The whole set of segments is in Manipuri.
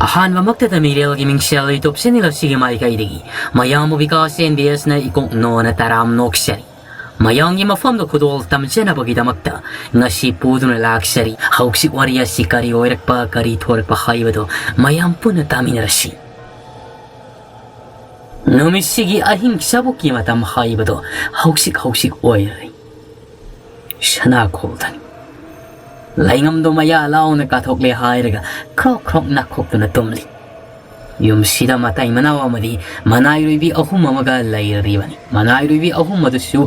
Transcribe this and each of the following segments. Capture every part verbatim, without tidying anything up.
ꯑꯍꯥꯟꯕꯃꯛꯇꯗ ꯃꯤꯔꯦꯜꯒꯤ ꯃꯤꯡꯁꯦꯜ YouTube channel ꯑꯁꯤꯒꯤ ꯃꯥꯏꯀꯩꯗꯒꯤ ꯃꯌꯥꯝꯕꯨ ꯕꯤꯀꯥꯁ ꯑꯦꯝ ꯕꯤ ꯑꯦꯁꯅ ꯏꯀꯣꯛ ꯅꯣꯅ ꯇꯔꯥꯝ ꯅꯣꯛꯆꯔꯤ꯫ ꯃꯌꯥꯝꯒꯤ ꯃꯐꯝꯗ ꯈꯨꯗꯣꯜ ꯇꯝꯖꯅꯕꯒꯤꯗꯃꯛꯇ ꯉꯁꯤ ꯄꯨꯗꯨꯅ ꯂꯥꯛꯆꯔꯤ꯫ ꯍꯧꯖꯤꯛ ꯋꯥꯔꯤ ꯑꯁꯤ ꯀꯔꯤ ꯑꯣꯏꯔꯛꯄ, ꯀꯔꯤ ꯊꯣꯔꯛꯄ ꯍꯥꯏꯕꯗꯨ ꯃꯌꯥꯝ ꯄꯨꯟꯅ ꯇꯥꯃꯤꯟꯅꯔꯁꯤ꯫ ꯅꯨꯃꯤꯠꯁꯤꯒꯤ ꯑꯍꯤꯡ ꯆꯕꯨꯛꯀꯤ ꯃꯇꯝ ꯍꯥꯏꯕꯗꯣ ꯍꯧꯖꯤꯛ ꯍꯧꯖꯤꯛ ꯑꯣꯏꯔꯦ꯫ ꯁꯅꯥꯈꯣꯜꯗꯅꯤ꯫ ꯂꯩꯉꯝꯗꯣ ꯃꯌꯥ ꯂꯥꯎꯅ ꯀꯥꯊꯣꯛꯂꯦ ꯍꯥꯏꯔꯒ ꯈ꯭ꯔꯣꯛ ꯈ꯭ꯔꯣꯛ ꯅꯥꯈꯣꯛꯇꯨꯅ ꯇꯨꯝꯂꯤ꯫ ꯌꯨꯝꯁꯤꯗ ꯃꯇꯩ ꯃꯅꯥꯎ ꯑꯃꯗꯤ ꯃꯅꯥꯏꯔꯣꯏꯕꯤ ꯑꯍꯨꯝ ꯑꯃꯒ ꯂꯩꯔꯤꯕꯅꯤ꯫ ꯃꯅꯥꯏꯔꯣꯏꯕꯤ ꯑꯍꯨꯝ ꯑꯗꯨꯁꯨ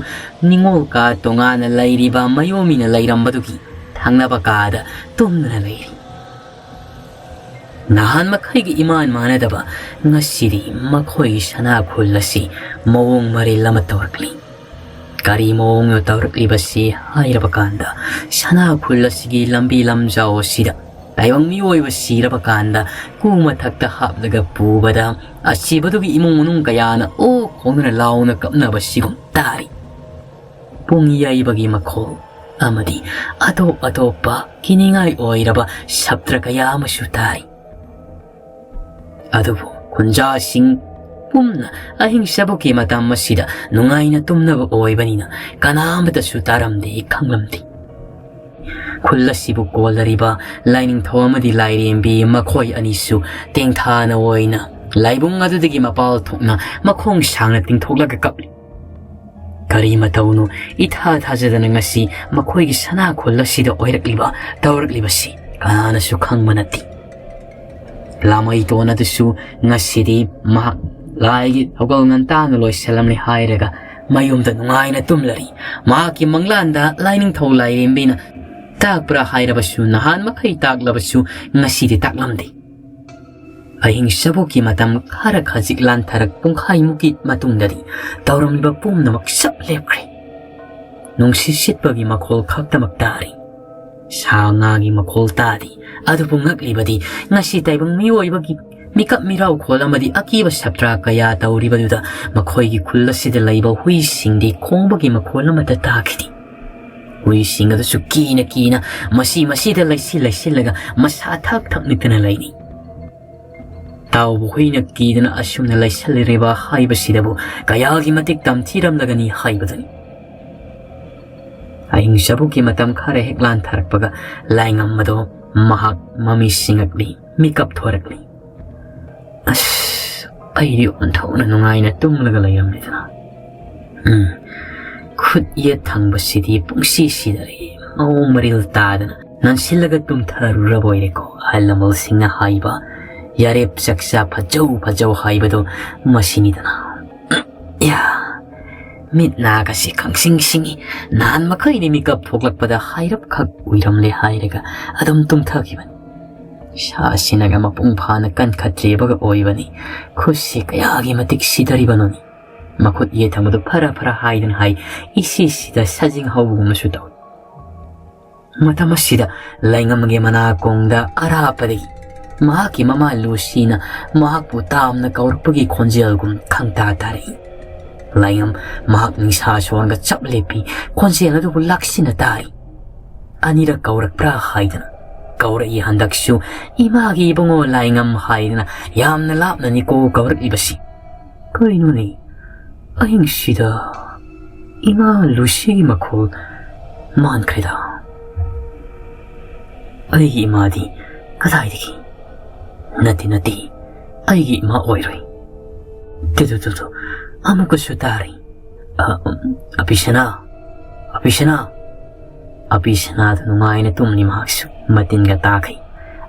ꯅꯤꯉꯣꯜ ꯀꯥ ꯇꯣꯉꯥꯟꯅ ꯂꯩꯔꯤꯕ ꯃꯌꯣꯝꯃꯤꯅ ꯂꯩꯔꯝꯕꯗꯨꯒꯤ ꯊꯪꯅꯕ ꯀꯥꯗ ꯇꯨꯝꯗꯨꯅ ꯂꯩꯔꯤ꯫ ꯅꯍꯥꯟ ꯃꯈꯩꯒꯤ ꯏꯃꯥꯟ ꯃꯥꯟꯅꯗꯕ ꯉꯁꯤꯗꯤ ꯃꯈꯣꯏꯒꯤ ꯁꯅꯥꯈꯨꯜ ꯑꯁꯤ ꯃꯑꯣꯡ ꯃꯔꯤꯜ ꯑꯃ ꯇꯧꯔꯛꯂꯤ꯫ ꯀꯔꯤ ꯃꯑꯣꯡꯅꯣ ꯇꯧꯔꯛꯂꯤꯕꯁꯤ ꯍꯥꯏꯔꯕ ꯀꯥꯟꯗ, ꯁꯅꯥꯈꯨꯜ ꯑꯁꯤꯒꯤ ꯂꯝꯕꯤ ꯂꯝꯖꯥꯎ ꯑꯁꯤꯗ ꯇꯥꯏꯕꯪ ꯃꯤꯑꯣꯏꯕ ꯁꯤꯔꯕ ꯀꯥꯟꯗ ꯀꯨ ꯃꯊꯛꯇ ꯍꯥꯞꯂꯒ ꯄꯨꯕꯗ ꯑꯁꯤꯕꯗꯨꯒꯤ ꯏꯃꯨꯡ ꯃꯅꯨꯡ ꯀꯌꯥꯅ ꯑꯣ ꯈꯣꯡꯗꯨꯅ ꯂꯥꯎꯅ ꯀꯞꯅꯕꯁꯤꯒꯨꯝ ꯇꯥꯔꯤ꯫ ꯄꯨꯡ ꯌꯩꯕꯒꯤ ꯃꯈꯣꯜ ꯑꯃꯗꯤ ꯑꯇꯣꯞ ꯑꯇꯣꯞꯄ ꯀꯤꯅꯤꯡꯉꯥꯏ ꯑꯣꯏꯔꯕ ꯁꯞꯇ꯭ꯔ ꯀꯌꯥ ꯑꯃꯁꯨ ꯇꯥꯔꯤ꯫ ꯑꯗꯨꯕꯨ ꯈꯨꯟꯖꯥꯁꯤꯡ ꯄꯨꯝꯅ ꯑꯍꯤꯡ ꯆꯕꯨꯛꯀꯤ ꯃꯇꯝ ꯑꯁꯤꯗ ꯅꯨꯡꯉꯥꯏꯅ ꯇꯨꯝꯅꯕ ꯑꯣꯏꯕꯅꯤꯅ ꯀꯅꯥꯃꯇꯁꯨ ꯇꯥꯔꯝꯗꯦ, ꯈꯪꯂꯝꯗꯦ꯫ ꯈꯨꯜ ꯑꯁꯤꯕꯨ ꯀꯣꯜꯂꯔꯤꯕ ꯂꯥꯏꯅꯤꯡꯊꯧ ꯑꯃꯗꯤ ꯂꯥꯏꯔꯦꯝꯕꯤ ꯃꯈꯣꯏ ꯑꯅꯤꯁꯨ ꯇꯦꯡꯊꯥꯅ ꯑꯣꯏꯅ ꯂꯥꯏꯕꯨꯡ ꯑꯗꯨꯗꯒꯤ ꯃꯄꯥꯜ ꯊꯣꯛꯅ ꯃꯈꯣꯡ ꯁꯥꯡꯅ ꯇꯤꯡꯊꯣꯛꯂꯒ ꯀꯞꯂꯤ꯫ ꯀꯔꯤ ꯃꯇꯧꯅꯣ ꯏꯊꯥ ꯊꯥꯖꯗꯅ ꯉꯁꯤ ꯃꯈꯣꯏꯒꯤ ꯁꯅꯥꯈꯣꯜ ꯑꯁꯤꯗ ꯑꯣꯏꯔꯛꯂꯤꯕ, ꯇꯧꯔꯛꯂꯤꯕꯁꯤ ꯀꯅꯥꯅꯁꯨ ꯈꯪꯕ ꯅꯠꯇꯦ꯫ ꯂꯥꯃꯩꯇꯣꯟ ꯑꯗꯨꯁꯨ ꯉꯁꯤꯗꯤ ꯃꯍꯥꯛ ꯂꯥꯏꯒꯤ ꯊꯧꯒꯜ ꯉꯟꯇꯥꯅ ꯂꯣꯏꯁꯤꯜꯂꯝꯂꯦ ꯍꯥꯏꯔꯒ ꯃꯌꯨꯝꯗ ꯅꯨꯡꯉꯥꯏꯅ ꯇꯨꯝꯂꯔꯤ꯫ ꯃꯍꯥꯛꯀꯤ ꯃꯪꯂꯥꯟꯗ ꯂꯥꯏꯅꯤꯡꯊꯧ ꯂꯥꯏꯔꯦꯝꯕꯤꯅ ꯇꯥꯛꯄ꯭ꯔꯥ ꯍꯥꯏꯔꯕꯁꯨ, ꯅꯍꯥꯟ ꯃꯈꯩ ꯇꯥꯛꯂꯕꯁꯨ ꯉꯁꯤꯗꯤ ꯇꯥꯛꯂꯝꯗꯦ꯫ ꯑꯍꯤꯡ ꯆꯕꯨꯛꯀꯤ ꯃꯇꯝ ꯈꯔ ꯈꯖꯤꯛ ꯂꯥꯟꯊꯔꯛ ꯄꯨꯡꯈꯥꯏꯃꯨꯛꯀꯤ ꯃꯇꯨꯡꯗꯗꯤ ꯇꯧꯔꯝꯂꯤꯕ ꯄꯨꯝꯅꯃꯛ ꯆꯞ ꯂꯦꯞꯈ꯭ꯔꯦ꯫ ꯅꯨꯡꯁꯤꯠ ꯁꯤꯠꯄꯒꯤ ꯃꯈꯣꯜ ꯈꯛꯇꯃꯛ ꯇꯥꯔꯤ꯫ ꯁꯥ ꯉꯥꯒꯤ ꯃꯈꯣꯜ ꯇꯥꯗꯦ꯫ ꯑꯗꯨꯕꯨ ꯉꯛꯂꯤꯕꯗꯤ ꯉꯁꯤ ꯇꯥꯏꯕꯪ ꯃꯤꯑꯣꯏꯕꯒꯤ ꯃꯤꯀꯞ ꯃꯤꯔꯥꯎꯈꯣꯜ ꯑꯃꯗꯤ ꯑꯀꯤꯕ ꯁꯥꯇ꯭ꯔ ꯀꯌꯥ ꯇꯧꯔꯤꯕꯗꯨꯗ ꯃꯈꯣꯏꯒꯤ ꯈꯨꯜ ꯑꯁꯤꯗ ꯂꯩꯕ ꯍꯨꯏꯁꯤꯡꯗꯤ ꯈꯣꯡꯕꯒꯤ ꯃꯈꯣꯜ ꯑꯃꯠꯇ ꯇꯥꯈꯤꯗꯦ꯫ ꯍꯨꯏꯁꯤꯡ ꯑꯗꯨꯁꯨ ꯀꯤꯅ ꯀꯤꯅ ꯃꯁꯤ ꯃꯁꯤꯗ ꯂꯩꯁꯤꯜ ꯂꯩꯁꯤꯜꯂꯒ ꯃꯁꯥ ꯊꯛ ꯊꯛ ꯅꯤꯛꯇꯅ ꯂꯩꯔꯤ꯫ ꯇꯥꯎꯕ ꯍꯨꯏꯅ ꯀꯤꯗꯨꯅ ꯑꯁꯨꯝꯅ ꯂꯩꯁꯜꯂꯤꯔꯤꯕ ꯍꯥꯏꯕꯁꯤꯗꯕꯨ ꯀꯌꯥꯒꯤ ꯃꯇꯤꯛ ꯇꯝꯊꯤꯔꯝꯂꯒꯅꯤ ꯍꯥꯏꯕꯗꯨꯅꯤ꯫ ꯑꯍꯤꯡ ꯆꯕꯨꯛꯀꯤ ꯃꯇꯝ ꯈꯔ ꯍꯦꯛ ꯂꯥꯟꯊꯔꯛꯄꯒ ꯂꯥꯏꯉꯝꯕꯗꯣ ꯃꯍꯥꯛ ꯃꯃꯤ ꯁꯤꯡꯉꯛꯂꯤ, ꯃꯤꯀꯞ ꯊꯣꯔꯛꯂꯤ꯫ ꯑꯁ, ꯑꯩꯗꯤ ꯑꯣꯟꯊꯣꯛꯅ ꯅꯨꯡꯉꯥꯏꯅ ꯇꯨꯝꯂꯒ ꯂꯩꯔꯝꯃꯦꯗꯅ꯫ ꯎꯝ, ꯈꯨꯠ ꯌꯦꯠ ꯊꯪꯕꯁꯤꯗꯤ ꯄꯨꯡꯁꯤ ꯁꯤꯗꯔꯦ, ꯃꯑꯣꯡ ꯃꯔꯤꯜ ꯇꯥꯗꯅ ꯅꯟꯁꯤꯜꯂꯒ ꯇꯨꯝꯊꯔꯨꯔꯕꯣꯏꯔꯦꯀꯣ, ꯑꯍꯜ ꯂꯃꯟꯁꯤꯡꯅ ꯍꯥꯏꯕ ꯌꯥꯔꯦꯞ ꯆꯥꯛꯆꯥ ꯐꯖꯧ ꯐꯖꯧ ꯍꯥꯏꯕꯗꯣ ꯃꯁꯤꯅꯤꯗꯅ꯫ ꯌꯥ, ꯃꯤꯠ ꯅꯥꯒꯁꯤ ꯈꯪꯁꯤꯡ ꯁꯤꯡꯏ꯫ ꯅꯍꯥꯟ ꯃꯈꯩꯗꯤ ꯃꯤꯀꯞ ꯊꯣꯛꯂꯛꯄꯗ ꯍꯥꯏꯔꯞꯈꯛ ꯎꯏꯔꯝꯂꯦ ꯍꯥꯏꯔꯒ ꯑꯗꯨꯝ ꯇꯨꯝꯊꯈꯤꯕꯅꯤ꯫ ꯁꯥꯁꯤꯅꯒ ꯃꯄꯨꯡ ꯐꯥꯅ ꯀꯟꯈꯠꯇ꯭ꯔꯤꯕꯒ ꯑꯣꯏꯕꯅꯤ꯫ ꯈꯨꯠꯁꯤ ꯀꯌꯥꯒꯤ ꯃꯇꯤꯛ ꯁꯤꯗꯔꯤꯕꯅꯣꯅꯤ꯫ ꯃꯈꯨꯠ ꯌꯦꯠ ꯊꯪꯕꯗꯨ ꯐꯔ ꯐꯔ ꯍꯥꯏꯗꯨꯅ ꯍꯥꯏ, ꯏꯁꯤꯁꯤꯗ ꯁꯥꯖꯤꯡ ꯍꯧꯕꯒꯨꯝꯕꯁꯨ ꯇꯧꯏ꯫ ꯃꯇꯝ ꯑꯁꯤꯗ ꯂꯩꯉꯝꯒꯤ ꯃꯅꯥꯀꯣꯡꯗ ꯑꯔꯥꯞꯄꯗꯒꯤ ꯃꯍꯥꯛꯀꯤ ꯃꯃꯥ ꯂꯨꯁꯤꯅ ꯃꯍꯥꯛꯄꯨ ꯇꯥꯝꯅ ꯀꯧꯔꯛꯄꯒꯤ ꯈꯣꯟꯖꯦꯜꯒꯨꯝ ꯈꯪꯇꯥ ꯇꯥꯔꯛꯏ꯫ ꯂꯩꯉꯝ ꯃꯍꯥꯛ ꯅꯤꯡꯁꯥ ꯁꯣꯟꯒ ꯆꯞ ꯂꯦꯞꯄꯤ, ꯈꯣꯟꯖꯦꯜ ꯑꯗꯨꯕꯨ ꯂꯥꯛꯁꯤꯟꯅ ꯇꯥꯔꯤ꯫ ꯑꯅꯤꯔꯛ ꯀꯧꯔꯛꯄ꯭ꯔꯥ ꯍꯥꯏꯗꯅ꯫ ꯀꯧꯔꯛꯏ ꯍꯟꯗꯛꯁꯨ, "ꯏꯃꯥꯒꯤ ꯏꯕꯨꯡꯉꯣ ꯂꯥꯏꯉꯝ" ꯍꯥꯏꯗꯅ ꯌꯥꯝꯅ ꯂꯥꯞꯅꯅꯤꯀꯣ ꯀꯧꯔꯛꯂꯤꯕꯁꯤ꯫ ꯀꯔꯤꯅꯣꯅꯦ? ꯑꯍꯤꯡꯁꯤꯗ ꯏꯃꯥ ꯂꯨꯁꯤꯒꯤ ꯃꯈꯣꯜ ꯃꯥꯟꯈ꯭ꯔꯦꯗ꯫ ꯑꯩꯒꯤ ꯏꯃꯥꯗꯤ ꯀꯗꯥꯏꯗꯒꯤ? ꯅꯠꯇꯦ, ꯅꯠꯇꯦ, ꯑꯩꯒꯤ ꯏꯃꯥ ꯑꯣꯏꯔꯣꯏ꯫ ꯇꯨ, ꯇꯨ, ꯇꯨ, ꯇꯨ, ꯑꯃꯨꯛꯀꯁꯨ ꯇꯥꯔꯤ꯫ ꯑ, ꯎꯝ, ꯑꯄꯤꯁꯅꯥ, ꯑꯄꯤꯁꯅꯥ꯫ ꯑꯄꯤꯁꯅꯥꯗꯨ ꯅꯨꯡꯉꯥꯏꯅ ꯇꯨꯝꯂꯤ ꯃꯍꯥꯛꯁꯨ꯫ ꯃꯇꯤꯟꯒ ꯇꯥꯈꯩ꯫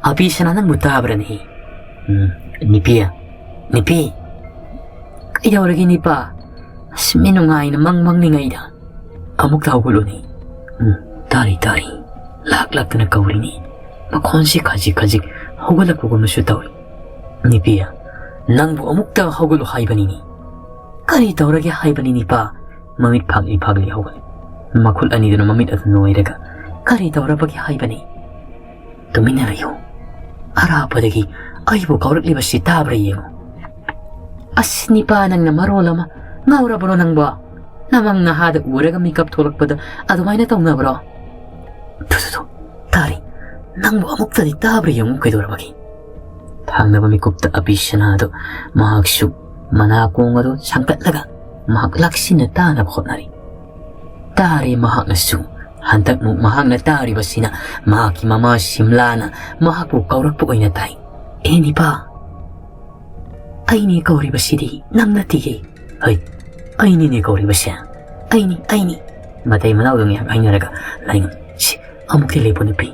"ꯑꯄꯤꯁꯅꯥ, ꯅꯪꯕꯨ ꯇꯥꯕ꯭ꯔꯅꯦ?" "ꯎꯝ, ꯅꯤꯄꯤ, ꯅꯤꯄꯤ꯫ ꯀꯩꯗꯧꯔꯒꯦ ꯅꯤꯄꯥ? ꯑꯁ, ꯃꯤ ꯅꯨꯡꯉꯥꯏꯅ ꯃꯪ ꯃꯪꯂꯤꯉꯩꯗ ꯑꯃꯨꯛꯇ ꯍꯧꯒꯠꯂꯨꯅꯦ꯫ ꯎꯝ, ꯇꯥꯔꯤ, ꯇꯥꯔꯤ꯫ ꯂꯥꯛ ꯂꯥꯛꯇꯅ ꯀꯧꯔꯤꯅꯤ꯫ ꯃꯈꯣꯟꯁꯤ ꯈꯖꯤꯛ ꯈꯖꯤꯛ ꯍꯧꯒꯠꯂꯛꯄꯒꯨꯝꯕꯁꯨ ꯇꯧꯏ꯫ ꯅꯤꯄꯤ, ꯅꯪꯕꯨ ꯑꯃꯨꯛꯇ ꯍꯧꯒꯠꯂꯨ ꯍꯥꯏꯕꯅꯤꯅꯦ꯫ ꯀꯔꯤ ꯇꯧꯔꯒꯦ ꯍꯥꯏꯕꯅꯤ ꯅꯤꯄꯥ?" ꯃꯃꯤꯠ ꯐꯥꯛꯂꯤ ꯐꯥꯛꯂꯤ ꯍꯧꯒꯠꯂꯤ꯫ ꯃꯈꯨꯠ ꯑꯅꯤꯗꯨꯅ ꯃꯃꯤꯠ ꯑꯗꯨ ꯅꯣꯏꯔꯒ, "ꯀꯔꯤ ꯇꯧꯔꯕꯒꯦ ꯍꯥꯏꯕꯅꯤ?" "ꯇꯨꯃꯤꯟꯅ ꯂꯩꯌꯨ꯫ ꯑꯔꯥꯞꯄꯗꯒꯤ ꯑꯩꯕꯨ ꯀꯧꯔꯛꯂꯤꯕꯁꯤ ꯇꯥꯕ꯭ꯔꯥ ꯌꯦꯡꯉꯨ꯫" "ꯑꯁ, ꯅꯤꯄꯥ, ꯅꯪꯅ ꯃꯔꯣꯜ ꯑꯃ! ꯉꯥꯎꯔꯕ꯭ꯔꯣ ꯅꯪꯕꯣ? ꯅꯃꯪ ꯅꯍꯥꯗ ꯎꯔꯒ ꯃꯤꯀꯞ ꯊꯣꯛꯂꯛꯄꯗ ꯑꯗꯨꯃꯥꯏꯅ ꯇꯧꯅꯕ꯭ꯔꯣ?" "ꯊꯨ, ꯊꯨ, ꯊꯨ, ꯇꯥꯔꯤ꯫ ꯅꯪꯕꯨ ꯑꯃꯨꯛꯇꯗꯤ ꯇꯥꯕ꯭ꯔꯥ ꯌꯦꯡꯉꯨ, ꯀꯩꯗꯧꯔꯕꯒꯦ?" ꯍꯥꯡꯅꯕ ꯃꯤꯀꯨꯞꯇ ꯑꯕꯤꯁꯅꯥꯗꯨ ꯃꯍꯥꯛꯁꯨ ꯃꯅꯥꯀꯣꯡ ꯑꯗꯨ ꯁꯥꯡꯀꯠꯂꯒ ꯃꯍꯥꯛ ꯂꯥꯛꯁꯤꯟꯅ ꯇꯥꯅꯕ ꯍꯣꯠꯅꯔꯤ꯫ ꯇꯥꯔꯦ ꯃꯍꯥꯛꯅꯁꯨ꯫ ꯍꯟꯗꯛꯃꯨꯛ ꯃꯍꯥꯛꯅ ꯇꯥꯔꯤꯕꯁꯤꯅ ꯃꯍꯥꯛꯀꯤ ꯃꯃꯥ ꯁꯤꯝꯂꯥꯅ ꯃꯍꯥꯛꯄꯨ ꯀꯧꯔꯛꯄ ꯑꯣꯏꯅ ꯇꯥꯏ꯫ "ꯑꯦ ꯅꯤꯄꯥ, ꯑꯩꯅꯦ ꯀꯧꯔꯤꯕꯁꯤꯗꯤ, ꯅꯪ ꯅꯠꯇꯤꯌꯦ꯫ ꯍꯩ, ꯑꯩꯅꯤꯅꯦ ꯀꯧꯔꯤꯕꯁꯦ꯫ ꯑꯩꯅꯤ, ꯑꯩꯅꯤ꯫" ꯃꯇꯩ ꯃꯅꯥꯎꯗꯣ ꯉꯥꯏꯍꯥꯛ ꯍꯥꯏꯅꯔꯒ ꯂꯥꯏꯉꯝ, "ꯁꯤ, ꯑꯃꯨꯛꯇꯤ ꯂꯦꯞꯄꯨ ꯅꯨꯄꯤ꯫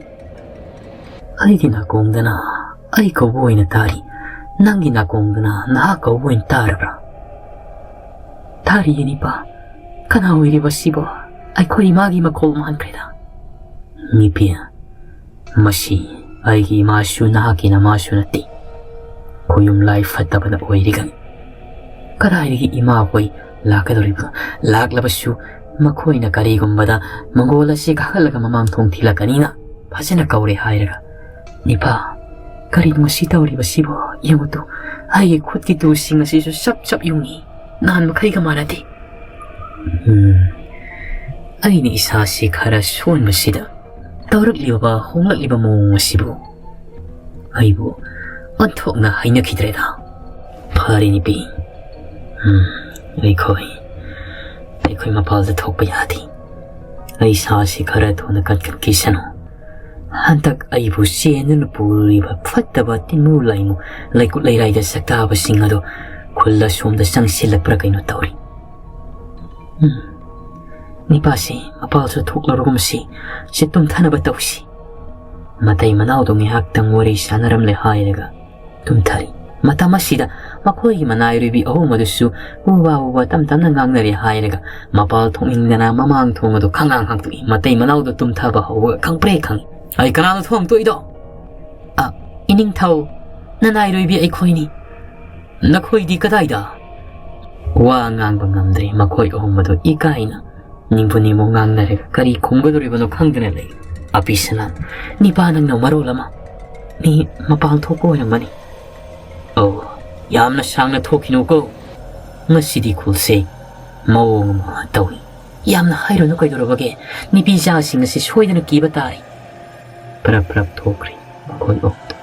ꯑꯩꯒꯤ ꯅꯥꯀꯣꯡꯗꯅ ꯑꯩ ꯀꯧꯕ ꯑꯣꯏꯅ ꯇꯥꯔꯤ꯫ ꯅꯪꯒꯤ ꯅꯥꯀꯣꯡꯗꯅ ꯅꯍꯥꯛ ꯀꯧꯕ ꯑꯣꯏꯅ ꯇꯥꯔꯕ꯭ꯔꯥ?" "ꯇꯥꯔꯤꯌꯦ ꯅꯤꯄꯥ꯫ ꯀꯅꯥ ꯑꯣꯏꯔꯤꯕ ꯁꯤꯕꯣ? ꯑꯩꯈꯣꯏ ꯏꯃꯥꯒꯤ ꯃꯈꯣꯜ ꯃꯥꯟꯈ꯭ꯔꯦꯗ꯫" "ꯅꯤꯄꯤ, ꯃꯁꯤ ꯑꯩꯒꯤ ꯏꯃꯥꯁꯨ ꯅꯍꯥꯛꯀꯤ ꯅꯃꯥꯁꯨ ꯅꯠꯇꯦ꯫ ꯈꯣꯌꯨꯝ ꯂꯥꯏ ꯐꯠꯇꯕꯅ ꯑꯣꯏꯔꯤꯒꯅꯤ꯫ ꯀꯗꯥꯏꯗꯒꯤ ꯏꯃꯥ ꯍꯣꯏ ꯂꯥꯛꯀꯗꯧꯔꯤꯕꯅꯣ? ꯂꯥꯛꯂꯕꯁꯨ ꯃꯈꯣꯏꯅ ꯀꯔꯤꯒꯨꯝꯕꯗ ꯃꯪꯒꯣꯜ ꯑꯁꯤ ꯀꯥꯈꯠꯂꯒ ꯃꯃꯥꯡ ꯊꯣꯡ ꯊꯤꯜꯂꯛꯀꯅꯤꯅ ꯐꯖꯅ ꯀꯧꯔꯦ ꯍꯥꯏꯔꯒ꯫ ꯅꯤꯄꯥ, ꯀꯔꯤꯅꯣ ꯉꯁꯤ ꯇꯧꯔꯤꯕꯁꯤꯕꯣ? ꯌꯦꯡꯉꯨ ꯇꯨ, ꯑꯩꯒꯤ ꯈꯨꯠꯀꯤ ꯇꯨꯁꯤꯡ ꯑꯁꯤꯁꯨ ꯆꯞ ꯆꯞ ꯌꯨꯡꯉꯤ꯫ ꯅꯍꯥꯟ ꯃꯈꯩꯒ ꯃꯥꯟꯅꯗꯦ꯫" ꯎꯝ, ꯑꯩꯅ ꯏꯁꯥꯁꯤ ꯈꯔ ꯁꯣꯟꯕꯁꯤꯗ ꯇꯧꯔꯛꯂꯤꯕ ꯍꯣꯡꯂꯛꯂꯤꯕ ꯃꯑꯣꯡ ꯑꯁꯤꯕꯨ ꯑꯩꯕꯨ ꯑꯣꯟꯊꯣꯛꯅ ꯍꯩꯅꯈꯤꯗ꯭ꯔꯦꯗ꯫ ꯐꯔꯦ ꯅꯨꯄꯤ, ꯎꯝ, ꯑꯩꯈꯣꯏ, ꯑꯩꯈꯣꯏ ꯃꯄꯥꯜꯗ ꯊꯣꯛꯄ ꯌꯥꯗꯦ꯫ ꯑꯩ ꯏꯁꯥꯁꯤ ꯈꯔ ꯊꯨꯅ ꯀꯟꯈꯠꯈꯤꯁꯅꯨ꯫ ꯍꯟꯗꯛ ꯑꯩꯕꯨ ꯆꯦꯟꯗꯨꯅ ꯄꯨꯔꯤꯕ ꯐꯠꯇꯕ ꯇꯤꯟꯃꯨ ꯂꯥꯏꯃꯨ ꯂꯩꯀꯨꯠ ꯂꯩꯔꯥꯏꯗ ꯁꯛꯇꯥꯕꯁꯤꯡ ꯑꯗꯨ ꯈꯨꯜ ꯑꯁꯣꯝꯗ ꯆꯪꯁꯤꯜꯂꯛꯄ꯭ꯔꯥ ꯀꯩꯅꯣ ꯇꯧꯔꯤ꯫ ꯎꯝ, ꯅꯤꯄꯥꯁꯤ ꯃꯄꯥꯜꯁꯨ ꯊꯣꯛꯂꯔꯒꯨꯝꯁꯤ꯫ ꯁꯤ ꯇꯨꯝꯊꯅꯕ ꯇꯧꯁꯤ꯫ ꯃꯇꯩ ꯃꯅꯥꯎꯗꯣ ꯉꯥꯏꯍꯥꯛꯇꯪ ꯋꯥꯔꯤ ꯁꯥꯟꯅꯔꯝꯂꯦ ꯍꯥꯏꯔꯒ ꯇꯨꯝꯊꯔꯤ꯫ ꯃꯇꯝ ꯑꯁꯤꯗ ꯃꯈꯣꯏꯒꯤ ꯃꯅꯥꯏꯔꯣꯏꯕꯤ ꯑꯍꯨꯝ ꯑꯗꯨꯁꯨ ꯎꯕ ꯎꯕ ꯇꯞ ꯇꯞꯅ ꯉꯥꯡꯅꯔꯦ ꯍꯥꯏꯔꯒ ꯃꯄꯥꯜ ꯊꯣꯛꯅꯤꯡꯗꯅ ꯃꯃꯥꯡ ꯊꯣꯡ ꯑꯗꯨ ꯈꯪꯉꯥꯡ ꯍꯥꯡꯗꯣꯛꯏ꯫ ꯃꯇꯩ ꯃꯅꯥꯎꯗꯣ ꯇꯨꯝꯊꯕ ꯍꯧꯕꯒ ꯈꯪꯄ꯭ꯔꯦ ꯈꯪꯉꯤ꯫ "ꯑꯩ ꯀꯅꯥꯅꯣ ꯊꯣꯡ ꯇꯣꯛꯏꯗꯣ?" "ꯑ, ꯏꯅꯤꯡꯊꯧ, ꯅꯅꯥꯏꯔꯣꯏꯕꯤ ꯑꯩꯈꯣꯏꯅꯤ꯫ ꯅꯈꯣꯏꯗꯤ ꯀꯗꯥꯏꯗ?" ꯋꯥ ꯉꯥꯡꯕ ꯉꯝꯗ꯭ꯔꯦ꯫ ꯃꯈꯣꯏ ꯑꯍꯨꯝ ꯑꯗꯨ ꯏꯀꯥꯏꯅ ꯅꯤꯡꯕꯨ ꯅꯤꯡꯕꯨ ꯉꯥꯡꯅꯔꯒ ꯀꯔꯤ ꯈꯨꯝꯒꯗꯧꯔꯤꯕꯅꯣ ꯈꯪꯗꯅ ꯂꯩ꯫ ꯑꯄꯤꯁꯅ, "ꯅꯤꯄꯥ ꯅꯪꯅ ꯃꯔꯣꯜ ꯑꯃ꯫ ꯃꯤ ꯃꯄꯥꯟ ꯊꯣꯛꯄ ꯑꯣꯏꯔꯝꯃꯅꯤ꯫" "ꯑꯧ, ꯌꯥꯝꯅ ꯁꯥꯡꯅ ꯊꯣꯛꯈꯤꯅꯨꯀꯣ꯫ ꯉꯁꯤꯗꯤ ꯈꯨꯜꯁꯦ ꯃꯑꯣꯡ ꯑꯃ ꯇꯧꯏ꯫" "ꯌꯥꯝꯅ ꯍꯥꯏꯔꯨꯅꯨ ꯀꯩꯗꯧꯔꯕꯒꯦ? ꯅꯨꯄꯤ ꯆꯥꯁꯤꯡ ꯑꯁꯤ ꯁꯣꯏꯗꯅ ꯀꯤꯕ ꯇꯥꯔꯦ꯫" ꯄ꯭ꯔꯞ ꯄ꯭ꯔꯞ ꯊꯣꯛꯈ꯭ꯔꯦ ꯃꯈꯣꯏ ꯑꯍꯨꯝꯗꯣ꯫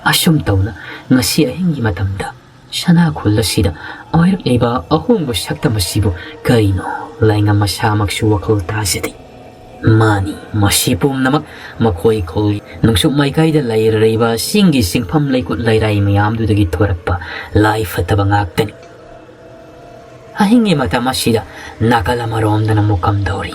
ꯑꯁꯨꯝ ꯇꯧꯅ ꯉꯁꯤ ꯑꯍꯤꯡꯒꯤ ꯃꯇꯝꯗ ꯁꯅꯥ ꯈꯨꯜ ꯑꯁꯤꯗ ꯑꯣꯏꯔꯛꯂꯤꯕ ꯑꯍꯣꯡꯕ ꯁꯛꯇꯝ ꯑꯁꯤꯕꯨ ꯀꯔꯤꯅꯣ ꯂꯥꯏꯉꯝ ꯃꯁꯥꯃꯛꯁꯨ ꯋꯥꯈꯜ ꯇꯥꯖꯗꯦ꯫ ꯃꯥꯅꯤ, ꯃꯁꯤ ꯄꯨꯝꯅꯃꯛ ꯃꯈꯣꯏ ꯈꯨꯜꯒꯤ ꯅꯣꯡꯆꯨꯞ ꯃꯥꯏꯀꯩꯗ ꯂꯩꯔꯤꯕ ꯆꯤꯡꯒꯤ ꯆꯤꯡꯐꯝ ꯂꯩꯀꯨꯠ ꯂꯩꯔꯥꯏ ꯃꯌꯥꯝꯗꯨꯗꯒꯤ ꯊꯣꯔꯛꯄ ꯂꯥꯏ ꯐꯠꯇꯕ ꯉꯥꯛꯇꯅꯤ꯫ ꯑꯍꯤꯡꯒꯤ ꯃꯇꯝ ꯑꯁꯤꯗ ꯅꯥꯀꯜ ꯑꯃꯔꯣꯝꯗꯅ ꯃꯨꯛꯀꯝ ꯇꯧꯔꯤ꯫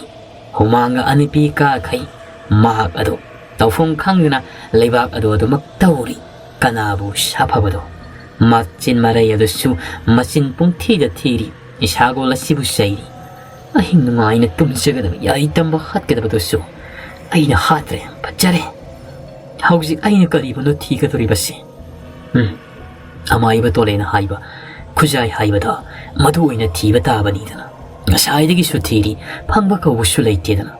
ꯍꯨꯃꯥꯡꯒ ꯑꯅꯤꯄꯤ ꯀꯥꯈꯩ ꯃꯍꯥꯛ ꯑꯗꯨ ꯇꯧꯐꯝ ꯈꯪꯗꯅ ꯂꯩꯕꯥꯛ ꯑꯗꯨ ꯑꯗꯨꯃꯛ ꯇꯧꯔꯤ꯫ ꯀꯅꯥꯕꯨ ꯁꯥꯐꯕꯗꯣ? ꯃꯆꯤꯟ ꯃꯔꯩ ꯑꯗꯨꯁꯨ ꯃꯆꯤꯟ ꯄꯨꯡꯊꯤꯗ ꯊꯤꯔꯤ꯫ ꯏꯁꯥꯒꯣꯜ ꯑꯁꯤꯕꯨ ꯆꯩꯔꯤ꯫ ꯑꯍꯤꯡ ꯅꯨꯡꯉꯥꯏꯅ ꯇꯨꯝꯖꯒꯗꯕ, ꯌꯥꯏ ꯇꯝꯕ ꯍꯥꯠꯀꯗꯕꯗꯨꯁꯨ ꯑꯩꯅ ꯍꯥꯠꯇ꯭ꯔꯦ꯫ ꯐꯠꯖꯔꯦ꯫ ꯍꯧꯖꯤꯛ ꯑꯩꯅ ꯀꯔꯤꯕꯨꯅꯣ ꯊꯤꯒꯗꯧꯔꯤꯕꯁꯦ? ꯎꯝ, ꯑꯃꯥꯏꯕ ꯇꯣꯂꯦꯅ ꯍꯥꯏꯕ ꯈꯨꯖꯥꯏ ꯍꯥꯏꯕꯗꯣ ꯃꯗꯨ ꯑꯣꯏꯅ ꯊꯤꯕ ꯇꯥꯕꯅꯤꯗꯅ꯫ ꯉꯁꯥꯏꯗꯒꯤꯁꯨ ꯊꯤꯔꯤ, ꯐꯪꯕ ꯀꯧꯕꯁꯨ ꯂꯩꯇꯦꯗꯅ꯫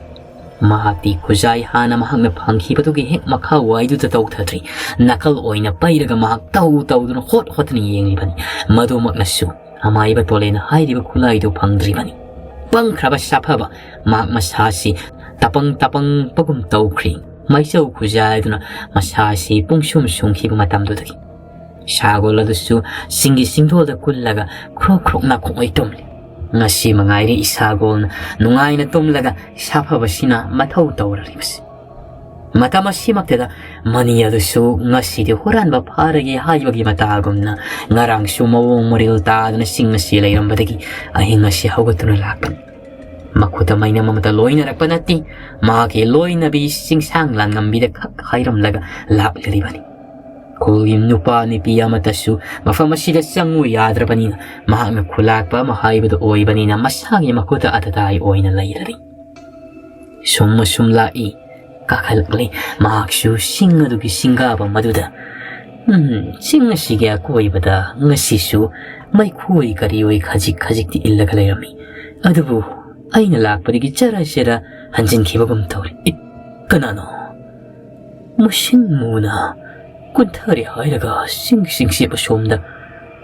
ꯃꯍꯥꯛꯇꯤ ꯈꯨꯖꯥꯏ ꯍꯥꯟꯅ ꯃꯍꯥꯛꯅ ꯐꯪꯈꯤꯕꯗꯨꯒꯤ ꯍꯦꯛ ꯃꯈꯥ ꯋꯥꯏꯗꯨꯗ ꯇꯧꯊꯗ꯭ꯔꯤ, ꯅꯥꯀꯜ ꯑꯣꯏꯅ ꯄꯩꯔꯒ ꯃꯍꯥꯛ ꯇꯧ ꯇꯧꯗꯨꯅ ꯍꯣꯠ ꯍꯣꯠꯇꯅ ꯌꯦꯡꯂꯤꯕꯅꯤ꯫ ꯃꯗꯨꯃꯛꯅꯁꯨ ꯑꯃꯥꯏꯕ ꯇꯣꯂꯦꯅ ꯍꯥꯏꯔꯤꯕ ꯈꯨꯠꯂꯥꯏꯗꯨ ꯐꯪꯗ꯭ꯔꯤꯕꯅꯤ꯫ ꯄꯪꯈ꯭ꯔꯕ ꯁꯥꯐꯕ! ꯃꯍꯥꯛ ꯃꯁꯥꯁꯤ ꯇꯄꯪ ꯇꯄꯪ ꯄꯒꯨꯝ ꯇꯧꯈ꯭ꯔꯤ꯫ ꯃꯩꯆꯧ ꯈꯨꯖꯥꯏꯗꯨꯅ ꯃꯁꯥꯁꯤ ꯄꯨꯡꯁꯨꯝ ꯁꯨꯝꯈꯤꯕ ꯃꯇꯝꯗꯨꯗꯒꯤ ꯁꯥꯒꯣꯜ ꯑꯗꯨꯁꯨ ꯆꯤꯡꯒꯤ ꯆꯤꯡꯗꯣꯜꯗ ꯀꯨꯜꯂꯒ ꯈ꯭ꯔꯣꯛ ꯈ꯭ꯔꯣꯛ ꯅꯥꯈꯣꯛꯉꯩ ꯇꯨꯝꯂꯤ꯫ ꯉꯁꯤ ꯃꯉꯥꯏꯔꯦ ꯏꯁꯥꯒꯣꯜꯅ ꯅꯨꯡꯉꯥꯏꯅ ꯇꯨꯝꯂꯒ ꯁꯥꯐꯕꯁꯤꯅ ꯃꯊꯧ ꯇꯧꯔꯛꯂꯤꯕꯁꯤ꯫ ꯃꯇꯝ ꯑꯁꯤꯃꯛꯇꯗ ꯃꯅꯤ ꯑꯗꯨꯁꯨ ꯉꯁꯤꯗꯤ ꯍꯨꯔꯥꯟꯕ ꯐꯥꯔꯒꯦ ꯍꯥꯏꯕꯒꯤ ꯃꯇꯥꯒꯨꯝꯅ ꯉꯔꯥꯡꯁꯨ ꯃꯑꯣꯡ ꯃꯔꯤꯜ ꯇꯥꯗꯅ ꯆꯤꯡ ꯑꯁꯤ ꯂꯩꯔꯝꯕꯗꯒꯤ ꯑꯍꯤꯡ ꯑꯁꯤ ꯍꯧꯒꯠꯇꯨꯅ ꯂꯥꯛꯄꯅꯤ꯫ ꯃꯈꯨꯠꯇ ꯃꯩꯅꯝ ꯑꯃꯠꯇ ꯂꯣꯏꯅꯔꯛꯄ ꯅꯠꯇꯦ꯫ ꯃꯍꯥꯛꯀꯤ ꯂꯣꯏꯅꯕꯤ ꯆꯤꯡꯁꯥꯡ ꯂꯥꯟꯉꯝꯕꯤꯗ ꯈꯛ ꯍꯥꯏꯔꯝꯂꯒ ꯂꯥꯛꯂꯤꯕꯅꯤ꯫ ꯈꯨꯜꯒꯤ ꯅꯨꯄꯥ ꯅꯨꯄꯤ ꯑꯃꯠꯇꯁꯨ ꯃꯐꯝ ꯑꯁꯤꯗ ꯆꯪꯉꯨ ꯌꯥꯗ꯭ꯔꯕꯅꯤꯅ ꯃꯍꯥꯛꯅ ꯈꯨꯂꯥꯛꯄ ꯑꯃ ꯍꯥꯏꯕꯗꯨ ꯑꯣꯏꯕꯅꯤꯅ ꯃꯁꯥꯒꯤ ꯃꯈꯨꯠꯇ ꯑꯇꯇꯥꯏ ꯑꯣꯏꯅ ꯂꯩꯔꯔꯤ꯫ ꯁꯨꯝ ꯑꯁꯨꯝ ꯂꯥꯛꯏ, ꯀꯥꯈꯠꯂꯛꯂꯤ꯫ ꯃꯍꯥꯛꯁꯨ ꯁꯤꯡ ꯑꯗꯨꯒꯤ ꯁꯤꯡꯒꯥꯕ ꯃꯗꯨꯗ, ꯎꯝ, ꯁꯤꯡ ꯑꯁꯤꯒꯤ ꯑꯀꯣꯏꯕꯗ ꯉꯁꯤꯁꯨ ꯃꯩꯈꯨ ꯑꯣꯏ ꯀꯔꯤ ꯑꯣꯏ ꯈꯖꯤꯛ ꯈꯖꯤꯛꯇꯤ ꯏꯜꯂꯒ ꯂꯩꯔꯝꯃꯤ꯫ ꯑꯗꯨꯕꯨ ꯑꯩꯅ ꯂꯥꯛꯄꯗꯒꯤ ꯆꯔ ꯆꯔ ꯍꯟꯖꯤꯟꯈꯤꯕꯒꯨꯝ ꯇꯧꯔꯤ꯫ ꯏ, ꯀꯅꯥꯅꯣ? ꯃꯨꯁꯤꯟ ꯃꯨꯅ ꯀꯨꯟꯊꯔꯦ ꯍꯥꯏꯔꯒ ꯁꯤꯡ ꯁꯤꯡꯁꯤꯕ ꯁꯣꯝꯗ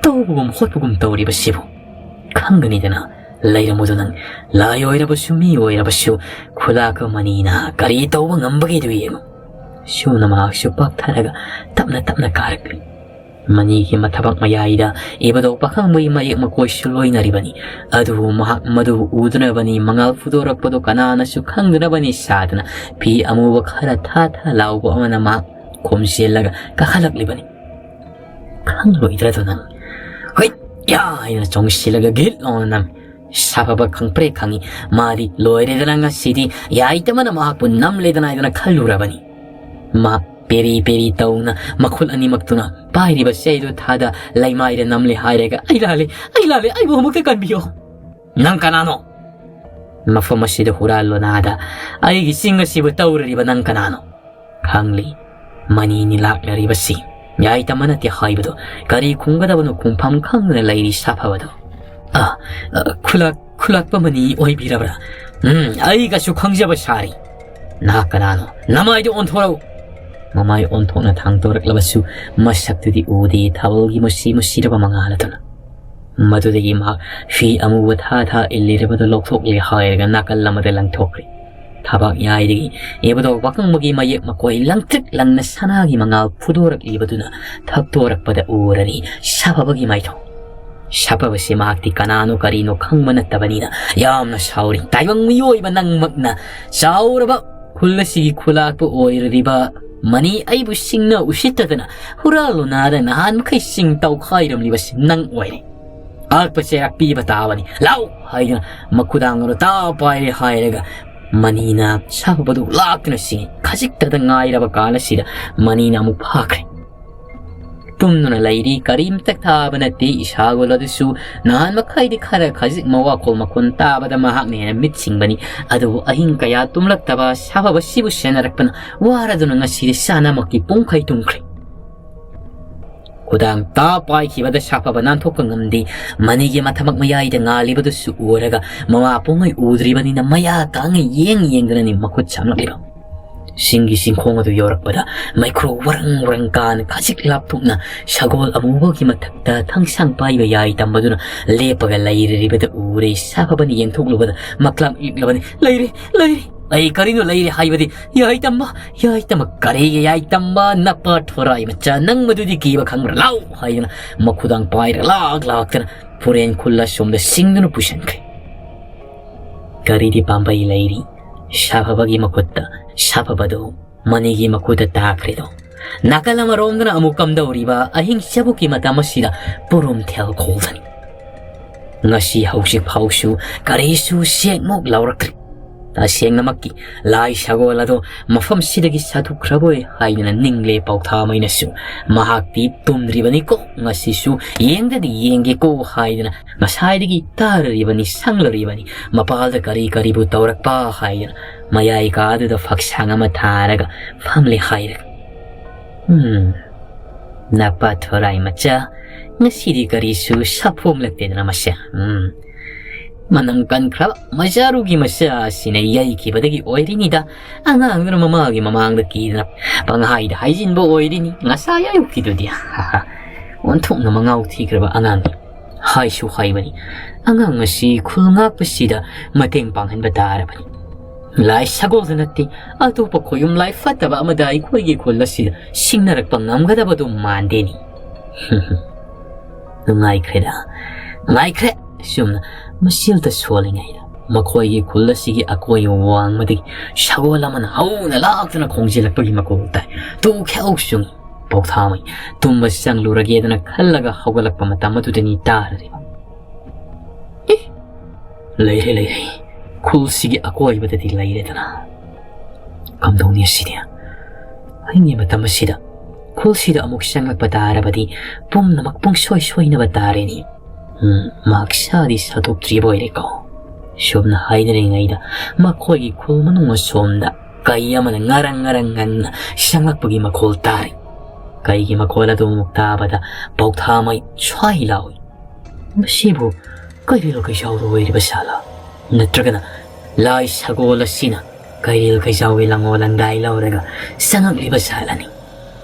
ꯇꯧꯕꯒꯨꯝ ꯍꯣꯠꯄꯒꯨꯝ ꯇꯧꯔꯤꯕꯁꯤꯕꯨ? ꯈꯪꯒꯅꯤꯗꯅ, ꯂꯩꯔꯝꯃꯨꯗꯨ ꯅꯪ꯫ ꯂꯥꯏ ꯑꯣꯏꯔꯕꯁꯨ ꯃꯤ ꯑꯣꯏꯔꯕꯁꯨ ꯈꯨꯂꯥꯛ ꯑꯃꯅꯤꯅ ꯀꯔꯤ ꯇꯧꯕ ꯉꯝꯕꯒꯦꯗꯨ ꯌꯦꯡꯉꯨ꯫ ꯁꯨꯅ ꯃꯍꯥꯛꯁꯨ ꯄꯥꯛꯊꯔꯒ ꯇꯞꯅ ꯇꯞꯅ ꯀꯥꯔꯛꯂꯤ꯫ ꯃꯅꯤꯒꯤ ꯃꯊꯕꯥꯛ ꯃꯌꯥꯏꯗ ꯏꯕꯗꯧ ꯄꯥꯈꯪꯕꯒꯤ ꯃꯌꯦꯛ ꯃꯀꯣꯏꯁꯨ ꯂꯣꯏꯅꯔꯤꯕꯅꯤ꯫ ꯑꯗꯨꯕꯨ ꯃꯍꯥꯛ ꯃꯗꯨ ꯎꯗꯨꯅꯕꯅꯤ, ꯃꯉꯥꯜ ꯐꯨꯗꯣꯔꯛꯄꯗꯨ ꯀꯅꯥꯅꯁꯨ ꯈꯪꯗꯅꯕꯅꯤ ꯁꯥꯗꯅ ꯐꯤ ꯑꯃꯨꯕ ꯈꯔ ꯊꯥ ꯊꯥ ꯂꯥꯎꯕ ꯑꯃꯅ ꯃꯍꯥꯛ ꯈꯣꯝꯖꯤꯜꯂꯒ ꯀꯥꯈꯠꯂꯛꯂꯤꯕꯅꯤ꯫ "ꯈꯪꯂꯣꯏꯗ꯭ꯔꯗꯣ ꯅꯪ?" ꯍꯣꯏ, ꯌꯥ ꯍꯥꯏꯅ ꯆꯣꯡꯁꯤꯜꯂꯒ ꯒꯤꯠ ꯂꯥꯎꯅ ꯅꯝꯃꯤ꯫ ꯁꯥꯐꯕ ꯈꯪꯄ꯭ꯔꯦ ꯈꯪꯏ꯫ ꯃꯥꯗꯤ ꯂꯣꯏꯔꯦꯗꯅ ꯉꯁꯤꯗꯤ ꯌꯥꯏꯇꯃꯅ ꯃꯍꯥꯛꯄꯨ ꯅꯝꯂꯦꯗꯅ ꯍꯥꯏꯗꯅ ꯈꯜꯂꯨꯔꯕꯅꯤ꯫ ꯃꯥ ꯄꯦꯔꯤ ꯄꯦꯔꯤ ꯇꯧꯅ ꯃꯈꯨꯠ ꯑꯅꯤꯃꯛꯇꯨꯅ ꯄꯥꯏꯔꯤꯕ ꯆꯩꯗꯨ ꯊꯥꯗ ꯂꯩꯃꯥꯏꯗ ꯅꯝꯂꯦ ꯍꯥꯏꯔꯒ, "ꯑꯩ ꯂꯥꯜꯂꯦ, ꯑꯩ ꯂꯥꯜꯂꯦ, ꯑꯩꯕꯨ ꯑꯃꯨꯛꯇ ꯀꯟꯕꯤꯌꯣ!" "ꯅꯪ ꯀꯅꯥꯅꯣ?" "ꯃꯐꯝ ꯑꯁꯤꯗ ꯍꯨꯔꯥꯟ ꯂꯣꯅꯥꯗ ꯑꯩꯒꯤ ꯆꯤꯡ ꯑꯁꯤꯕꯨ ꯇꯧꯔꯨꯔꯤꯕ ꯅꯪ ꯀꯅꯥꯅꯣ?" ꯈꯪꯂꯤ꯫ ꯃꯅꯤꯅꯤ ꯂꯥꯛꯂꯔꯤꯕꯁꯤ꯫ ꯌꯥꯏꯇꯃ ꯅꯠꯇꯦ ꯍꯥꯏꯕꯗꯣ ꯀꯔꯤ ꯈꯨꯝꯒꯗꯕꯅꯣ ꯈꯨꯝꯐꯝ ꯈꯪꯗꯅ ꯂꯩꯔꯤ ꯁꯥꯐꯕꯗꯣ꯫ "ꯑ, ꯑ, ꯈꯨꯂꯥꯛ-, ꯈꯨꯂꯥꯛꯄ ꯃꯅꯤ ꯑꯣꯏꯕꯤꯔꯕ꯭ꯔꯥ? ꯎꯝ, ꯑꯩꯒꯁꯨ ꯈꯪꯖꯕ ꯁꯥꯔꯤ꯫ ꯅꯍꯥꯛ ꯀꯅꯥꯅꯣ? ꯅꯃꯥꯏꯗꯨ ꯑꯣꯟꯊꯣꯔꯛꯎ!" ꯃꯃꯥꯏ ꯑꯣꯟꯊꯣꯛꯅ ꯊꯥꯡꯗꯣꯔꯛꯂꯕꯁꯨ ꯃꯁꯛꯇꯨꯗꯤ ꯎꯗꯦ ꯊꯥꯕꯜꯒꯤ ꯃꯨꯁꯤ ꯃꯨꯁꯤꯔꯕ ꯃꯉꯥꯜ ꯑꯗꯨꯅ꯫ ꯃꯗꯨꯗꯒꯤ ꯃꯍꯥꯛ ꯐꯤ ꯑꯃꯨꯕ ꯊꯥ ꯊꯥ ꯏꯜꯂꯤꯔꯕꯗꯨ ꯂꯧꯊꯣꯛꯂꯦ ꯍꯥꯏꯔꯒ ꯅꯥꯀꯜ ꯑꯃꯗ ꯂꯪꯊꯣꯛꯈ꯭ꯔꯦ꯫ ꯊꯕꯥꯛ ꯌꯥꯏꯗꯒꯤ ꯏꯕꯗꯧ ꯄꯥꯈꯪꯕꯒꯤ ꯃꯌꯦꯛ ꯃꯀꯣꯏ ꯂꯪꯇ꯭ꯔꯤꯛ ꯂꯪꯅ ꯁꯅꯥꯒꯤ ꯃꯉꯥꯜ ꯐꯨꯗꯣꯔꯛꯂꯤꯕꯗꯨꯅ ꯊꯛꯇꯣꯔꯛꯄꯗ ꯎꯔꯅꯤ ꯁꯥꯐꯕꯒꯤ ꯃꯥꯏꯊꯣꯡ꯫ ꯁꯥꯐꯕꯁꯤ ꯃꯍꯥꯛꯇꯤ ꯀꯅꯥꯅꯣ ꯀꯔꯤꯅꯣ ꯈꯪꯕ ꯅꯠꯇꯕꯅꯤꯅ ꯌꯥꯝꯅ ꯁꯥꯎꯔꯤ꯫ "ꯇꯥꯏꯕꯪ ꯃꯤꯑꯣꯏꯕ ꯅꯪꯃꯛꯅ ꯆꯥꯎꯔꯕ ꯈꯨꯜ ꯑꯁꯤꯒꯤ ꯈꯨꯂꯥꯛꯄ ꯑꯣꯏꯔꯤꯕ ꯃꯅꯤ ꯑꯩꯕꯨ ꯁꯤꯡꯅ ꯎꯁꯤꯠꯇꯗꯅ ꯍꯨꯔꯥꯜꯂꯨ ꯅꯥꯗ ꯅꯍꯥꯟ ꯃꯈꯩ ꯆꯤꯡ ꯇꯧꯈꯥꯏꯔꯝꯂꯤꯕꯁꯤ ꯅꯪ ꯑꯣꯏꯔꯦ꯫ ꯑꯀꯛꯄ ꯆꯩꯔꯥꯛ ꯄꯤꯕ ꯇꯥꯕꯅꯤ꯫ ꯂꯥꯎ!" ꯍꯥꯏꯗꯨꯅ ꯃꯈꯨꯗꯥꯡ ꯑꯗꯨ ꯇꯥ ꯄꯥꯏꯔꯦ ꯍꯥꯏꯔꯒ ꯃꯅꯤꯅ ꯁꯥꯐꯕꯗꯨ ꯂꯥꯛꯇꯨꯅ ꯆꯤꯡꯏ꯫ ꯈꯖꯤꯛꯇꯗ ꯉꯥꯏꯔꯕ ꯀꯥꯟ ꯑꯁꯤꯗ ꯃꯅꯤꯅ ꯑꯃꯨꯛ ꯐꯥꯈ꯭ꯔꯦ꯫ ꯇꯨꯝꯗꯨꯅ ꯂꯩꯔꯤ꯫ ꯀꯔꯤꯝꯇ ꯊꯥꯕ ꯅꯠꯇꯦ꯫ ꯏꯁꯥꯒꯨꯜ ꯑꯗꯨꯁꯨ ꯅꯍꯥꯟ ꯃꯈꯩꯗꯤ ꯈꯔ ꯈꯖꯤꯛ ꯃꯋꯥꯈꯣꯜ ꯃꯈꯣꯟ ꯇꯥꯕꯗ ꯃꯍꯥꯛꯅ ꯍꯦꯟꯅ ꯃꯤꯠ ꯁꯤꯡꯕꯅꯤ꯫ ꯑꯗꯨꯕꯨ ꯑꯍꯤꯡ ꯀꯌꯥ ꯇꯨꯝꯂꯛꯇꯕ ꯁꯥꯐꯕꯁꯤꯕꯨ ꯁꯦꯟꯅꯔꯛꯄꯅ ꯋꯥꯔꯗꯨꯅ ꯉꯁꯤꯗꯤ ꯆꯥꯅꯃꯛꯀꯤ ꯄꯨꯡꯈꯩ ꯇꯨꯝꯈ꯭ꯔꯦ꯫ ꯈꯨꯗꯥꯡ ꯇꯥ ꯄꯥꯏꯈꯤꯕꯗ ꯁꯥꯐꯕ ꯅꯥꯟꯊꯣꯛꯄ ꯉꯝꯗꯦ꯫ ꯃꯅꯤꯒꯤ ꯃꯊꯕꯥꯛ ꯃꯌꯥꯏꯗ ꯉꯥꯜꯂꯤꯕꯗꯨꯁꯨ ꯎꯔꯒ ꯃꯃꯥ ꯄꯨꯡꯉꯩ ꯎꯗ꯭ꯔꯤꯕꯅꯤꯅ ꯃꯌꯥ ꯀꯥꯡꯉꯩ ꯌꯦꯡ ꯌꯦꯡꯗꯨꯅꯅꯤ ꯃꯈꯨꯠ ꯁꯝꯂꯛꯂꯤꯕ꯫ ꯆꯤꯡꯒꯤ ꯆꯤꯡꯈꯣꯡ ꯑꯗꯨ ꯌꯧꯔꯛꯄꯗ ꯃꯩꯈ꯭ꯔꯣ ꯋꯔꯪ ꯋꯔꯪ ꯀꯥꯅ ꯈꯖꯤꯛ ꯂꯥꯞꯊꯣꯛꯅ ꯁꯒꯣꯜ ꯑꯃꯨꯕꯒꯤ ꯃꯊꯛꯇ ꯊꯥꯡꯁꯥꯡ ꯄꯥꯏꯕ ꯌꯥꯏ ꯇꯝꯕꯗꯨꯅ ꯂꯦꯞꯄꯒ ꯂꯩꯔꯤꯕꯗꯨ ꯎꯔꯦ꯫ ꯁꯥꯐꯕꯅ ꯌꯦꯡꯊꯣꯛꯂꯨꯕꯗ ꯃꯛꯂꯥꯛꯂꯤꯛꯂꯕꯅꯤ꯫ "ꯂꯩꯔꯦ, ꯂꯩꯔꯦ!" ꯑꯩ ꯀꯔꯤꯅꯣ ꯂꯩꯔꯦ ꯍꯥꯏꯕꯗꯤ? "ꯌꯥꯏꯇꯝꯕ, ꯌꯥꯏꯇꯝꯕ, ꯀꯔꯤꯒꯤ ꯌꯥꯏꯇꯝꯕ? ꯅꯄꯥ ꯊꯣꯔꯥꯏ ꯃꯆꯥ, ꯅꯪ ꯃꯗꯨꯗꯤ ꯀꯤꯕ ꯈꯪꯕ꯭ꯔꯥ? ꯂꯥꯎ!" ꯍꯥꯏꯗꯅ ꯃꯈꯨꯗꯥꯡ ꯄꯥꯏꯔꯒ ꯂꯥꯛ ꯂꯥꯛꯇꯅ ꯐꯣꯔꯦꯟ ꯈꯨꯜ ꯑꯁꯣꯝꯗ ꯁꯤꯡꯗꯨꯅ ꯄꯨꯁꯤꯟꯈ꯭ꯔꯦ꯫ ꯀꯔꯤꯗꯤ ꯄꯥꯝꯕꯩ ꯂꯩꯔꯤ? ꯁꯥꯐꯕꯒꯤ ꯃꯈꯨꯠꯇ ꯁꯥꯐꯕꯗꯨ ꯃꯅꯤꯒꯤ ꯃꯈꯨꯠꯇ ꯇꯥꯈ꯭ꯔꯦꯗꯣ꯫ ꯅꯥꯀꯜ ꯑꯃꯔꯣꯝꯗꯅ ꯑꯃꯨꯛ ꯀꯝꯗꯧꯔꯤꯕ ꯑꯍꯤꯡ ꯆꯕꯨꯛꯀꯤ ꯃꯇꯝ ꯑꯁꯤꯗ ꯄꯨꯔꯨꯝ ꯊꯦꯜ ꯈꯣꯜꯗꯅꯤ꯫ ꯉꯁꯤ ꯍꯧꯖꯤꯛ ꯐꯥꯎꯁꯨ ꯀꯔꯤꯁꯨ ꯁꯦꯛꯃꯨꯛ ꯂꯧꯔꯛꯇ꯭ꯔꯤ꯫ ꯇꯁꯦꯡꯅꯃꯛꯀꯤ ꯂꯥꯏ ꯁꯒꯣꯜ ꯑꯗꯣ ꯃꯐꯝꯁꯤꯗꯒꯤ ꯁꯥꯗꯣꯛꯈ꯭ꯔꯕꯣꯏ ꯍꯥꯏꯗꯅ ꯅꯤꯡꯂꯦ ꯄꯥꯎꯊꯥꯃꯩꯅꯁꯨ꯫ ꯃꯍꯥꯛꯇꯤ ꯇꯨꯝꯗ꯭ꯔꯤꯕꯅꯤꯀꯣ, ꯉꯁꯤꯁꯨ ꯌꯦꯡꯗꯗꯤ ꯌꯦꯡꯒꯦꯀꯣ ꯍꯥꯏꯗꯅ ꯉꯁꯥꯏꯗꯒꯤ ꯇꯥꯔꯔꯤꯕꯅꯤ, ꯁꯪꯂꯔꯤꯕꯅꯤ꯫ ꯃꯄꯥꯜꯗ ꯀꯔꯤ ꯀꯔꯤꯕꯨ ꯇꯧꯔꯛꯄ ꯍꯥꯏꯗꯅ ꯃꯌꯥꯏ ꯀꯥꯗꯨꯗ ꯐꯛꯁꯥꯡ ꯑꯃ ꯊꯥꯔꯒ ꯐꯝꯂꯦ ꯍꯥꯏꯔꯒ꯫ "ꯎꯝ, ꯅꯄꯥ ꯊꯣꯔꯥꯏ ꯃꯆꯥ, ꯉꯁꯤꯗꯤ ꯀꯔꯤꯁꯨ ꯁꯥꯐꯣꯡꯂꯛꯇꯦꯗꯅ ꯃꯁꯦ꯫ ꯎꯝ, ꯃꯅꯝ ꯀꯟꯈ꯭ꯔꯕ ꯃꯆꯥꯔꯨꯒꯤ ꯃꯆꯥ ꯑꯁꯤꯅ ꯌꯩꯈꯤꯕꯗꯒꯤ ꯑꯣꯏꯔꯤꯅꯤꯗ꯫ ꯑꯉꯥꯡꯗꯨꯅ ꯃꯃꯥꯒꯤ ꯃꯃꯥꯡꯗ ꯀꯤꯗꯅ ꯄꯪꯍꯥꯏꯗ ꯍꯥꯏꯖꯤꯟꯕ ꯑꯣꯏꯔꯤꯅꯤ꯫ ꯉꯁꯥꯏ ꯑꯌꯨꯛꯀꯤꯗꯨꯗꯤ, ꯑꯣꯟꯊꯣꯛꯅ ꯃꯉꯥꯎ ꯊꯤꯈ꯭ꯔꯕ ꯑꯉꯥꯡꯅꯤ꯫ ꯍꯥꯏꯁꯨ ꯍꯥꯏꯕꯅꯤ, ꯑꯉꯥꯡ ꯑꯁꯤ ꯈꯨꯜ ꯉꯥꯛꯄꯁꯤꯗ ꯃꯇꯦꯡ ꯄꯥꯡꯍꯟꯕ ꯇꯥꯔꯕꯅꯤ꯫ ꯂꯥꯏ ꯁꯒꯣꯜꯗ ꯅꯠꯇꯦ, ꯑꯇꯣꯞꯄ ꯈꯣꯌꯨꯝ ꯂꯥꯏ ꯐꯠꯇꯕ ꯑꯃꯗ ꯑꯩꯈꯣꯏꯒꯤ ꯈꯨꯜ ꯑꯁꯤꯗ ꯁꯤꯡꯅꯔꯛꯄ ꯉꯝꯒꯗꯕꯗꯨ ꯃꯥꯟꯗꯦꯅꯤ꯫" "ꯅꯨꯡꯉꯥꯏꯈ꯭ꯔꯦꯗ, ꯅꯨꯡꯉꯥꯏꯈ꯭ꯔꯦ꯫" ꯁꯨꯝꯅ ꯃꯁꯤꯜꯇ ꯁꯣꯜꯂꯤꯉꯩꯗ ꯃꯈꯣꯏꯒꯤ ꯈꯨꯜ ꯑꯁꯤꯒꯤ ꯑꯀꯣꯏꯕ ꯋꯥꯡꯃꯗꯒꯤ ꯁꯒꯣꯜ ꯑꯃꯅ ꯍꯧꯅ ꯂꯥꯛꯇꯨꯅ ꯈꯣꯡꯖꯤꯜꯂꯛꯄꯒꯤ ꯃꯈꯣꯜ ꯇꯥꯏ꯫ ꯇꯨ ꯈꯦꯎ ꯆꯨꯡꯏ꯫ ꯄꯥꯎꯊꯥꯃꯩ ꯇꯨꯝꯕ ꯆꯪꯂꯨꯔꯒꯦꯗꯅ ꯈꯜꯂꯒ ꯍꯧꯒꯠꯂꯛꯄ ꯃꯇꯝ ꯑꯗꯨꯗꯅꯤ ꯇꯥꯔꯔꯤꯕ꯫ "ꯑꯦ, ꯂꯩꯔꯦ, ꯂꯩꯔꯦ꯫ ꯈꯨꯜꯁꯤꯒꯤ ꯑꯀꯣꯏꯕꯗꯗꯤ ꯂꯩꯔꯦꯗꯅ꯫ ꯀꯝꯗꯧꯅꯤ ꯑꯁꯤꯗꯤ? ꯑꯍꯤꯡꯒꯤ ꯃꯇꯝ ꯑꯁꯤꯗ ꯈꯨꯜꯁꯤꯗ ꯑꯃꯨꯛ ꯆꯪꯂꯛꯄ ꯇꯥꯔꯕꯗꯤ ꯄꯨꯝꯅꯃꯛ ꯄꯨꯡꯁꯣꯏ ꯁꯣꯏꯅꯕ ꯇꯥꯔꯦꯅꯦ꯫ ꯎꯝ, ꯃꯍꯥꯛ ꯁꯥꯗꯤ ꯁꯥꯗꯣꯛꯇ꯭ꯔꯤꯕ ꯑꯣꯏꯔꯦꯀꯣ꯫" ꯁꯨꯝꯅ ꯍꯥꯏꯅꯔꯤꯉꯩꯗ ꯃꯈꯣꯏꯒꯤ ꯈꯨꯜ ꯃꯅꯨꯡ ꯑꯁꯣꯝꯗ ꯀꯩ ꯑꯃꯅ ꯉꯔꯪ ꯉꯔꯪ ꯉꯪꯅ ꯆꯪꯂꯛꯄꯒꯤ ꯃꯈꯣꯜ ꯇꯥꯔꯤ꯫ ꯀꯩꯒꯤ ꯃꯈꯣꯜ ꯑꯗꯨ ꯑꯃꯨꯛ ꯇꯥꯕꯗ ꯄꯥꯎꯊꯥꯃꯩ ꯁ꯭ꯋꯥꯏ ꯂꯥꯎꯏ꯫ "ꯃꯁꯤꯕꯨ ꯀꯩꯔꯦꯜ ꯀꯩꯖꯥꯎꯗ ꯑꯣꯏꯔꯤꯕ ꯁꯥꯂꯥ? ꯅꯠꯇ꯭ꯔꯒꯅ ꯂꯥꯏ ꯁꯒꯣꯜ ꯑꯁꯤꯅ ꯀꯩꯔꯦꯜ ꯀꯩꯖꯥꯎꯒꯤ ꯂꯪꯉꯣ ꯂꯪꯗꯥꯏ ꯂꯧꯔꯒ ꯆꯪꯉꯛꯂꯤꯕ ꯁꯥꯂꯥꯅꯤ?"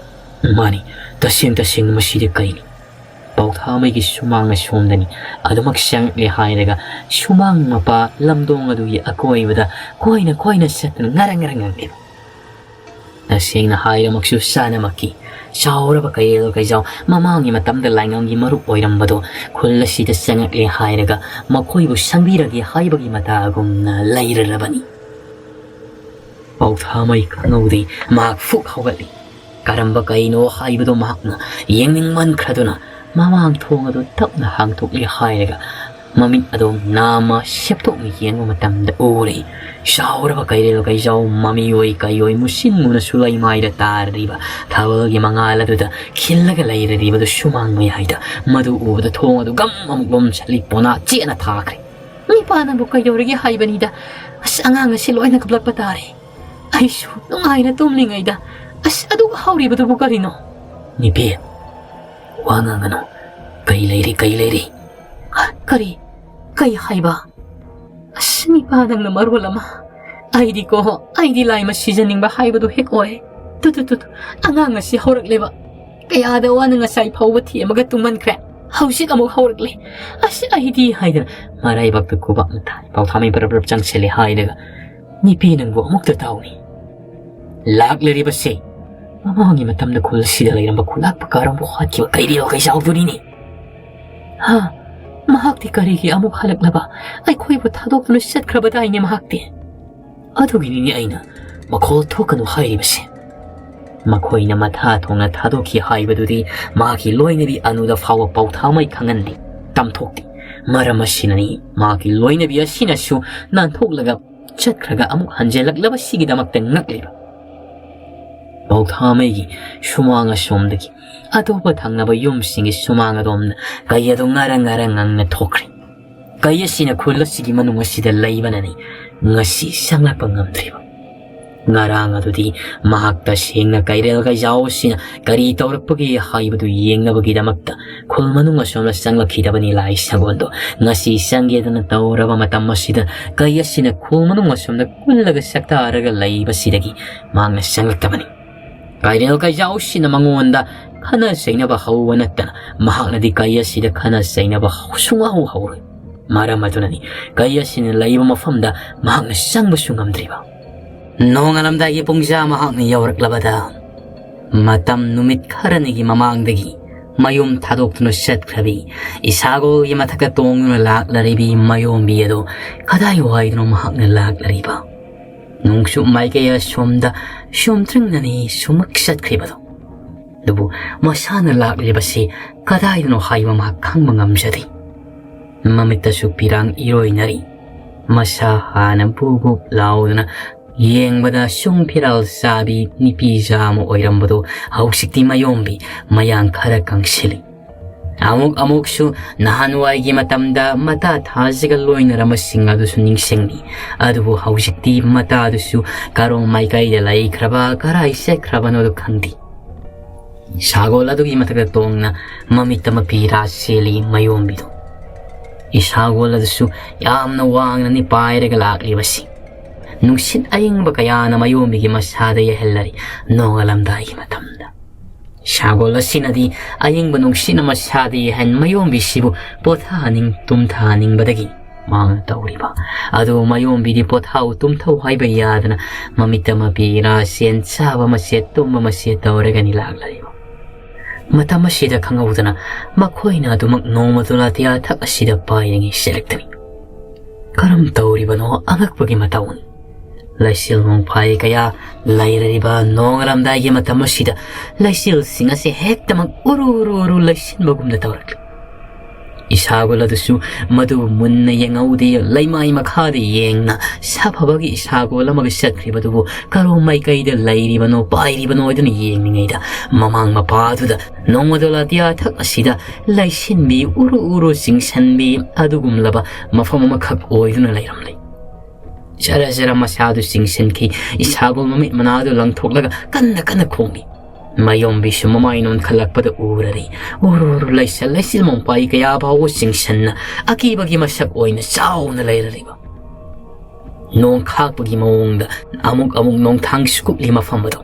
"ꯃꯥꯅꯤ, ꯇꯁꯦꯡ ꯇꯁꯦꯡꯅ ꯃꯁꯤꯗꯤ ꯀꯩꯅꯤ?" ꯄꯥꯎꯊꯥꯃꯩꯒꯤ ꯁꯨꯃꯥꯡ ꯑꯁꯣꯝꯗꯅꯤ꯫ ꯑꯗꯨꯃꯛ ꯆꯪꯉꯛꯂꯦ ꯍꯥꯏꯔꯒ ꯁꯨꯃꯥꯡ ꯃꯄꯥ ꯂꯝꯗꯣꯡ ꯑꯗꯨꯒꯤ ꯑꯀꯣꯏꯕꯗ ꯀꯣꯏꯅ ꯀꯣꯏꯅ ꯆꯠꯇꯨꯅ ꯉꯔꯪ ꯉꯔꯪ ꯉꯪꯂꯦꯕ꯫ ꯇꯁꯦꯡꯅ ꯍꯥꯏꯔꯃꯛꯁꯨ ꯆꯥꯅꯃꯛꯀꯤ ꯆꯥꯎꯔꯕ ꯀꯩꯔꯦꯜ ꯀꯩꯖꯥꯎ ꯃꯃꯥꯡꯒꯤ ꯃꯇꯝꯗ ꯂꯥꯏꯉꯝꯒꯤ ꯃꯔꯨꯞ ꯑꯣꯏꯔꯝꯕꯗꯣ ꯈꯨꯜ ꯑꯁꯤꯗ ꯆꯪꯉꯛꯂꯦ ꯍꯥꯏꯔꯒ ꯃꯈꯣꯏꯕꯨ ꯁꯪꯕꯤꯔꯒꯦ ꯍꯥꯏꯕꯒꯤ ꯃꯇꯥꯒꯨꯝꯅ ꯂꯩꯔꯔꯕꯅꯤ꯫ ꯄꯥꯎꯊꯥꯃꯩ ꯈꯪꯍꯧꯗꯦ, ꯃꯍꯥꯛ ꯐꯨꯛ ꯍꯧꯒꯠꯂꯤ꯫ ꯀꯔꯝꯕ ꯀꯩꯅꯣ ꯍꯥꯏꯕꯗꯨ ꯃꯍꯥꯛꯅ ꯌꯦꯡꯅꯤꯡꯃꯟꯈ꯭ꯔꯗꯨꯅ ꯃꯃꯥꯡ ꯊꯣꯡ ꯑꯗꯨ ꯇꯞꯅ ꯍꯥꯡꯗꯣꯛꯂꯦ ꯍꯥꯏꯔꯒ ꯃꯃꯤꯠ ꯑꯗꯨ ꯅꯥꯝꯃ ꯁꯦꯞꯇꯣꯛꯅ ꯌꯦꯡꯕ ꯃꯇꯝꯗ ꯎꯔꯦ꯫ ꯆꯥꯎꯔꯕ ꯀꯩꯔꯦꯜ ꯀꯩꯖꯥꯎ ꯃꯃꯤꯑꯣꯏ ꯀꯩꯑꯣꯏ ꯃꯨꯁꯤꯟ ꯃꯨꯅꯁꯨ ꯂꯩꯃꯥꯏꯗ ꯇꯥꯔꯤꯕ ꯊꯥꯕꯜꯒꯤ ꯃꯉꯥꯜ ꯑꯗꯨꯗ ꯈꯤꯜꯂꯒ ꯂꯩꯔꯤꯕꯗꯨ ꯁꯨꯃꯥꯡ ꯃꯌꯥꯏꯗ꯫ ꯃꯗꯨ ꯎꯕꯗ ꯊꯣꯡ ꯑꯗꯨ ꯒꯝ ꯑꯃꯨꯛ ꯂꯣꯟꯁꯤꯜꯂꯤ, ꯄꯣꯅꯥ ꯆꯦꯠꯅ ꯊꯥꯈ꯭ꯔꯦ꯫ "ꯅꯤꯄꯥ, ꯅꯪꯕꯨ ꯀꯩꯗꯧꯔꯒꯦ ꯍꯥꯏꯕꯅꯤꯗ? ꯑꯁ, ꯑꯉꯥꯡ ꯑꯁꯤ ꯂꯣꯏꯅ ꯀꯞꯂꯛꯄ ꯇꯥꯔꯦ꯫ ꯑꯩꯁꯨ ꯅꯨꯡꯉꯥꯏꯅ ꯇꯨꯝꯂꯤꯉꯩꯗ꯫ ꯑꯁ, ꯑꯗꯨ ꯍꯧꯔꯤꯕꯗꯨꯕꯨ ꯀꯔꯤꯅꯣ?" "ꯅꯤꯄꯤ, ꯋꯥ ꯉꯥꯡꯒꯅꯨ꯫ ꯀꯩ ꯂꯩꯔꯤ, ꯀꯩ ꯂꯩꯔꯤ?" "ꯍ, ꯀꯔꯤ? ꯀꯩ ꯍꯥꯏꯕ?" "ꯑꯁ, ꯅꯤꯄꯥ, ꯅꯪꯅ ꯃꯔꯣꯜ ꯑꯃ꯫ ꯑꯩꯗꯤꯀꯣ, ꯑꯩꯗꯤ ꯂꯥꯏ ꯃꯁꯤꯖꯅꯤꯡꯕ ꯍꯥꯏꯕꯗꯨ ꯍꯦꯛ ꯑꯣꯏ꯫ ꯇꯨ, ꯇꯨ, ꯇꯨ, ꯇꯨ, ꯑꯉꯥꯡ ꯑꯁꯤ ꯍꯧꯔꯛꯂꯦꯕ꯫ ꯀꯌꯥꯗ ꯋꯥꯅ ꯉꯁꯥꯏ ꯐꯥꯎꯕ ꯊꯦꯝꯃꯒ ꯇꯨꯝꯍꯟꯈ꯭ꯔꯦ꯫ ꯍꯧꯖꯤꯛ ꯑꯃꯨꯛ ꯍꯧꯔꯛꯂꯦ꯫ ꯑꯁ, ꯑꯩꯗꯤ," ꯍꯥꯏꯗꯅ ꯃꯔꯥꯏꯕꯛꯇ ꯈꯨꯕꯥꯛꯅ ꯊꯥꯏ꯫ ꯄꯥꯎꯊꯥꯃꯩ ꯄꯔꯞ ꯄꯔꯞ ꯆꯪꯁꯤꯜꯂꯦ ꯍꯥꯏꯔꯒ, "ꯅꯤꯄꯤ, ꯅꯪꯕꯨ ꯑꯃꯨꯛꯇ ꯇꯥꯎꯅꯤ꯫ ꯂꯥꯛꯂꯤꯕꯁꯤ ꯃꯃꯥꯡꯒꯤ ꯃꯇꯝꯗ ꯈꯨꯜ ꯑꯁꯤꯗ ꯂꯩꯔꯝꯕ ꯈꯨꯂꯥꯛꯄ ꯀꯥꯔꯝꯕ ꯍꯥꯠꯈꯤꯕ ꯀꯩꯔꯦꯜ ꯀꯩꯖꯥꯎꯗꯨꯅꯤꯅꯦ꯫ ꯍꯥ? ꯃꯍꯥꯛꯇꯤ ꯀꯔꯤꯒꯤ ꯑꯃꯨꯛ ꯍꯜꯂꯛꯂꯕ? ꯑꯩꯈꯣꯏꯕꯨ ꯊꯥꯗꯣꯛꯇꯨꯅ ꯆꯠꯈ꯭ꯔꯕꯗꯥꯏꯅꯦ ꯃꯍꯥꯛꯇꯤ?" "ꯑꯗꯨꯒꯤꯅꯤꯅꯦ ꯑꯩꯅ ꯃꯈꯣꯜ ꯊꯣꯛꯀꯅꯨ ꯍꯥꯏꯔꯤꯕꯁꯦ꯫ ꯃꯈꯣꯏꯅ ꯃꯊꯥ ꯊꯣꯡꯅ ꯊꯥꯗꯣꯛꯈꯤ ꯍꯥꯏꯕꯗꯨꯗꯤ ꯃꯍꯥꯛꯀꯤ ꯂꯣꯏꯅꯕꯤ ꯑꯅꯨꯗ ꯐꯥꯎꯕ ꯄꯥꯎꯊꯥꯃꯩ ꯈꯪꯍꯟꯗꯦ, ꯇꯝꯊꯣꯛꯇꯦ꯫ ꯃꯔꯝ ꯑꯁꯤꯅꯅꯤ ꯃꯍꯥꯛꯀꯤ ꯂꯣꯏꯅꯕꯤ ꯑꯁꯤꯅꯁꯨ ꯅꯥꯟꯊꯣꯛꯂꯒ ꯆꯠꯈ꯭ꯔꯒ ꯑꯃꯨꯛ ꯍꯟꯖꯤꯜꯂꯛꯂꯕꯁꯤꯒꯤꯗꯃꯛꯇ ꯉꯛꯂꯤꯕ꯫" ꯄꯥꯎꯊꯥꯃꯩꯒꯤ ꯁꯨꯃꯥꯡ ꯑꯁꯣꯝꯗꯒꯤ ꯑꯇꯣꯞꯄ ꯊꯪꯅꯕ ꯌꯨꯝꯁꯤꯡꯒꯤ ꯁꯨꯃꯥꯡ ꯑꯗꯣꯝꯗ ꯀꯩ ꯑꯗꯨ ꯉꯔꯪ ꯉꯔꯪ ꯉꯪꯅ ꯊꯣꯛꯈ꯭ꯔꯦ꯫ ꯀꯩ ꯑꯁꯤꯅ ꯈꯨꯜ ꯑꯁꯤꯒꯤ ꯃꯅꯨꯡ ꯑꯁꯤꯗ ꯂꯩꯕꯅꯅꯤ ꯉꯁꯤ ꯆꯪꯂꯛꯄ ꯉꯝꯗ꯭ꯔꯤꯕ꯫ ꯉꯔꯥꯡ ꯑꯗꯨꯗꯤ ꯃꯍꯥꯛ ꯇꯁꯦꯡꯅ ꯀꯩꯔꯦꯜ ꯀꯩꯖꯥꯎ ꯑꯁꯤꯅ ꯀꯔꯤ ꯇꯧꯔꯛꯄꯒꯦ ꯍꯥꯏꯕꯗꯨ ꯌꯦꯡꯅꯕꯒꯤꯗꯃꯛꯇ ꯈꯨꯜ ꯃꯅꯨꯡ ꯑꯁꯣꯝꯗ ꯆꯪꯂꯛꯈꯤꯗꯕꯅꯤ ꯂꯥꯏ ꯁꯒꯣꯜꯗꯣ꯫ ꯉꯁꯤ ꯆꯪꯒꯦꯗꯅ ꯇꯧꯔꯕ ꯃꯇꯝ ꯑꯁꯤꯗ ꯀꯩ ꯑꯁꯤꯅ ꯈꯨꯜ ꯃꯅꯨꯡ ꯑꯁꯣꯝꯗ ꯀꯨꯜꯂꯒ ꯁꯛꯇꯥꯔꯒ ꯂꯩꯕꯁꯤꯗꯒꯤ ꯃꯍꯥꯛꯅ ꯆꯪꯂꯛꯇꯕꯅꯤ꯫ ꯀꯩꯔꯦꯜ ꯀꯩꯖꯥꯎꯁꯤꯅ ꯃꯉꯣꯟꯗ ꯈꯠꯅ ꯆꯩꯅꯕ ꯍꯧꯕ ꯅꯠꯇꯅ ꯃꯍꯥꯛꯅꯗꯤ ꯀꯩ ꯑꯁꯤꯗ ꯈꯠꯅ ꯆꯩꯅꯕ ꯁꯨꯡꯍꯧ ꯍꯧꯔꯣꯏ꯫ ꯃꯔꯝ ꯑꯗꯨꯅꯅꯤ ꯀꯩ ꯑꯁꯤꯅ ꯂꯩꯕ ꯃꯐꯝꯗ ꯃꯍꯥꯛꯅ ꯆꯪꯕꯁꯨ ꯉꯝꯗ꯭ꯔꯤꯕ꯫ ꯅꯣꯡꯉꯥꯜꯂꯝꯗꯥꯏꯒꯤ ꯄꯨꯡꯖꯥ ꯃꯍꯥꯛꯅ ꯌꯧꯔꯛꯂꯕꯗ, ꯃꯇꯝ ꯅꯨꯃꯤꯠ ꯈꯔꯅꯤꯒꯤ ꯃꯃꯥꯡꯗꯒꯤ ꯃꯌꯨꯝ ꯊꯥꯗꯣꯛꯇꯨꯅ ꯆꯠꯈ꯭ꯔꯕꯤ, ꯏꯁꯥꯒꯣꯜꯒꯤ ꯃꯊꯛꯇ ꯇꯣꯡꯗꯨꯅ ꯂꯥꯛꯂꯔꯤꯕꯤ ꯃꯌꯣꯝꯕꯤ ꯑꯗꯨ ꯀꯗꯥꯏꯋꯥꯏꯗꯅꯣ ꯃꯍꯥꯛꯅ ꯂꯥꯛꯂꯔꯤꯕ? ꯅꯣꯡꯆꯨꯞ ꯃꯥꯏꯀꯩ ꯑꯁꯣꯝꯗ ꯁꯣꯝꯇ꯭ꯔꯤꯡꯅꯅꯤ ꯁꯨꯃꯛ ꯆꯠꯈ꯭ꯔꯤꯕꯗꯣ꯫ ꯑꯗꯨꯕꯨ ꯃꯁꯥꯅ ꯂꯥꯛꯂꯤꯕꯁꯤ ꯀꯗꯥꯏꯗꯅꯣ ꯍꯥꯏꯕ ꯃꯍꯥꯛ ꯈꯪꯕ ꯉꯝꯖꯗꯦ꯫ ꯃꯃꯤꯠꯇꯁꯨ ꯄꯤꯔꯥꯡ ꯏꯔꯣꯏꯅꯔꯤ꯫ ꯃꯁꯥ ꯍꯥꯟꯅ ꯕꯨꯛ ꯕꯨꯛ ꯂꯥꯎꯗꯨꯅ ꯌꯦꯡꯕꯗ ꯁꯨꯝ ꯐꯤꯔꯥꯜ ꯆꯥꯕꯤ ꯅꯨꯄꯤ ꯖꯥ ꯑꯃ ꯑꯣꯏꯔꯝꯕꯗꯨ ꯍꯧꯖꯤꯛꯇꯤ ꯃꯌꯣꯝꯕꯤ, ꯃꯌꯥꯡ ꯈꯔ ꯀꯪꯁꯤꯜꯂꯤ꯫ ꯑꯃꯨꯛ ꯑꯃꯨꯛꯁꯨ ꯅꯍꯥꯟꯋꯥꯏꯒꯤ ꯃꯇꯝꯗ ꯃꯇꯥ ꯊꯥꯖꯒ ꯂꯣꯏꯅꯔꯝꯕꯁꯤꯡ ꯑꯗꯨꯁꯨ ꯅꯤꯡꯁꯤꯡꯂꯤ꯫ ꯑꯗꯨꯕꯨ ꯍꯧꯖꯤꯛꯇꯤ ꯃꯇꯥꯗꯨꯁꯨ ꯀꯔꯣꯝ ꯃꯥꯏꯀꯩꯗ ꯂꯩꯈ꯭ꯔꯕ, ꯀꯔꯥꯏ ꯆꯠꯈ꯭ꯔꯕꯅꯣꯗꯨ ꯈꯪꯗꯦ꯫ ꯁꯥꯒꯣꯜ ꯑꯗꯨꯒꯤ ꯃꯊꯛꯇ ꯇꯣꯡꯅ ꯃꯃꯤꯠꯇ ꯃꯄꯤ ꯔꯥ ꯆꯦꯜꯂꯤ ꯃꯌꯣꯝꯕꯤꯗꯨ꯫ ꯏꯁꯥꯒꯣꯜ ꯑꯗꯨꯁꯨ ꯌꯥꯝꯅ ꯋꯥꯡꯅꯅꯤ ꯄꯥꯏꯔꯒ ꯂꯥꯛꯂꯤꯕꯁꯤ꯫ ꯅꯨꯡꯁꯤꯠ ꯑꯏꯪꯕ ꯀꯌꯥꯅ ꯃꯌꯣꯝꯕꯤꯒꯤ ꯃꯁꯥꯗ ꯌꯩꯍꯜꯂꯔꯤ ꯅꯣꯡꯉꯥꯜꯂꯝꯗꯥꯏꯒꯤ ꯃꯇꯝꯗ꯫ ꯁꯥꯒꯣꯜ ꯑꯁꯤꯅꯗꯤ ꯑꯏꯪꯕ ꯅꯨꯡꯁꯤꯠꯅ ꯃꯁꯥꯗ ꯌꯩꯍꯟ ꯃꯌꯣꯝꯕꯤꯁꯤꯕꯨ ꯄꯣꯊꯥꯍꯟꯅꯤꯡ ꯇꯨꯝꯊꯍꯟꯅꯤꯡꯕꯗꯒꯤ ꯃꯥꯅ ꯇꯧꯔꯤꯕ꯫ ꯑꯗꯨꯕꯨ ꯃꯌꯣꯝꯕꯤꯗꯤ ꯄꯣꯊꯥꯎ ꯇꯨꯝꯊꯧ ꯍꯥꯏꯕ ꯌꯥꯗꯅ ꯃꯃꯤꯠꯇ ꯃꯄꯤ ꯔꯥ ꯆꯦꯟ ꯆꯥꯕ ꯃꯆꯦꯠ ꯇꯨꯝꯕ ꯃꯆꯦꯠ ꯇꯧꯔꯒꯅꯤ ꯂꯥꯛꯂꯔꯤꯕ꯫ ꯃꯇꯝ ꯑꯁꯤꯗ ꯈꯪꯍꯧꯗꯅ ꯃꯈꯣꯏꯅ ꯑꯗꯨꯃꯛ ꯅꯣꯡꯃ ꯗꯣꯂꯥꯇꯤꯌꯥ ꯊꯛ ꯑꯁꯤꯗ ꯄꯥꯏꯔꯤꯉꯩ ꯆꯦꯜꯂꯛꯇꯅꯤ꯫ ꯀꯔꯝ ꯇꯧꯔꯤꯕꯅꯣ ꯑꯉꯛꯄꯒꯤ ꯃꯇꯧꯅꯤ꯫ ꯂꯩꯆꯤꯜ ꯅꯣꯡꯐꯥꯏ ꯀꯌꯥ ꯂꯩꯔꯔꯤꯕ ꯅꯣꯡꯉꯥꯜꯂꯝꯗꯥꯏꯒꯤ ꯃꯇꯝ ꯑꯁꯤꯗ ꯂꯩꯆꯤꯜꯁꯤꯡ ꯑꯁꯤ ꯍꯦꯛꯇꯃꯛ ꯎꯔꯨ ꯎꯔꯨ ꯎꯔꯨ ꯂꯩꯁꯤꯟꯕꯒꯨꯝꯅ ꯇꯧꯔꯛꯂꯤ꯫ ꯏꯁꯥꯒꯣꯜ ꯑꯗꯨꯁꯨ ꯃꯗꯨ ꯃꯨꯟꯅ ꯌꯦꯡꯍꯧꯗꯦ꯫ ꯂꯩꯃꯥꯏ ꯃꯈꯥꯗ ꯌꯦꯡꯅ ꯁꯥꯐꯕꯒꯤ ꯏꯁꯥꯒꯣꯜ ꯑꯃꯒ ꯆꯠꯈ꯭ꯔꯤꯕꯗꯨꯕꯨ ꯀꯔꯣꯝ ꯃꯥꯏꯀꯩꯗ ꯂꯩꯔꯤꯕꯅꯣ, ꯄꯥꯏꯔꯤꯕꯅꯣ ꯍꯥꯏꯗꯨꯅ ꯌꯦꯡꯂꯤꯉꯩꯗ ꯃꯃꯥꯡ ꯃꯄꯥꯗꯨꯗ ꯅꯣꯡꯃꯗꯣꯂꯥꯇꯤꯌꯥ ꯊꯛ ꯑꯁꯤꯗ ꯂꯩꯁꯤꯟꯕꯤ ꯎꯔꯨ ꯎꯔꯨ ꯆꯤꯡꯁꯟꯕꯤ ꯑꯗꯨꯒꯨꯝꯂꯕ ꯃꯐꯝ ꯑꯃꯈꯛ ꯑꯣꯏꯗꯨꯅ ꯂꯩꯔꯝꯂꯦ꯫ ꯖꯔ ꯖꯔ ꯃꯁꯥꯗꯨ ꯆꯤꯡꯁꯤꯟꯈꯤ꯫ ꯏꯁꯥꯒꯣꯜ ꯃꯃꯤꯠ ꯃꯅꯥꯗꯨ ꯂꯪꯊꯣꯛꯂꯒ ꯀꯟꯅ ꯀꯟꯅ ꯈꯣꯡꯂꯤ꯫ ꯃꯌꯣꯝꯕꯤꯁꯨ ꯃꯃꯥꯏ ꯅꯣꯟꯈꯠꯂꯛꯄꯗ ꯎꯔꯔꯤ꯫ ꯎꯔꯨ ꯎꯔꯨ ꯂꯩꯆꯜ ꯂꯩꯆꯤꯜ ꯃꯣꯡꯄꯥꯏ ꯀꯌꯥ ꯐꯥꯎꯕ ꯆꯤꯡꯁꯟꯅ ꯑꯀꯤꯕꯒꯤ ꯃꯁꯛ ꯑꯣꯏꯅ ꯆꯥꯎꯅ ꯂꯩꯔꯔꯤꯕ꯫ ꯅꯣꯡ ꯈꯥꯛꯄꯒꯤ ꯃꯑꯣꯡꯗ ꯑꯃꯨꯛ ꯑꯃꯨꯛ ꯅꯣꯡꯊꯥꯡ ꯁꯨꯀꯨꯞꯂꯤ ꯃꯐꯝ ꯑꯗꯨ꯫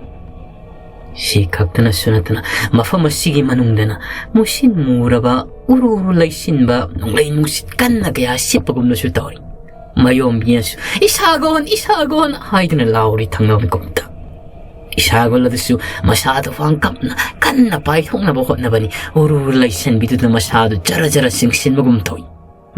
ꯁꯤ ꯈꯛꯇꯅꯁꯨ ꯅꯠꯇꯅ ꯃꯐꯝ ꯑꯁꯤꯒꯤ ꯃꯅꯨꯡꯗꯅ ꯃꯨꯁꯤꯟ ꯃꯨꯔꯕ, ꯎꯔꯨ ꯎꯔꯨ ꯂꯩꯁꯤꯟꯕ ꯅꯣꯡꯂꯩ ꯅꯨꯡꯁꯤꯠ ꯀꯟꯅ ꯀꯌꯥ ꯁꯤꯠꯄꯒꯨꯝꯅꯁꯨ ꯇꯧꯔꯤ꯫ ꯃꯌꯣꯝꯕꯤꯅꯁꯨ "ꯏꯁꯥꯒꯣꯟ, ꯏꯁꯥꯒꯣꯟ" ꯍꯥꯏꯗꯨꯅ ꯂꯥꯎꯔꯤ ꯊꯪꯅꯕ ꯀꯣꯛꯇ꯫ ꯏꯁꯥꯒꯣꯟ ꯑꯗꯨꯁꯨ ꯃꯁꯥꯗꯨ ꯐꯥꯡ ꯀꯞꯅ ꯀꯟꯅ ꯄꯥꯏꯊꯣꯛꯅꯕ ꯍꯣꯠꯅꯕꯅꯤ꯫ ꯎꯔꯨ ꯎꯔꯨ ꯂꯩꯁꯤꯟꯕꯤꯗꯨꯅ ꯃꯁꯥꯗꯨ ꯖꯔ ꯖꯔ ꯆꯤꯡꯁꯤꯟꯕꯒꯨꯝ ꯇꯧꯏ꯫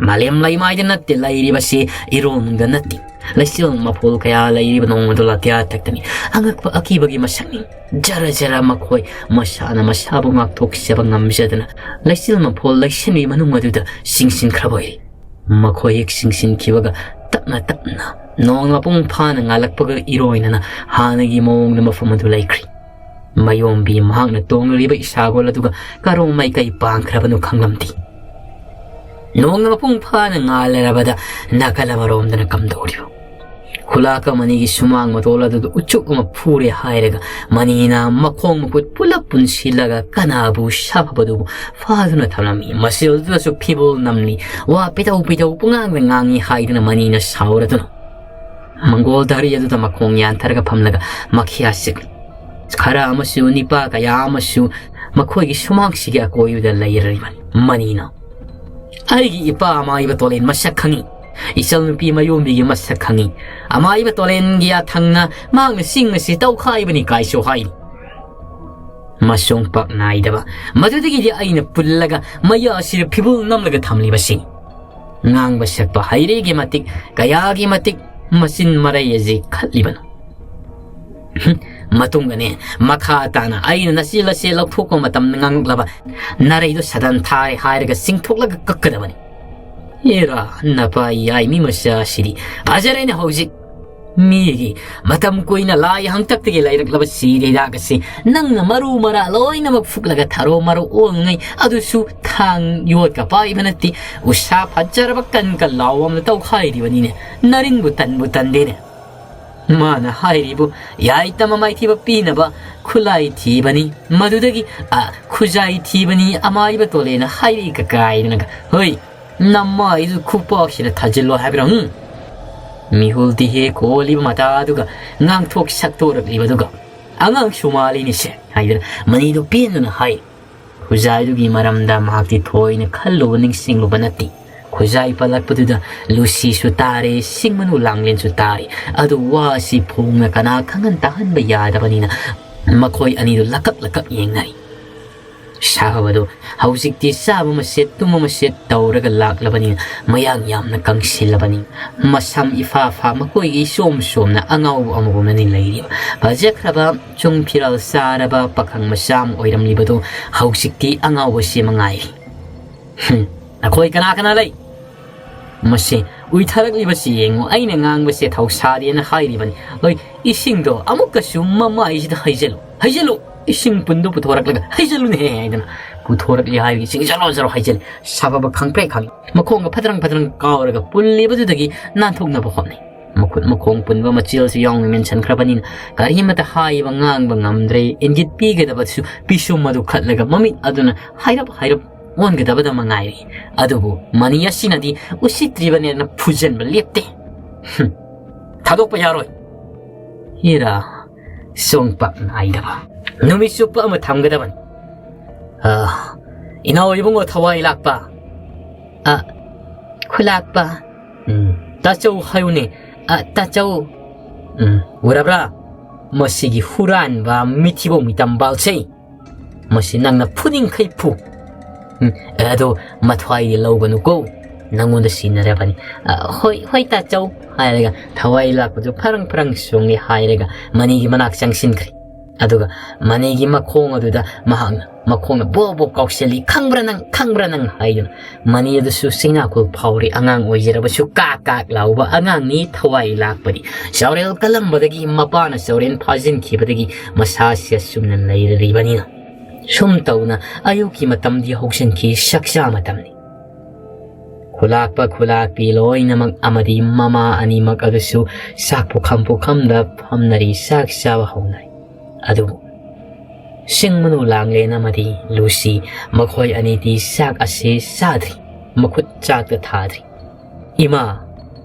ꯃꯥꯂꯦꯝ ꯂꯩꯃꯥꯏꯗ ꯅꯠꯇꯦ ꯂꯩꯔꯤꯕꯁꯤ, ꯏꯔꯣꯟꯅꯨꯡꯗ ꯅꯠꯇꯦ꯫ ꯂꯩꯆꯤꯜ ꯃꯐꯣꯜ ꯀꯌꯥ ꯂꯩꯔꯤꯕ ꯅꯣꯡꯃꯗꯣ ꯂꯥꯇꯤꯌꯥ ꯊꯛꯇꯅꯤ꯫ ꯑꯉꯛꯄ ꯑꯀꯤꯕꯒꯤ ꯃꯁꯛꯅꯤ꯫ ꯖꯔ ꯖꯔ ꯃꯈꯣꯏ ꯃꯁꯥꯅ ꯃꯁꯥꯕꯨ ꯉꯥꯛꯊꯣꯛꯆꯕ ꯉꯝꯖꯗꯅ ꯂꯩꯆꯤꯜ ꯃꯐꯣꯜ ꯂꯩꯁꯤꯟꯕꯤ ꯃꯅꯨꯡ ꯑꯗꯨꯗ ꯆꯤꯡꯁꯤꯟꯈ꯭ꯔꯕ ꯑꯣꯏꯔꯦ꯫ ꯃꯈꯣꯏ ꯍꯦꯛ ꯆꯤꯡꯁꯤꯟꯈꯤꯕꯒ ꯇꯞꯅ ꯇꯞꯅ ꯅꯣꯡ ꯃꯄꯨꯡ ꯐꯥꯅ ꯉꯥꯜꯂꯛꯄꯒ ꯏꯔꯣꯏꯅꯅ ꯍꯥꯟꯅꯒꯤ ꯃꯑꯣꯡꯗ ꯃꯐꯝ ꯑꯗꯨ ꯂꯩꯈ꯭ꯔꯤ꯫ ꯃꯌꯣꯝꯕꯤ ꯃꯍꯥꯛꯅ ꯇꯣꯡꯂꯤꯕ ꯏꯁꯥꯒꯣꯜ ꯑꯗꯨꯒ ꯀꯔꯣꯝ ꯃꯥꯏꯀꯩ ꯄꯥꯡꯈ꯭ꯔꯕꯅꯣ ꯈꯪꯂꯝꯗꯦ꯫ ꯅꯣꯡꯅ ꯃꯄꯨꯡ ꯐꯥꯅ ꯉꯥꯜꯂꯔꯕꯗ ꯅꯥꯀꯜ ꯑꯃꯔꯣꯝꯗꯅ ꯀꯝꯗꯧꯔꯤꯕ? ꯈꯨꯂꯥꯛ ꯑꯃꯅꯤꯒꯤ ꯁꯨꯃꯥꯡ ꯃꯇꯣꯜ ꯑꯗꯨꯗ ꯎꯆꯨꯛ ꯑꯃ ꯐꯨꯔꯦ ꯍꯥꯏꯔꯒ ꯃꯅꯤꯅ ꯃꯈꯣꯡ ꯃꯈꯨꯠ ꯄꯨꯂꯞ ꯄꯨꯟꯁꯤꯜꯂꯒ ꯀꯅꯥꯕꯨ ꯁꯥꯐꯕꯗꯨꯕꯨ ꯐꯥꯗꯨꯅ ꯊꯝꯂꯝꯃꯤ꯫ ꯃꯁꯤꯗꯁꯨ ꯐꯤꯕꯣꯜ ꯅꯝꯂꯤ, ꯋꯥ ꯄꯤꯇꯧ ꯄꯤꯇꯧ ꯄꯨꯉꯥꯡꯗ ꯉꯥꯡꯉꯤ ꯍꯥꯏꯗꯨꯅ ꯃꯅꯤꯅ ꯁꯥꯎꯔꯗꯨꯅ ꯃꯪꯒꯣꯜ ꯙꯔꯤ ꯑꯗꯨꯗ ꯃꯈꯣꯡ ꯌꯥꯟꯊꯔꯒ ꯐꯝꯂꯒ ꯃꯈꯤꯌꯥ ꯆꯤꯛꯂꯤ꯫ ꯈꯔ ꯑꯃꯁꯨ ꯅꯤꯄꯥ ꯀꯌꯥ ꯑꯃꯁꯨ ꯃꯈꯣꯏꯒꯤ ꯁꯨꯃꯥꯡꯁꯤꯒꯤ ꯑꯀꯣꯏꯕꯗ ꯂꯩꯔꯔꯤꯕꯅꯤ꯫ ꯃꯅꯤꯅ, "ꯑꯩꯒꯤ ꯏꯄꯥ ꯑꯃꯥꯏꯕ ꯇꯣꯂꯦꯟ ꯃꯁꯛ ꯈꯪꯉꯤ꯫ ꯏꯆꯜꯅꯨꯄꯤ ꯃꯌꯣꯝꯕꯤꯒꯤ ꯃꯁꯛ ꯈꯪꯉꯤ꯫ ꯑꯃꯥꯏꯕ ꯇꯣꯂꯦꯟꯒꯤ ꯌꯥꯊꯪꯅ ꯃꯍꯥꯛꯅ ꯆꯤꯡ ꯑꯁꯤ ꯇꯧꯈꯥꯏꯕꯅꯤ" ꯀꯥꯏꯁꯨ ꯍꯥꯏꯔꯤ꯫ ꯃꯁꯣꯡ ꯄꯥꯛ ꯅꯥꯏꯗꯕ ꯃꯗꯨꯗꯒꯤꯗꯤ ꯑꯩꯅ ꯄꯨꯜꯂꯒ ꯃꯌꯥ ꯑꯁꯤꯗ ꯐꯤꯕꯨꯜ ꯅꯝꯂꯒ ꯊꯝꯂꯤꯕꯁꯤ꯫ ꯉꯥꯡꯕ ꯁꯛꯄ ꯍꯩꯔꯦꯒꯤ ꯃꯇꯤꯛ, ꯀꯌꯥꯒꯤ ꯃꯇꯤꯛ ꯃꯆꯤꯟ ꯃꯔꯩ ꯑꯁꯤ ꯈꯠꯂꯤꯕꯅꯣ? ꯃꯇꯨꯡꯗꯅꯦ, ꯃꯈꯥ ꯇꯥꯅ ꯑꯩꯅ ꯅꯆꯦ ꯂꯆꯦ ꯂꯧꯊꯣꯛꯄ ꯃꯇꯝꯗ ꯉꯥꯡꯂꯛꯂꯕ ꯅꯥꯔꯩꯗꯣ ꯁꯗꯟ ꯊꯥꯔꯦ ꯍꯥꯏꯔꯒ ꯆꯤꯡꯊꯣꯛꯂꯒ ꯀꯛꯀꯗꯕꯅꯤ꯫ ꯑꯦꯔꯥ, ꯅꯄꯥ ꯌꯥꯏꯃꯤ ꯃꯆꯥꯁꯤꯗꯤ ꯐꯖꯔꯦꯅꯦ ꯍꯧꯖꯤꯛ꯫ ꯃꯤꯒꯤ ꯃꯇꯝ ꯀꯨꯏꯅ ꯂꯥꯏ ꯍꯪꯇꯛꯇꯒꯤ ꯂꯩꯔꯛꯂꯕ ꯁꯤꯔ ꯍꯤꯗꯥꯛ ꯑꯁꯤ ꯅꯪꯅ ꯃꯔꯨ ꯃꯔꯥ ꯂꯣꯏꯅꯃꯛ ꯐꯨꯛꯂꯒ ꯊꯔꯣ ꯃꯔꯣ ꯑꯣꯜꯉꯩ, ꯑꯗꯨꯁꯨ ꯊꯥꯡ ꯌꯣꯠꯀ ꯄꯥꯏꯕ ꯅꯠꯇꯦ, ꯎꯁꯥ ꯐꯠꯖꯔꯕ ꯀꯟ ꯀꯟ ꯂꯥꯎꯕ ꯑꯃꯅ ꯇꯧꯈꯥꯏꯔꯤꯕꯅꯤꯅꯦ꯫ ꯅꯔꯤꯟꯕꯨ ꯇꯟꯕꯨ ꯇꯟꯗꯦꯅꯦ꯫ ꯃꯥꯅ ꯍꯥꯏꯔꯤꯕꯨ ꯌꯥꯏꯇꯝ ꯑꯃꯥꯏꯊꯤꯕ ꯄꯤꯅꯕ ꯈꯨꯠꯂꯥꯏ ꯊꯤꯕꯅꯤ, ꯃꯗꯨꯗꯒꯤ, ꯑ, ꯈꯨꯖꯥꯏ ꯊꯤꯕꯅꯤ, ꯑꯃꯥꯏꯕ ꯇꯣꯂꯦꯅ ꯍꯥꯏꯔꯛꯏꯒ ꯀꯥꯏꯗꯅꯒ꯫ ꯍꯣꯏ, ꯅꯃꯥꯏꯗꯨ ꯈꯨꯄꯥꯛꯁꯤꯗ ꯊꯥꯖꯤꯜꯂꯣ ꯍꯥꯏꯕ꯭ꯔꯥ, ꯍꯨꯝ? ꯃꯤꯍꯨꯜꯗꯤ ꯍꯦꯛ ꯀꯣꯜꯂꯤꯕ ꯃꯇꯥꯗꯨꯒ ꯉꯥꯡꯊꯣꯛ ꯁꯛꯇꯣꯔꯛꯂꯤꯕꯗꯨꯒ꯫ ꯑꯉꯥꯡꯁꯨ ꯃꯥꯜꯂꯤꯅꯦꯁꯦ" ꯍꯥꯏꯗꯨꯅ ꯃꯅꯤꯗꯨ ꯄꯦꯟꯗꯨꯅ ꯍꯥꯏ꯫ ꯈꯨꯖꯥꯏꯗꯨꯒꯤ ꯃꯔꯝꯗ ꯃꯍꯥꯛꯇꯤ ꯊꯣꯏꯅ ꯈꯜꯂꯨꯕ ꯅꯤꯡꯁꯤꯡꯂꯨꯕ ꯅꯠꯇꯦ꯫ ꯈꯨꯖꯥꯏ ꯄꯜꯂꯛꯄꯗꯨꯗ ꯂꯨꯁꯤꯁꯨ ꯇꯥꯔꯦ, ꯁꯤꯡꯃꯅꯨ ꯂꯥꯡꯂꯦꯟꯁꯨ ꯇꯥꯔꯦ꯫ ꯑꯗꯨ ꯋꯥ ꯑꯁꯤ ꯐꯣꯡꯅ ꯀꯅꯥ ꯈꯪꯍꯟ ꯇꯥꯍꯟꯕ ꯌꯥꯗꯕꯅꯤꯅ ꯃꯈꯣꯏ ꯑꯅꯤꯗꯨ ꯂꯀꯛ ꯂꯀꯛ ꯌꯦꯡꯅꯔꯤ꯫ ꯁꯥꯕꯗꯨ ꯍꯧꯖꯤꯛꯇꯤ ꯆꯥꯕ ꯃꯁꯦꯠ ꯇꯨꯝꯕ ꯃꯁꯦꯠ ꯇꯧꯔꯒ ꯂꯥꯛꯂꯕꯅꯤꯅ ꯃꯌꯥꯡ ꯌꯥꯝꯅ ꯀꯪꯁꯤꯜꯂꯕꯅꯤ꯫ ꯃꯁꯝ ꯏꯐꯥ ꯐꯥ ꯃꯈꯣꯏꯒꯤ ꯏꯆꯣꯝ ꯆꯣꯝꯅ ꯑꯉꯥꯎꯕ ꯑꯃꯒꯨꯝꯅꯅꯤ ꯂꯩꯔꯤꯕ꯫ ꯐꯖꯈ꯭ꯔꯕ ꯆꯨꯡ ꯐꯤꯔꯥꯜ ꯆꯥꯔꯕ ꯄꯥꯈꯪ ꯃꯆꯥ ꯑꯃ ꯑꯣꯏꯔꯝꯂꯤꯕꯗꯨ ꯍꯧꯖꯤꯛꯇꯤ ꯑꯉꯥꯎꯕꯁꯤ ꯃꯉꯥꯏꯔꯤ꯫ "ꯍꯨꯝ, ꯅꯈꯣꯏ ꯀꯅꯥ ꯀꯅꯥ ꯂꯩ?" ꯃꯁꯤ ꯎꯏꯊꯔꯛꯂꯤꯕꯁꯤ ꯌꯦꯡꯉꯨ, ꯑꯩꯅ ꯉꯥꯡꯕꯁꯦ ꯊꯧꯁꯥꯗꯦꯅ ꯍꯥꯏꯔꯤꯕꯅꯤ꯫ ꯍꯣꯏ, ꯏꯁꯤꯡꯗꯣ ꯑꯃꯨꯛꯀꯁꯨ ꯃꯃꯥꯏꯁꯤꯗ ꯍꯩꯖꯜꯂꯨ, ꯍꯩꯖꯜꯂꯨ, ꯏꯁꯤꯡ ꯄꯨꯟꯗꯨ ꯄꯨꯊꯣꯔꯛꯂꯒ ꯍꯩꯖꯜꯂꯨꯅꯦꯍꯦ ꯍꯥꯏꯗꯅ ꯄꯨꯊꯣꯔꯛꯂꯤ ꯍꯥꯏꯕꯒꯤ ꯆꯤꯡ ꯖꯔꯣ ꯖꯔꯣ ꯍꯩꯖꯜꯂꯤ꯫ ꯁꯥꯐꯕ ꯈꯪꯄ꯭ꯔꯦꯛ ꯈꯪꯉꯤ꯫ ꯃꯈꯣꯡꯒ ꯐꯗ꯭ꯔꯪ ꯐꯗ꯭ꯔꯪ ꯀꯥꯎꯔꯒ ꯄꯨꯜꯂꯤꯕꯗꯨꯗꯒꯤ ꯅꯥꯟꯊꯣꯛꯅꯕ ꯍꯣꯠꯅꯩ꯫ ꯃꯈꯨꯠ ꯃꯈꯣꯡ ꯄꯨꯟꯕ ꯃꯆꯦꯜꯁꯨ ꯌꯥꯎꯅ ꯃꯦꯟꯁꯤꯟꯈ꯭ꯔꯕꯅꯤꯅ ꯀꯔꯤꯃꯠꯇ ꯍꯥꯏꯕ ꯉꯥꯡꯕ ꯉꯝꯗ꯭ꯔꯦ꯫ ꯏꯪꯒꯤꯠ ꯄꯤꯒꯗꯕꯁꯨ ꯄꯤꯁꯨꯝ ꯑꯗꯨ ꯈꯠꯂꯒ ꯃꯃꯤꯠ ꯑꯗꯨꯅ ꯍꯥꯏꯔꯞ ꯍꯥꯏꯔꯞ ꯑꯣꯟꯒꯗꯕꯗ ꯃꯉꯥꯏꯔꯦ꯫ ꯑꯗꯨꯕꯨ ꯃꯅꯤ ꯑꯁꯤꯅꯗꯤ ꯎꯁꯤꯠꯇ꯭ꯔꯤꯕꯅꯦꯅ ꯐꯨꯖꯟꯕ ꯂꯦꯞꯇꯦ꯫ "ꯍꯨꯝ, ꯊꯥꯗꯣꯛꯄ ꯌꯥꯔꯣꯏ꯫ ꯍꯤꯔꯥ, ꯁꯣꯡꯄꯥꯛ ꯅꯥꯏꯗꯕ꯫ ꯅꯨꯃꯤꯠ ꯆꯨꯞꯄ ꯑꯃ ꯊꯝꯒꯗꯕꯅꯤ꯫ ꯑ, ꯏꯅꯥꯎ ꯏꯕꯨꯡꯉꯣ ꯊꯋꯥꯏ ꯂꯥꯛꯄ꯫ ꯑ, ꯈꯨꯂꯥꯛꯄ꯫ ꯎꯝ, ꯇꯥꯆꯧ ꯍꯥꯏꯌꯨꯅꯦ꯫ ꯑ, ꯇꯥꯆꯧ꯫ ꯎꯝ, ꯎꯔꯕ꯭ꯔꯥ? ꯃꯁꯤꯒꯤ ꯍꯨꯔꯥꯟꯕ ꯃꯤꯊꯤꯕꯣꯡ ꯃꯤꯇꯝꯕꯥꯜꯁꯦ꯫ ꯃꯁꯤ ꯅꯪꯅ ꯐꯨꯅꯤꯡꯈꯩ ꯐꯨ꯫ ꯎꯝ, ꯑꯦ, ꯑꯗꯣ ꯃꯊ꯭ꯋꯥꯏꯗꯤ ꯂꯧꯒꯅꯨꯀꯣ꯫ ꯅꯪꯉꯣꯟꯗ ꯁꯤꯟꯅꯔꯕꯅꯤ꯫ ꯑ, ꯍꯣꯏ, ꯍꯣꯏ, ꯇꯥꯆꯧ" ꯍꯥꯏꯔꯒ ꯊꯋꯥꯏ ꯂꯥꯛꯄꯗꯨ ꯐꯔꯪ ꯐꯔꯪ ꯆꯣꯡꯂꯦ ꯍꯥꯏꯔꯒ ꯃꯅꯤꯒꯤ ꯃꯅꯥꯛ ꯆꯪꯁꯤꯟꯈ꯭ꯔꯦ꯫ ꯑꯗꯨꯒ ꯃꯅꯤꯒꯤ ꯃꯈꯣꯡ ꯑꯗꯨꯗ ꯃꯍꯥꯛꯅ ꯃꯈꯣꯡꯅ ꯕꯣ ꯕꯣ ꯀꯥꯎꯁꯤꯜꯂꯤ꯫ "ꯈꯪꯕ꯭ꯔꯥ ꯅꯪ? ꯈꯪꯕ꯭ꯔꯥ ꯅꯪ?" ꯍꯥꯏꯗꯨꯅ ꯃꯅꯤ ꯑꯗꯨꯁꯨ ꯆꯩꯅꯥꯈꯣꯜ ꯐꯥꯎꯔꯤ꯫ ꯑꯉꯥꯡ ꯑꯣꯏꯖꯔꯕꯁꯨ ꯀꯥꯛ ꯀꯥꯛ ꯂꯥꯎꯕ ꯑꯉꯥꯡꯅꯤ꯫ ꯊꯋꯥꯏ ꯂꯥꯛꯄꯗꯤ ꯆꯥꯎꯔꯦꯜ ꯀꯜꯂꯝꯕꯗꯒꯤ, ꯃꯄꯥꯅ ꯆꯥꯎꯔꯦꯟ ꯐꯥꯖꯤꯟꯈꯤꯕꯗꯒꯤ ꯃꯁꯥꯁꯤ ꯑꯁꯨꯝꯅ ꯂꯩꯔꯤꯕꯅꯤꯅ꯫ ꯁꯨꯝ ꯇꯧꯅ ꯑꯌꯨꯛꯀꯤ ꯃꯇꯝꯗꯤ ꯍꯧꯖꯤꯟꯈꯤ꯫ ꯆꯥꯛꯆꯥ ꯃꯇꯝꯅꯤ꯫ ꯈꯨꯂꯥꯛꯄ ꯈꯨꯂꯥꯛꯄꯤ ꯂꯣꯏꯅꯃꯛ ꯑꯃꯗꯤ ꯃꯃꯥ ꯑꯅꯤꯃꯛ ꯑꯗꯨꯁꯨ ꯆꯥꯛ ꯄꯨꯈꯝ ꯄꯨꯈꯝꯗ ꯐꯝꯅꯔꯤ, ꯆꯥꯛ ꯆꯥꯕ ꯍꯧꯅꯔꯤ꯫ ꯑꯗꯨꯕꯨ ꯁꯤꯡꯃꯅꯨ ꯂꯥꯡꯂꯦꯟ ꯑꯃꯗꯤ ꯂꯨꯁꯤ, ꯃꯈꯣꯏ ꯑꯅꯤꯗꯤ ꯆꯥꯛ ꯑꯁꯤ ꯆꯥꯗ꯭ꯔꯤ, ꯃꯈꯨꯠ ꯆꯥꯛꯇ ꯊꯥꯗ꯭ꯔꯤ꯫ "ꯏꯃꯥ,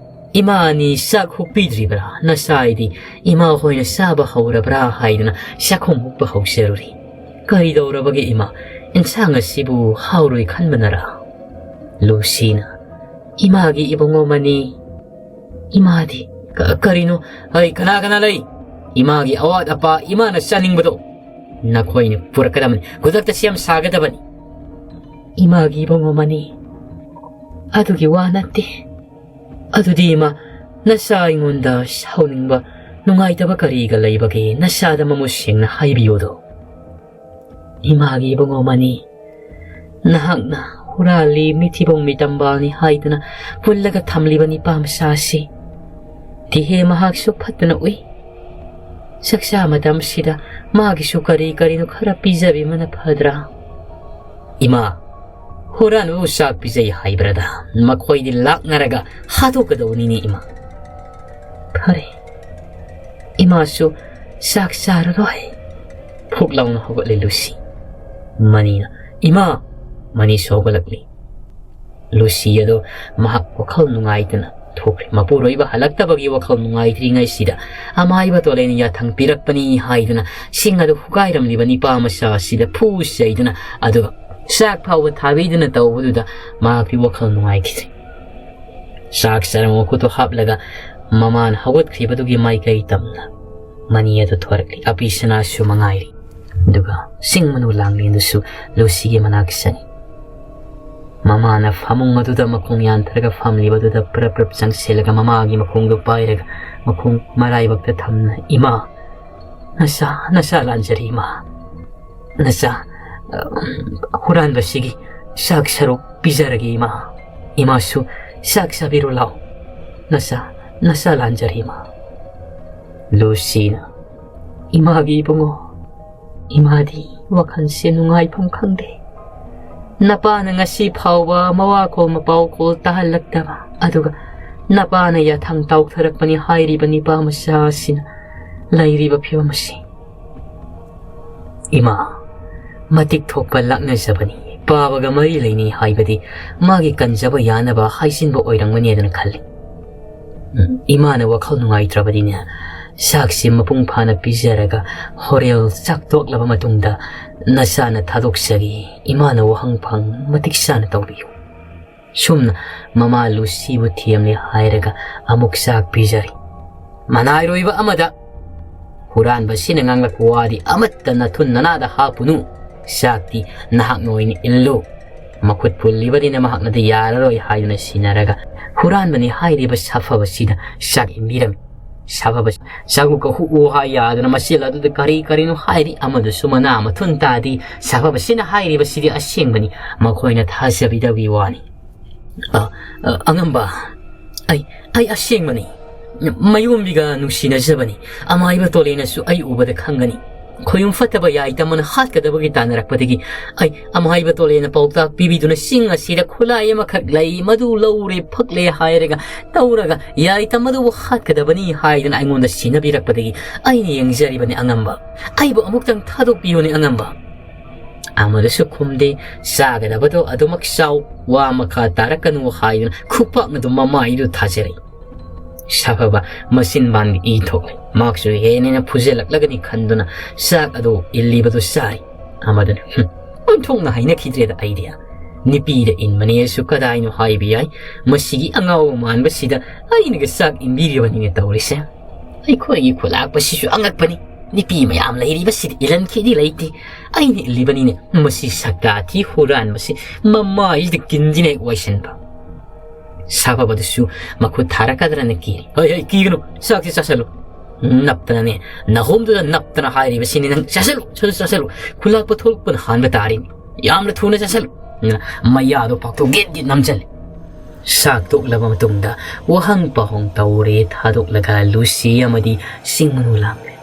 "ꯏꯃꯥ ꯑꯅꯤ ꯆꯥꯛ ꯍꯨꯛꯄꯤꯗ꯭ꯔꯤꯕ꯭ꯔꯥ? ꯅꯆꯥ ꯑꯩꯗꯤ ꯏꯃꯥ ꯍꯣꯏꯅ ꯆꯥꯕ ꯍꯧꯔꯕ꯭ꯔꯥ ꯍꯥꯏꯗꯨꯅ ꯆꯥꯛꯈꯨꯝ ꯍꯨꯛꯄ ꯍꯧꯖꯔꯨꯔꯤ꯫ ꯀꯔꯤꯗꯧꯔꯕꯒꯦ ꯏꯃꯥ? ꯏꯟꯁꯥꯡ ꯑꯁꯤꯕꯨ ꯍꯥꯎꯔꯣꯏ ꯈꯟꯕꯅꯔꯥ?" ꯂꯨꯁꯤꯅ, "ꯏꯃꯥꯒꯤ ꯏꯕꯨꯡꯉꯣ ꯃꯅꯤ, ꯏꯃꯥꯗꯤ ꯀ-, ꯀꯔꯤꯅꯣ? ꯑꯩ ꯀꯅꯥ ꯀꯅꯥ ꯂꯩ? ꯏꯃꯥꯒꯤ ꯑꯋꯥꯠ ꯑꯄꯥ ꯏꯃꯥꯅ ꯆꯥꯅꯤꯡꯕꯗꯣ ꯅꯈꯣꯏꯅ ꯄꯨꯔꯛꯀꯗꯕꯅꯤ, ꯈꯨꯗꯛꯇ ꯁꯦꯝ ꯁꯥꯒꯗꯕꯅꯤ꯫ ꯏꯃꯥꯒꯤ ꯏꯕꯨꯡꯉꯣ ꯃꯅꯤ, ꯑꯗꯨꯒꯤ ꯋꯥ ꯅꯠꯇꯦ꯫ ꯑꯗꯨꯗꯤ ꯏꯃꯥ, ꯅꯆꯥ ꯑꯩꯉꯣꯟꯗ ꯁꯥꯎꯅꯤꯡꯕ, ꯅꯨꯡꯉꯥꯏꯇꯕ ꯀꯔꯤꯒ ꯂꯩꯕꯒꯦ? ꯅꯆꯥꯗ ꯃꯃꯨꯠ ꯁꯦꯡꯅ ꯍꯥꯏꯕꯤꯌꯨꯗꯣ꯫ ꯏꯃꯥꯒꯤ ꯏꯕꯨꯡꯉꯣ ꯃꯅꯤ, ꯅꯍꯥꯛꯅ ꯍꯨꯔꯥꯜꯂꯤ, ꯃꯤꯊꯤꯕꯣꯡ ꯃꯤꯇꯝꯕꯥꯜꯅꯤ ꯍꯥꯏꯗꯨꯅ ꯄꯨꯜꯂꯒ ꯊꯝꯂꯤꯕ ꯅꯤꯄꯥ ꯃꯆꯥ ꯑꯁꯤ ꯗꯤꯍꯦ ꯃꯍꯥꯛꯁꯨ ꯐꯠꯇꯅ ꯎꯏ꯫ ꯆꯥꯛꯆꯥ ꯃꯇꯝꯁꯤꯗ ꯃꯥꯒꯤꯁꯨ ꯀꯔꯤ ꯀꯔꯤꯅꯣ ꯈꯔ ꯄꯤꯖꯕꯤꯕꯅ ꯐꯗ꯭ꯔꯥ?" "ꯏꯃꯥ, ꯍꯨꯔꯥꯟꯕꯕꯨ ꯆꯥꯛ ꯄꯤꯖꯩ ꯍꯥꯏꯕ꯭ꯔꯗ? ꯃꯈꯣꯏꯗꯤ ꯂꯥꯛꯅꯔꯒ ꯍꯥꯠꯇꯣꯛꯀꯗꯧꯕꯅꯤꯅꯦ ꯏꯃꯥ꯫" "ꯐꯔꯦ, ꯏꯃꯥꯁꯨ ꯆꯥꯛ ꯆꯥꯔꯔꯣꯏ꯫" ꯐꯨꯛ ꯂꯥꯎꯅ ꯍꯧꯒꯠꯂꯦ ꯂꯨꯁꯤ꯫ ꯃꯅꯤꯅ, "ꯏꯃꯥ!" ꯃꯅꯤꯁꯨ ꯍꯧꯒꯠꯂꯛꯂꯤ꯫ ꯂꯨꯁꯤ ꯑꯗꯣ ꯃꯍꯥꯛ ꯋꯥꯈꯜ ꯅꯨꯡꯉꯥꯏꯇꯅ ꯊꯣꯛꯈ꯭ꯔꯦ꯫ ꯃꯄꯨꯔꯣꯏꯕ ꯍꯜꯂꯛꯇꯕꯒꯤ ꯋꯥꯈꯜ ꯅꯨꯡꯉꯥꯏꯇ꯭ꯔꯤꯉꯩꯁꯤꯗ ꯑꯃꯥꯏꯕ ꯇꯣꯂꯦꯟ ꯌꯥꯊꯪ ꯄꯤꯔꯛꯄꯅꯤ ꯍꯥꯏꯗꯨꯅ ꯁꯤꯡ ꯑꯗꯨ ꯍꯨꯒꯥꯏꯔꯝꯂꯤꯕ ꯅꯤꯄꯥ ꯃꯆꯥ ꯑꯁꯤꯗ ꯐꯨ ꯆꯩꯗꯨꯅ, ꯑꯗꯨꯒ ꯆꯥꯛ ꯐꯥꯎꯕ ꯊꯥꯕꯤꯗꯨꯅ ꯇꯧꯕꯗꯨꯗ ꯃꯍꯥꯛꯀꯤ ꯋꯥꯈꯜ ꯅꯨꯡꯉꯥꯏꯈꯤꯗ꯭ꯔꯦ꯫ ꯆꯥꯛ ꯆꯥꯔꯝꯕ ꯃꯈꯨꯠꯇꯨ ꯍꯥꯞꯂꯒ ꯃꯃꯥꯅ ꯍꯧꯒꯠꯈ꯭ꯔꯤꯕꯗꯨꯒꯤ ꯃꯥꯏꯀꯩ ꯇꯝꯅ ꯃꯅꯤ ꯑꯗꯨ ꯊꯣꯔꯛꯂꯤ꯫ ꯑꯄꯤ ꯁꯅꯥꯁꯨ ꯃꯉꯥꯏꯔꯤ꯫ ꯑꯗꯨꯒ ꯆꯤꯡ ꯃꯅꯨ ꯂꯥꯡꯂꯦꯟꯗꯨꯁꯨ ꯂꯨꯁꯤꯒꯤ ꯃꯅꯥꯛꯇ ꯆꯪꯉꯤ꯫ ꯃꯃꯥꯅ ꯐꯃꯨꯡ ꯑꯗꯨꯗ ꯃꯈꯣꯡ ꯌꯥꯟꯊꯔꯒ ꯐꯝꯂꯤꯕꯗꯨꯗ ꯄ꯭ꯔꯞ ꯄ꯭ꯔꯞ ꯆꯪꯁꯤꯜꯂꯒ ꯃꯃꯥꯒꯤ ꯃꯈꯣꯡꯗꯨ ꯄꯥꯏꯔꯒ ꯃꯈꯣꯡ ꯃꯔꯥꯏꯕꯛꯇ ꯊꯝꯅ, "ꯏꯃꯥ, ꯅꯆꯥ, ꯅꯆꯥ ꯂꯥꯟꯖꯔꯦ ꯏꯃꯥ꯫ ꯅꯆꯥ, ꯑ, ꯍꯨꯔꯥꯟꯕꯁꯤꯒꯤ ꯆꯥꯛ ꯁꯔꯨꯛ ꯄꯤꯖꯔꯒꯦ ꯏꯃꯥ꯫ ꯏꯃꯥꯁꯨ ꯆꯥꯛ ꯆꯥꯕꯤꯔꯣ ꯂꯥꯎ꯫ ꯅꯆꯥ, ꯅꯆꯥ ꯂꯥꯟꯖꯔꯦ ꯏꯃꯥ꯫" ꯂꯨꯁꯤꯅ, "ꯏꯃꯥꯒꯤ ꯏꯕꯨꯡꯉꯣ, ꯏꯃꯥꯗꯤ ꯋꯥꯈꯜꯁꯦ ꯅꯨꯡꯉꯥꯏꯐꯝ ꯈꯪꯗꯦ꯫ ꯅꯄꯥꯅ ꯉꯁꯤ ꯐꯥꯎꯕ ꯃꯋꯥ ꯀꯣꯜ ꯃꯄꯥꯎ ꯀꯣꯜ ꯇꯥꯍꯜꯂꯛꯇꯕ, ꯑꯗꯨꯒ ꯅꯄꯥꯅ ꯌꯥꯊꯪ ꯇꯥꯎꯊꯔꯛꯄꯅꯤ ꯍꯥꯏꯔꯤꯕ ꯅꯤꯄꯥ ꯃꯆꯥ ꯑꯁꯤꯅ ꯂꯩꯔꯤꯕ ꯐꯤꯕꯝ ꯑꯁꯤ꯫ ꯏꯃꯥ, ꯃꯇꯤꯛ ꯊꯣꯛꯄ ꯂꯥꯛꯅꯖꯕꯅꯤ, ꯄꯥꯕꯒ ꯃꯔꯤ ꯂꯩꯅꯩ ꯍꯥꯏꯕꯗꯤ ꯃꯥꯒꯤ ꯀꯟꯖꯕ ꯌꯥꯅꯕ ꯍꯥꯏꯖꯤꯟꯕ ꯑꯣꯏꯔꯝꯒꯅꯤ ꯑꯗꯨꯅ ꯈꯜꯂꯤ꯫ "ꯏꯃꯥꯅ ꯋꯥꯈꯜ ꯅꯨꯡꯉꯥꯏꯇ꯭ꯔꯕꯗꯤꯅꯦ, ꯆꯥꯛꯁꯤ ꯃꯄꯨꯡ ꯐꯥꯅ ꯄꯤꯖꯔꯒ ꯍꯣꯔꯦꯜ ꯆꯥꯛ ꯇꯣꯛꯂꯕ ꯃꯇꯨꯡꯗ ꯅꯆꯥꯅ ꯊꯥꯗꯣꯛꯆꯒꯦ꯫ ꯏꯃꯥꯅ ꯋꯥꯍꯪ ꯐꯪ ꯃꯇꯤꯛ ꯆꯥꯅ ꯇꯧꯕꯤꯌꯨ"꯫ ꯁꯨꯝꯅ ꯃꯃꯥ ꯂꯨꯁꯤꯕꯨ ꯊꯦꯝꯂꯦ ꯍꯥꯏꯔꯒ ꯑꯃꯨꯛ ꯆꯥꯛ ꯄꯤꯖꯔꯤ꯫ ꯃꯅꯥꯏꯔꯣꯏꯕ ꯑꯃꯗ ꯍꯨꯔꯥꯟꯕꯁꯤꯅ ꯉꯥꯡꯂꯛꯄ ꯋꯥꯗꯤ ꯑꯃꯠꯇ ꯅꯊꯨꯟ ꯅꯅꯥꯗ ꯍꯥꯞꯄꯨꯅꯨ꯫ ꯆꯥꯛꯇꯤ ꯅꯍꯥꯛꯅ ꯑꯣꯏꯅ ꯏꯜꯂꯨ꯫ ꯃꯈꯨꯠ ꯄꯨꯜꯂꯤꯕꯅꯤꯅ ꯃꯍꯥꯛꯅꯗꯤ ꯌꯥꯔꯔꯣꯏ ꯍꯥꯏꯗꯨꯅ ꯁꯤꯟꯅꯔꯒ ꯍꯨꯔꯥꯟꯕꯅꯤ ꯍꯥꯏꯔꯤꯕ ꯁꯥꯐꯕꯁꯤꯗ ꯆꯥꯛ ꯏꯟꯕꯤꯔꯝꯃꯤ꯫ ꯁꯥꯐꯕ ꯆꯥꯛꯂꯨ ꯀꯍꯨ ꯎ ꯍꯥꯏ ꯌꯥꯗꯅ ꯃꯆꯦꯜ ꯑꯗꯨꯗ ꯀꯔꯤ ꯀꯔꯤꯅꯣ ꯍꯥꯏꯔꯤ, ꯑꯃꯗꯨꯁꯨ ꯃꯅꯥ ꯃꯊꯨꯟ ꯇꯥꯗꯦ꯫ ꯁꯥꯐꯕꯁꯤꯅ ꯍꯥꯏꯔꯤꯕꯁꯤꯗꯤ ꯑꯁꯦꯡꯕꯅꯤ꯫ ꯃꯈꯣꯏꯅ ꯊꯥꯖꯕꯤꯗꯕꯒꯤ ꯋꯥꯅꯤ꯫ "ꯑ, ꯑ, ꯑꯉꯝꯕ, ꯑꯩ, ꯑꯩ ꯑꯁꯦꯡꯕꯅꯤ꯫ ꯃꯌꯣꯝꯕꯤꯒ ꯅꯨꯡꯁꯤꯅꯖꯕꯅꯤ꯫ ꯑꯃꯥꯏꯕ ꯇꯣꯂꯦꯅꯁꯨ ꯑꯩ ꯎꯕꯗ ꯈꯪꯒꯅꯤ꯫ ꯈꯣꯌꯨꯝ ꯐꯠꯇꯕ ꯌꯥꯏꯇꯝꯃꯅ ꯍꯥꯠꯀꯗꯕꯒꯤ ꯇꯥꯟꯅꯔꯛꯄꯗꯒꯤ ꯑꯩ ꯑꯃꯥꯏꯕ ꯇꯣꯂꯦꯅ ꯄꯥꯎꯇꯥꯛ ꯄꯤꯕꯤꯗꯨꯅ ꯆꯤꯡ ꯑꯁꯤꯗ ꯈꯨꯠꯂꯥꯏ ꯑꯃꯈꯛ ꯂꯩ, ꯃꯗꯨ ꯂꯧꯔꯦ ꯐꯛꯂꯦ ꯍꯥꯏꯔꯒ ꯇꯧꯔꯒ ꯌꯥꯏꯇꯝꯃꯗꯨꯕꯨ ꯍꯥꯠꯀꯗꯕꯅꯤ ꯍꯥꯏꯗꯨꯅ ꯑꯩꯉꯣꯟꯗ ꯁꯤꯟꯅꯕꯤꯔꯛꯄꯗꯒꯤ ꯑꯩꯅ ꯌꯦꯡꯖꯔꯤꯕꯅꯤ ꯑꯉꯝꯕ꯫ ꯑꯩꯕꯨ ꯑꯃꯨꯛꯇꯪ ꯊꯥꯗꯣꯛꯄꯤꯌꯨꯅꯦ ꯑꯉꯝꯕ"꯫ ꯑꯃꯗꯨꯁꯨ ꯈꯨꯝꯗꯦ꯫ ꯆꯥꯒꯗꯕꯗꯣ ꯑꯗꯨꯃꯛ ꯆꯥꯎ, ꯋꯥ ꯃꯈꯥ ꯇꯥꯔꯛꯀꯅꯨ ꯍꯥꯏꯗꯨꯅ ꯈꯨꯄꯥꯛꯅ ꯑꯗꯨꯝ ꯃꯃꯥꯏꯗꯨ ꯊꯥꯖꯔꯤ꯫ ꯁꯥꯐꯕ ꯃꯆꯤꯟ ꯕꯥꯟꯒꯤ ꯏ ꯊꯣꯛꯂꯦ꯫ ꯃꯍꯥꯛꯁꯨ ꯍꯦꯟꯅ ꯍꯦꯟꯅ ꯐꯨꯖꯜꯂꯛꯂꯒꯅꯤ ꯈꯟꯗꯨꯅ ꯆꯥꯛ ꯑꯗꯨ ꯏꯜꯂꯤꯕꯗꯨ ꯆꯥꯔꯤ꯫ ꯑꯃꯗꯨꯅ, "ꯍꯨꯝ, ꯑꯣꯟꯊꯣꯛꯅ ꯍꯩꯅꯈꯤꯗ꯭ꯔꯦꯗ ꯑꯩꯗꯤ꯫ ꯅꯨꯄꯤꯗ ꯏꯟꯕꯅꯦꯁꯨ ꯀꯗꯥꯏꯅꯣ ꯍꯥꯏꯕ ꯌꯥꯏ꯫ ꯃꯁꯤꯒꯤ ꯑꯉꯥꯎꯕ ꯃꯥꯟꯕꯁꯤꯗ ꯑꯩꯅꯒ ꯆꯥꯛ ꯏꯟꯕꯤꯔꯤꯕꯅꯤꯅꯦ ꯇꯧꯔꯤꯁꯦ꯫ ꯑꯩꯈꯣꯏꯒꯤ ꯈꯨꯂꯥꯛꯄꯁꯤꯁꯨ ꯑꯉꯛꯄꯅꯤ꯫ ꯅꯨꯄꯤ ꯃꯌꯥꯝ ꯂꯩꯔꯤꯕꯁꯤꯗ ꯏꯜꯍꯟꯈꯤꯗꯤ ꯂꯩꯇꯦ꯫ ꯑꯩꯅ ꯏꯜꯂꯤꯕꯅꯤꯅꯦ꯫ ꯃꯁꯤ ꯁꯛꯇꯥ ꯊꯤ ꯍꯨꯔꯥꯟꯕꯁꯤ ꯃꯃꯥꯏꯁꯤꯗ ꯀꯤꯟꯁꯤꯅ ꯍꯦꯛ ꯋꯥꯏꯁꯤꯟꯕ"꯫ ꯁꯥꯐꯕꯗꯨꯁꯨ ꯃꯈꯨꯠ ꯊꯥꯔꯛꯀꯗ꯭ꯔꯅ ꯀꯤ꯫ "ꯍꯩ, ꯍꯩ, ꯀꯤꯒꯅꯨ, ꯆꯥꯛꯁꯤ ꯆꯥꯁꯜꯂꯨ꯫ ꯅꯞꯇꯅꯅꯦ, ꯅꯍꯣꯝꯗꯨꯗ ꯅꯞꯇꯅ ꯍꯥꯏꯔꯤꯕꯁꯤꯅꯤ ꯅꯪ꯫ ꯆꯥꯁꯜꯂꯨ, ꯆꯥꯁꯜꯂꯨ, ꯆꯥꯁꯜꯂꯨ꯫ ꯈꯨꯂꯥꯛꯄ ꯊꯣꯛꯂꯛꯄꯅ ꯍꯥꯟꯕ ꯇꯥꯔꯤꯅꯤ꯫ ꯌꯥꯝꯅ ꯊꯨꯅ ꯆꯥꯁꯜꯂꯨ"꯫ ꯃꯌꯥꯗꯣ ꯄꯥꯛꯊꯣꯛ ꯒꯤꯠ ꯒꯤꯠ ꯅꯝꯁꯤꯜꯂꯤ꯫ ꯆꯥꯛ ꯇꯣꯛꯂꯕ ꯃꯇꯨꯡꯗ ꯋꯥꯍꯪ ꯄꯥꯎꯍꯪ ꯇꯧꯔꯦ ꯊꯥꯗꯣꯛꯂꯒ ꯂꯨꯁꯤ ꯑꯃꯗꯤ ꯆꯤꯡ ꯃꯅꯨ ꯂꯥꯛꯂꯦ꯫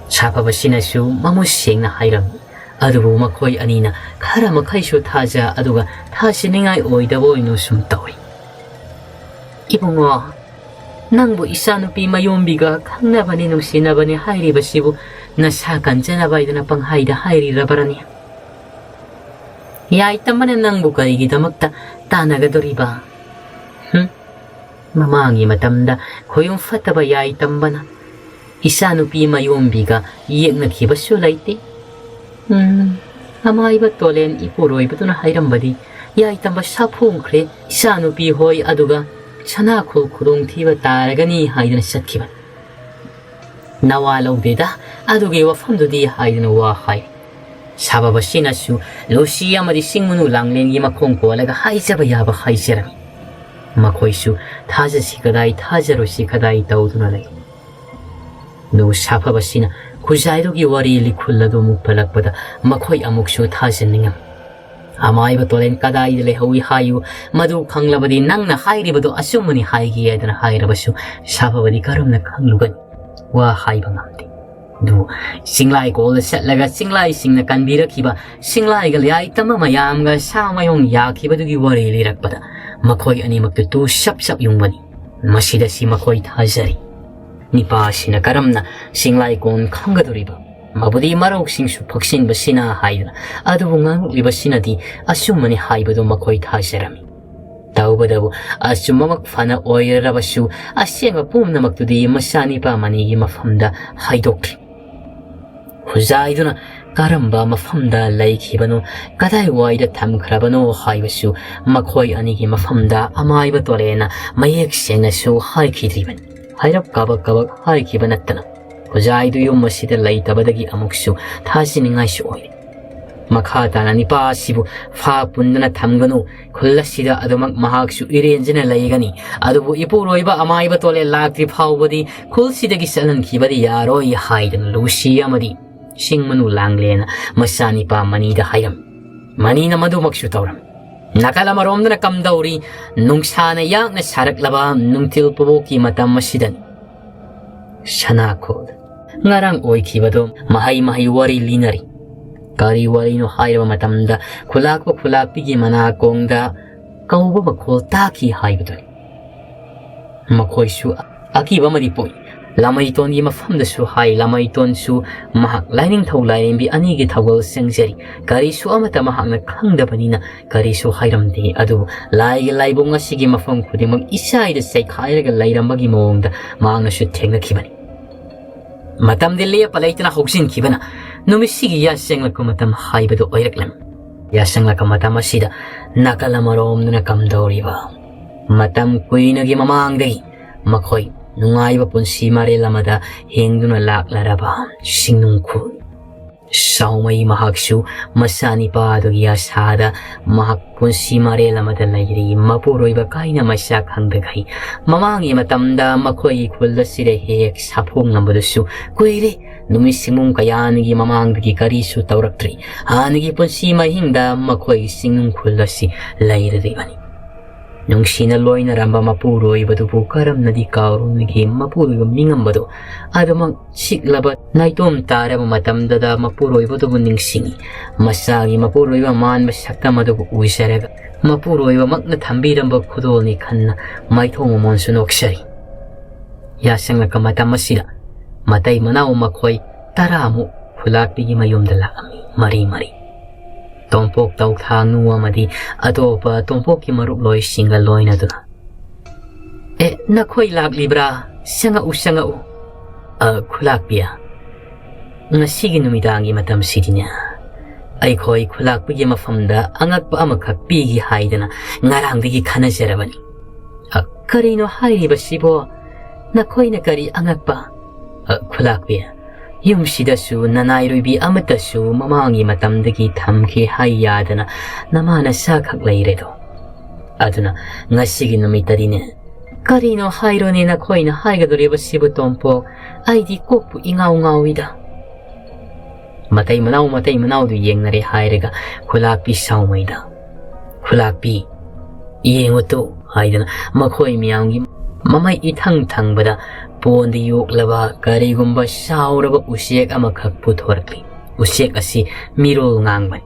ꯁꯥꯐꯕꯁꯤꯅꯁꯨ ꯃꯃꯨꯠ ꯁꯦꯡꯅ ꯍꯥꯏꯔꯝꯃꯤ꯫ ꯑꯗꯨꯕꯨ ꯃꯈꯣꯏ ꯑꯅꯤꯅ ꯈꯔ ꯃꯈꯩꯁꯨ ꯊꯥꯖ, ꯑꯗꯨꯒ ꯊꯥꯖꯅꯤꯡꯉꯥꯏ ꯑꯣꯏꯗꯕ ꯑꯣꯏꯅ ꯁꯨꯝ ꯇꯧꯏ꯫ "ꯏꯕꯨꯡꯉꯣ, ꯅꯪꯕꯨ ꯏꯆꯥꯅꯨꯄꯤ ꯃꯌꯣꯝꯕꯤꯒ ꯈꯪꯅꯕꯅꯤ, ꯅꯨꯡꯁꯤꯅꯕꯅꯤ ꯍꯥꯏꯔꯤꯕꯁꯤꯕꯨ ꯅꯁꯥ ꯀꯟꯖꯅꯕ ꯍꯥꯏꯗꯅ ꯄꯪꯍꯥꯏꯗ ꯍꯥꯏꯔꯤꯔꯕꯔꯅꯤ? ꯌꯥꯏꯇꯝꯃꯅ ꯅꯪꯕꯨ ꯀꯔꯤꯒꯤꯗꯃꯛꯇ ꯇꯥꯟꯅꯒꯗꯣꯔꯤꯕ? ꯍꯨꯝ? ꯃꯃꯥꯡꯒꯤ ꯃꯇꯝꯗ ꯈꯣꯌꯨꯝ ꯐꯠꯇꯕ ꯌꯥꯏꯇꯝꯕꯅ ꯏꯆꯥꯅꯨꯄꯤ ꯃꯌꯣꯝꯕꯤꯒ ꯌꯦꯛꯅꯈꯤꯕꯁꯨ ꯂꯩꯇꯦ꯫ ꯎꯝ, ꯑꯃꯥꯏꯕ ꯇꯣꯂꯦꯟ ꯏꯄꯨꯔꯣꯏꯕꯗꯨꯅ ꯍꯥꯏꯔꯝꯕꯗꯤ ꯌꯥꯏꯇꯝꯕ ꯁꯥꯐꯣꯡꯈ꯭ꯔꯦ, ꯏꯆꯥꯅꯨꯄꯤ ꯍꯣꯏ ꯑꯗꯨꯒ ꯁꯅꯥꯈꯣꯜ ꯈꯨꯗꯣꯡꯊꯤꯕ ꯇꯥꯔꯒꯅꯤ ꯍꯥꯏꯗꯅ ꯆꯠꯈꯤꯕꯅꯤ꯫ ꯅꯋꯥ ꯂꯧꯗꯦꯗ ꯑꯗꯨꯒꯤ ꯋꯥꯐꯝꯗꯨꯗꯤ ꯍꯥꯏꯗꯅ ꯋꯥ ꯍꯥꯏ꯫ ꯁꯥꯕꯕꯁꯤꯅꯁꯨ ꯂꯨꯁꯤ ꯑꯃꯗꯤ ꯆꯤꯡꯃꯨꯅꯨ ꯂꯥꯡꯂꯦꯟꯒꯤ ꯃꯈꯣꯡ ꯀꯣꯜꯂꯒ ꯍꯥꯏꯖꯕ ꯌꯥꯕ ꯍꯥꯏꯖꯔꯝꯃꯤ꯫ ꯃꯈꯣꯏꯁꯨ ꯊꯥꯖꯁꯤ ꯀꯗꯥꯏ, ꯊꯥꯖꯔꯣꯏꯁꯤ ꯀꯗꯥꯏ ꯇꯧꯗꯨꯅ ꯂꯩ꯫ ꯑꯗꯨꯕꯨ ꯁꯥꯐꯕꯁꯤꯅ ꯈꯨꯖꯥꯏꯗꯨꯒꯤ ꯋꯥꯔꯤ ꯂꯤꯈꯨꯜ ꯑꯗꯨ ꯑꯃꯨꯛ ꯄꯜꯂꯛꯄꯗ ꯃꯈꯣꯏ ꯑꯃꯨꯛꯁꯨ ꯊꯥꯖꯅꯤꯡꯉꯝꯃꯤ꯫ ꯑꯃꯥꯏꯕ ꯇꯣꯂꯦꯟ ꯀꯗꯥꯏꯗ ꯂꯩꯍꯧꯏ ꯍꯥꯏꯌꯨ, ꯃꯗꯨ ꯈꯪꯂꯕꯗꯤ ꯅꯪꯅ ꯍꯥꯏꯔꯤꯕꯗꯨ ꯑꯆꯨꯝꯕꯅꯤ ꯍꯥꯏꯒꯦ ꯍꯥꯏꯗꯅ ꯍꯥꯏꯔꯕꯁꯨ ꯁꯥꯐꯕꯗꯤ ꯀꯔꯝꯅ ꯈꯪꯂꯨꯒꯅꯤ? ꯋꯥ ꯍꯥꯏꯕ ꯉꯝꯗꯦ꯫ ꯑꯗꯨꯕꯨ ꯆꯤꯡꯂꯥꯏ ꯀꯣꯜꯗ ꯆꯠꯂꯒ ꯆꯤꯡꯂꯥꯏꯁꯤꯡꯅ ꯀꯟꯕꯤꯔꯛꯈꯤꯕ ꯆꯤꯡꯂꯥꯏꯒ ꯂꯌꯥꯏ ꯇꯝꯕ ꯃꯌꯥꯝꯒ ꯁꯥ ꯃꯌꯣꯡ ꯌꯥꯈꯤꯕꯗꯨꯒꯤ ꯋꯥꯔꯤ ꯂꯤꯔꯛꯄꯗ ꯃꯈꯣꯏ ꯑꯅꯤꯃꯛꯇꯨ ꯇꯨ ꯁꯞ ꯁꯞ ꯌꯨꯡꯕꯅꯤ꯫ ꯃꯁꯤꯗ ꯁꯤ ꯃꯈꯣꯏ ꯊꯥꯖꯔꯤ꯫ ꯅꯤꯄꯥ ꯑꯁꯤꯅ ꯀꯔꯝꯅ ꯆꯤꯡꯂꯥꯏꯀꯣꯟ ꯈꯪꯒꯗꯧꯔꯤꯕ? ꯃꯕꯨꯗꯤ ꯃꯔꯧꯁꯤꯡꯁꯨ ꯐꯛꯆꯤꯟꯕꯁꯤꯅ ꯍꯥꯏꯗꯅ, ꯑꯗꯨꯕꯨ ꯉꯥꯡꯂꯛꯂꯤꯕꯁꯤꯅꯗꯤ ꯑꯆꯨꯝꯕꯅꯤ ꯍꯥꯏꯕꯗꯨ ꯃꯈꯣꯏ ꯊꯥꯖꯔꯝꯃꯤ꯫ ꯇꯧꯕꯗꯕꯨ ꯑꯆꯨꯝꯕꯃꯛ ꯐꯅ ꯑꯣꯏꯔꯔꯕꯁꯨ ꯑꯁꯦꯡꯕ ꯄꯨꯝꯅꯃꯛꯇꯨꯗꯤ ꯃꯆꯥꯅꯤꯄꯥ ꯃꯅꯤꯒꯤ ꯃꯐꯝꯗ ꯍꯥꯏꯗꯣꯛꯇ꯭ꯔꯤ꯫ ꯈꯨꯖꯥꯏꯗꯨꯅ ꯀꯔꯝꯕ ꯃꯐꯝꯗ ꯂꯩꯈꯤꯕꯅꯣ, ꯀꯗꯥꯏꯋꯥꯏꯗ ꯊꯝꯈ꯭ꯔꯕꯅꯣ ꯍꯥꯏꯕꯁꯨ ꯃꯈꯣꯏ ꯑꯅꯤꯒꯤ ꯃꯐꯝꯗ ꯑꯃꯥꯏꯕ ꯇꯣꯂꯦꯅ ꯃꯌꯦꯛ ꯁꯦꯡꯅꯁꯨ ꯍꯥꯏꯈꯤꯗ꯭ꯔꯤꯕꯅꯤ꯫ ꯍꯥꯏꯔꯞ ꯀꯥꯕꯛ ꯀꯥꯕꯛ ꯍꯥꯏꯈꯤꯕ ꯅꯠꯇꯅ ꯈꯨꯖꯥꯏꯗꯨ ꯌꯨꯝ ꯑꯁꯤꯗ ꯂꯩꯇꯕꯗꯒꯤ ꯑꯃꯨꯛꯁꯨ ꯊꯥꯖꯅꯤꯡꯉꯥꯏꯁꯨ ꯑꯣꯏꯔꯦ꯫ ꯃꯈꯥ ꯇꯥꯅ ꯅꯤꯄꯥ ꯑꯁꯤꯕꯨ ꯐꯥ ꯄꯨꯟꯗꯅ ꯊꯝꯒꯅꯨ, ꯈꯨꯜ ꯑꯁꯤꯗ ꯑꯗꯨꯃꯛ ꯃꯍꯥꯛꯁꯨ ꯏꯔꯦꯟꯖꯅ ꯂꯩꯒꯅꯤ꯫ ꯑꯗꯨꯕꯨ ꯏꯄꯨꯔꯣꯏꯕ ꯑꯃꯥꯏꯕ ꯇꯣꯂꯦ ꯂꯥꯛꯇ꯭ꯔꯤ ꯐꯥꯎꯕꯗꯤ ꯈꯨꯜꯁꯤꯗꯒꯤ ꯆꯠꯍꯟꯈꯤꯕꯗꯤ ꯌꯥꯔꯣꯏ ꯍꯥꯏꯗꯅ ꯂꯨꯁꯤ ꯑꯃꯗꯤ ꯆꯤꯡ ꯃꯅꯨ ꯂꯥꯡꯂꯦꯅ ꯃꯆꯥꯅꯤꯄꯥ ꯃꯅꯤꯗ ꯍꯥꯏꯔꯝꯃꯤ꯫ ꯃꯅꯤꯅ ꯃꯗꯨꯃꯛꯁꯨ ꯇꯧꯔꯝꯃꯤ꯫ ꯅꯥꯀꯜ ꯑꯃꯔꯣꯝꯗꯅ ꯀꯝꯗꯧꯔꯤ? ꯅꯨꯡꯁꯥꯅ ꯌꯥꯛꯅ ꯁꯥꯔꯛꯂꯕ ꯅꯨꯡꯊꯤꯜ ꯄꯨꯕꯣꯛꯀꯤ ꯃꯇꯝ ꯑꯁꯤꯗꯅꯤ꯫ ꯁꯅꯥꯈꯣꯜ ꯉꯔꯥꯡ ꯑꯣꯏꯈꯤꯕꯗꯣ ꯃꯍꯩ ꯃꯍꯩ ꯋꯥꯔꯤ ꯂꯤꯅꯔꯤ꯫ ꯀꯔꯤ ꯋꯥꯔꯤꯅꯣ ꯍꯥꯏꯔꯕ ꯃꯇꯝꯗ ꯈꯨꯂꯥꯛꯄ ꯈꯨꯂꯥꯛꯄꯤꯒꯤ ꯃꯅꯥꯀꯣꯡꯗ ꯀꯧꯕ ꯃꯈꯣꯜ ꯇꯥꯈꯤ ꯍꯥꯏꯕꯗꯨꯅꯤ꯫ ꯃꯈꯣꯏꯁꯨ ꯑꯀꯤꯕ ꯑꯃꯗꯤ ꯄꯣꯛꯏ꯫ ꯂꯥꯃꯩꯇꯣꯟꯒꯤ ꯃꯐꯝꯗꯁꯨ ꯍꯥꯏ꯫ ꯂꯥꯃꯩꯇꯣꯟꯁꯨ ꯃꯍꯥꯛ ꯂꯥꯏꯅꯤꯡꯊꯧ ꯂꯥꯏꯔꯦꯝꯕꯤ ꯑꯅꯤꯒꯤ ꯊꯧꯒꯜ ꯆꯦꯡꯖꯔꯤ꯫ ꯀꯔꯤꯁꯨ ꯑꯃꯠꯇ ꯃꯍꯥꯛꯅ ꯈꯪꯗꯕꯅꯤꯅ ꯀꯔꯤꯁꯨ ꯍꯥꯏꯔꯝꯗꯦ꯫ ꯑꯗꯨꯕꯨ ꯂꯥꯏꯒꯤ ꯂꯥꯏꯕꯨꯡ ꯑꯁꯤꯒꯤ ꯃꯐꯝ ꯈꯨꯗꯤꯡꯃꯛ ꯏꯆꯥꯏꯗ ꯆꯩꯈꯥꯏꯔꯒ ꯂꯩꯔꯝꯕꯒꯤ ꯃꯑꯣꯡꯗ ꯃꯍꯥꯛꯅꯁꯨ ꯊꯦꯡꯅꯈꯤꯕꯅꯤ꯫ ꯃꯇꯝꯗꯤ ꯂꯦꯞꯄ ꯂꯩꯇꯅ ꯍꯧꯖꯤꯟꯈꯤꯕꯅ ꯅꯨꯃꯤꯠꯁꯤꯒꯤ ꯌꯥꯆꯪꯂꯛꯄ ꯃꯇꯝ ꯍꯥꯏꯕꯗꯨ ꯑꯣꯏꯔꯛꯂꯝꯃꯤ꯫ ꯌꯥꯆꯪꯂꯛꯄ ꯃꯇꯝ ꯑꯁꯤꯗ ꯅꯥꯀꯜ ꯑꯃꯔꯣꯝꯗꯅ ꯀꯝꯗꯧꯔꯤꯕ? ꯃꯇꯝ ꯀꯨꯏꯅꯒꯤ ꯃꯃꯥꯡꯗꯒꯤ ꯃꯈꯣꯏ ꯅꯨꯡꯉꯥꯏꯕ ꯄꯨꯟꯁꯤ ꯃꯔꯦꯜ ꯑꯃꯗ ꯍꯤꯡꯗꯨꯅ ꯂꯥꯛꯂꯔꯕ ꯁꯤꯡꯅꯨꯡꯈꯨꯜ ꯁꯥꯎꯃꯩ ꯃꯍꯥꯛꯁꯨ ꯃꯆꯥꯅꯤꯄꯥꯗꯨꯒꯤ ꯑꯁꯥꯗ ꯃꯍꯥꯛ ꯄꯨꯟꯁꯤ ꯃꯔꯦꯜ ꯑꯃꯗ ꯂꯩꯔꯤ꯫ ꯃꯄꯨꯔꯣꯏꯕ ꯀꯥꯏꯅ ꯃꯆꯥ ꯈꯪꯗꯈꯩ ꯃꯃꯥꯡꯒꯤ ꯃꯇꯝꯗ ꯃꯈꯣꯏꯒꯤ ꯈꯨꯜ ꯑꯁꯤꯗ ꯍꯦꯛ ꯍꯦꯛ ꯁꯥꯐꯣꯡꯂꯝꯕꯗꯨꯁꯨ ꯀꯨꯏꯔꯦ꯫ ꯅꯨꯃꯤꯠ ꯁꯤꯡꯃꯨꯡ ꯀꯌꯥꯅꯤꯒꯤ ꯃꯃꯥꯡꯗꯒꯤ ꯀꯔꯤꯁꯨ ꯇꯧꯔꯛꯇ꯭ꯔꯤ꯫ ꯍꯥꯟꯅꯒꯤ ꯄꯨꯟꯁꯤ ꯃꯍꯤꯡꯗ ꯃꯈꯣꯏꯒꯤ ꯆꯤꯡꯅꯨꯡ ꯈꯨꯜ ꯑꯁꯤ ꯂꯩꯔꯔꯤꯕꯅꯤ꯫ ꯅꯨꯡꯁꯤꯅ ꯂꯣꯏꯅꯔꯝꯕ ꯃꯄꯨꯔꯣꯏꯕꯗꯨꯕꯨ ꯀꯔꯝꯅꯗꯤ ꯀꯥꯎꯔꯨꯅꯤꯒꯦ? ꯃꯄꯨꯔꯣꯏꯕ ꯃꯤꯉꯝꯕꯗꯨ ꯑꯗꯨꯃꯛ ꯆꯤꯛꯂꯕ ꯅꯥꯏꯇꯣꯝ ꯇꯥꯔꯕ ꯃꯇꯝꯗꯨꯗ ꯃꯄꯨꯔꯣꯏꯕꯗꯨꯕꯨ ꯅꯤꯡꯁꯤꯡꯏ꯫ ꯃꯆꯥꯒꯤ ꯃꯄꯨꯔꯣꯏꯕ ꯃꯥꯟꯕ ꯁꯛꯇꯝ ꯑꯗꯨꯕꯨ ꯎꯖꯔꯒ ꯃꯄꯨꯔꯣꯏꯕꯃꯛꯅ ꯊꯝꯕꯤꯔꯝꯕ ꯈꯨꯗꯣꯜꯅꯤ ꯈꯟꯅ ꯃꯥꯏꯊꯣꯡ ꯃꯃꯣꯟꯁꯨ ꯅꯣꯛꯆꯔꯤ꯫ ꯌꯥꯆꯪꯂꯛꯄ ꯃꯇꯝ ꯑꯁꯤꯗ ꯃꯇꯩ ꯃꯅꯥꯎ ꯃꯈꯣꯏ ꯇꯔꯥꯃꯨꯛ ꯈꯨꯂꯥꯛꯄꯤꯒꯤ ꯃꯌꯨꯝꯗ ꯂꯥꯛꯂꯝꯃꯤ, ꯃꯔꯤ ꯃꯔꯤ꯫ ꯇꯣꯝꯄꯣꯛ ꯇꯧꯊꯥꯡꯅꯨ ꯑꯃꯗꯤ ꯑꯇꯣꯞꯄ ꯇꯣꯝꯄꯣꯛꯀꯤ ꯃꯔꯨꯞꯂꯣꯏꯁꯤꯡꯒ ꯂꯣꯏꯅꯗꯨꯅ꯫ "ꯑꯦ, ꯅꯈꯣꯏ ꯂꯥꯛꯂꯤꯕ꯭ꯔꯥ? ꯆꯪꯉꯛꯎ, ꯆꯪꯉꯛꯎ꯫" "ꯑ, ꯈꯨꯂꯥꯛꯄꯤ, ꯉꯁꯤꯒꯤ ꯅꯨꯃꯤꯗꯥꯡꯒꯤ ꯃꯇꯝꯁꯤꯗꯤꯅꯦ, ꯑꯩꯈꯣꯏ ꯈꯨꯂꯥꯛꯄꯤꯒꯤ ꯃꯐꯝꯗ ꯑꯉꯛꯄ ꯑꯃꯈꯛ ꯄꯤꯒꯦ ꯍꯥꯏꯗꯅ ꯉꯔꯥꯡꯗꯒꯤ ꯈꯟꯅꯖꯔꯕꯅꯤ꯫" "ꯑ, ꯀꯔꯤꯅꯣ ꯍꯥꯏꯔꯤꯕꯁꯤꯕꯣ? ꯅꯈꯣꯏꯅ ꯀꯔꯤ ꯑꯉꯛꯄ?" "ꯑ, ꯈꯨꯂꯥꯛꯄꯤ, ꯌꯨꯝꯁꯤꯗꯁꯨ ꯅꯅꯥꯏꯔꯣꯏꯕꯤ ꯑꯃꯠꯇꯁꯨ ꯃꯃꯥꯡꯒꯤ ꯃꯇꯝꯗꯒꯤ ꯊꯝꯈꯤ ꯍꯥꯏ ꯌꯥꯗꯅ ꯅꯃꯥ ꯅꯆꯥꯈꯛ ꯂꯩꯔꯦꯗꯣ꯫ ꯑꯗꯨꯅ ꯉꯁꯤꯒꯤ ꯅꯨꯃꯤꯠꯇꯗꯤꯅꯦ꯫" "ꯀꯔꯤꯅꯣ ꯍꯥꯏꯔꯣꯅꯦ ꯅꯈꯣꯏꯅ ꯍꯥꯏꯒꯗꯧꯔꯤꯕꯁꯤꯕꯨ, ꯇꯣꯝꯄꯣꯛ? ꯑꯩꯗꯤ ꯀꯣꯛꯄꯨ ꯏꯉꯥꯎ ꯉꯥꯎꯏꯗ꯫" ꯃꯇꯩ ꯃꯅꯥꯎ, ꯃꯇꯩ ꯃꯅꯥꯎꯗꯨ ꯌꯦꯡꯅꯔꯦ ꯍꯥꯏꯔꯒ ꯈꯨꯂꯥꯛꯄꯤ ꯁꯥꯎꯃꯩꯗ, "ꯈꯨꯂꯥꯛꯄꯤ, ꯌꯦꯡꯉꯨ ꯇꯨ" ꯍꯥꯏꯗꯅ ꯃꯈꯣꯏ ꯃꯌꯥꯝꯒꯤ ꯃꯃꯩ ꯏꯊꯪ ꯊꯪꯕꯗ ꯄꯣꯟꯗ ꯌꯣꯛꯂꯕ ꯀꯔꯤꯒꯨꯝꯕ ꯆꯥꯎꯔꯕ ꯎꯆꯦꯛ ꯑꯃꯈꯛ ꯄꯨꯊꯣꯔꯛꯂꯤ꯫ ꯎꯆꯦꯛ ꯑꯁꯤ ꯃꯤꯔꯣꯜ ꯉꯥꯡꯕꯅꯤ꯫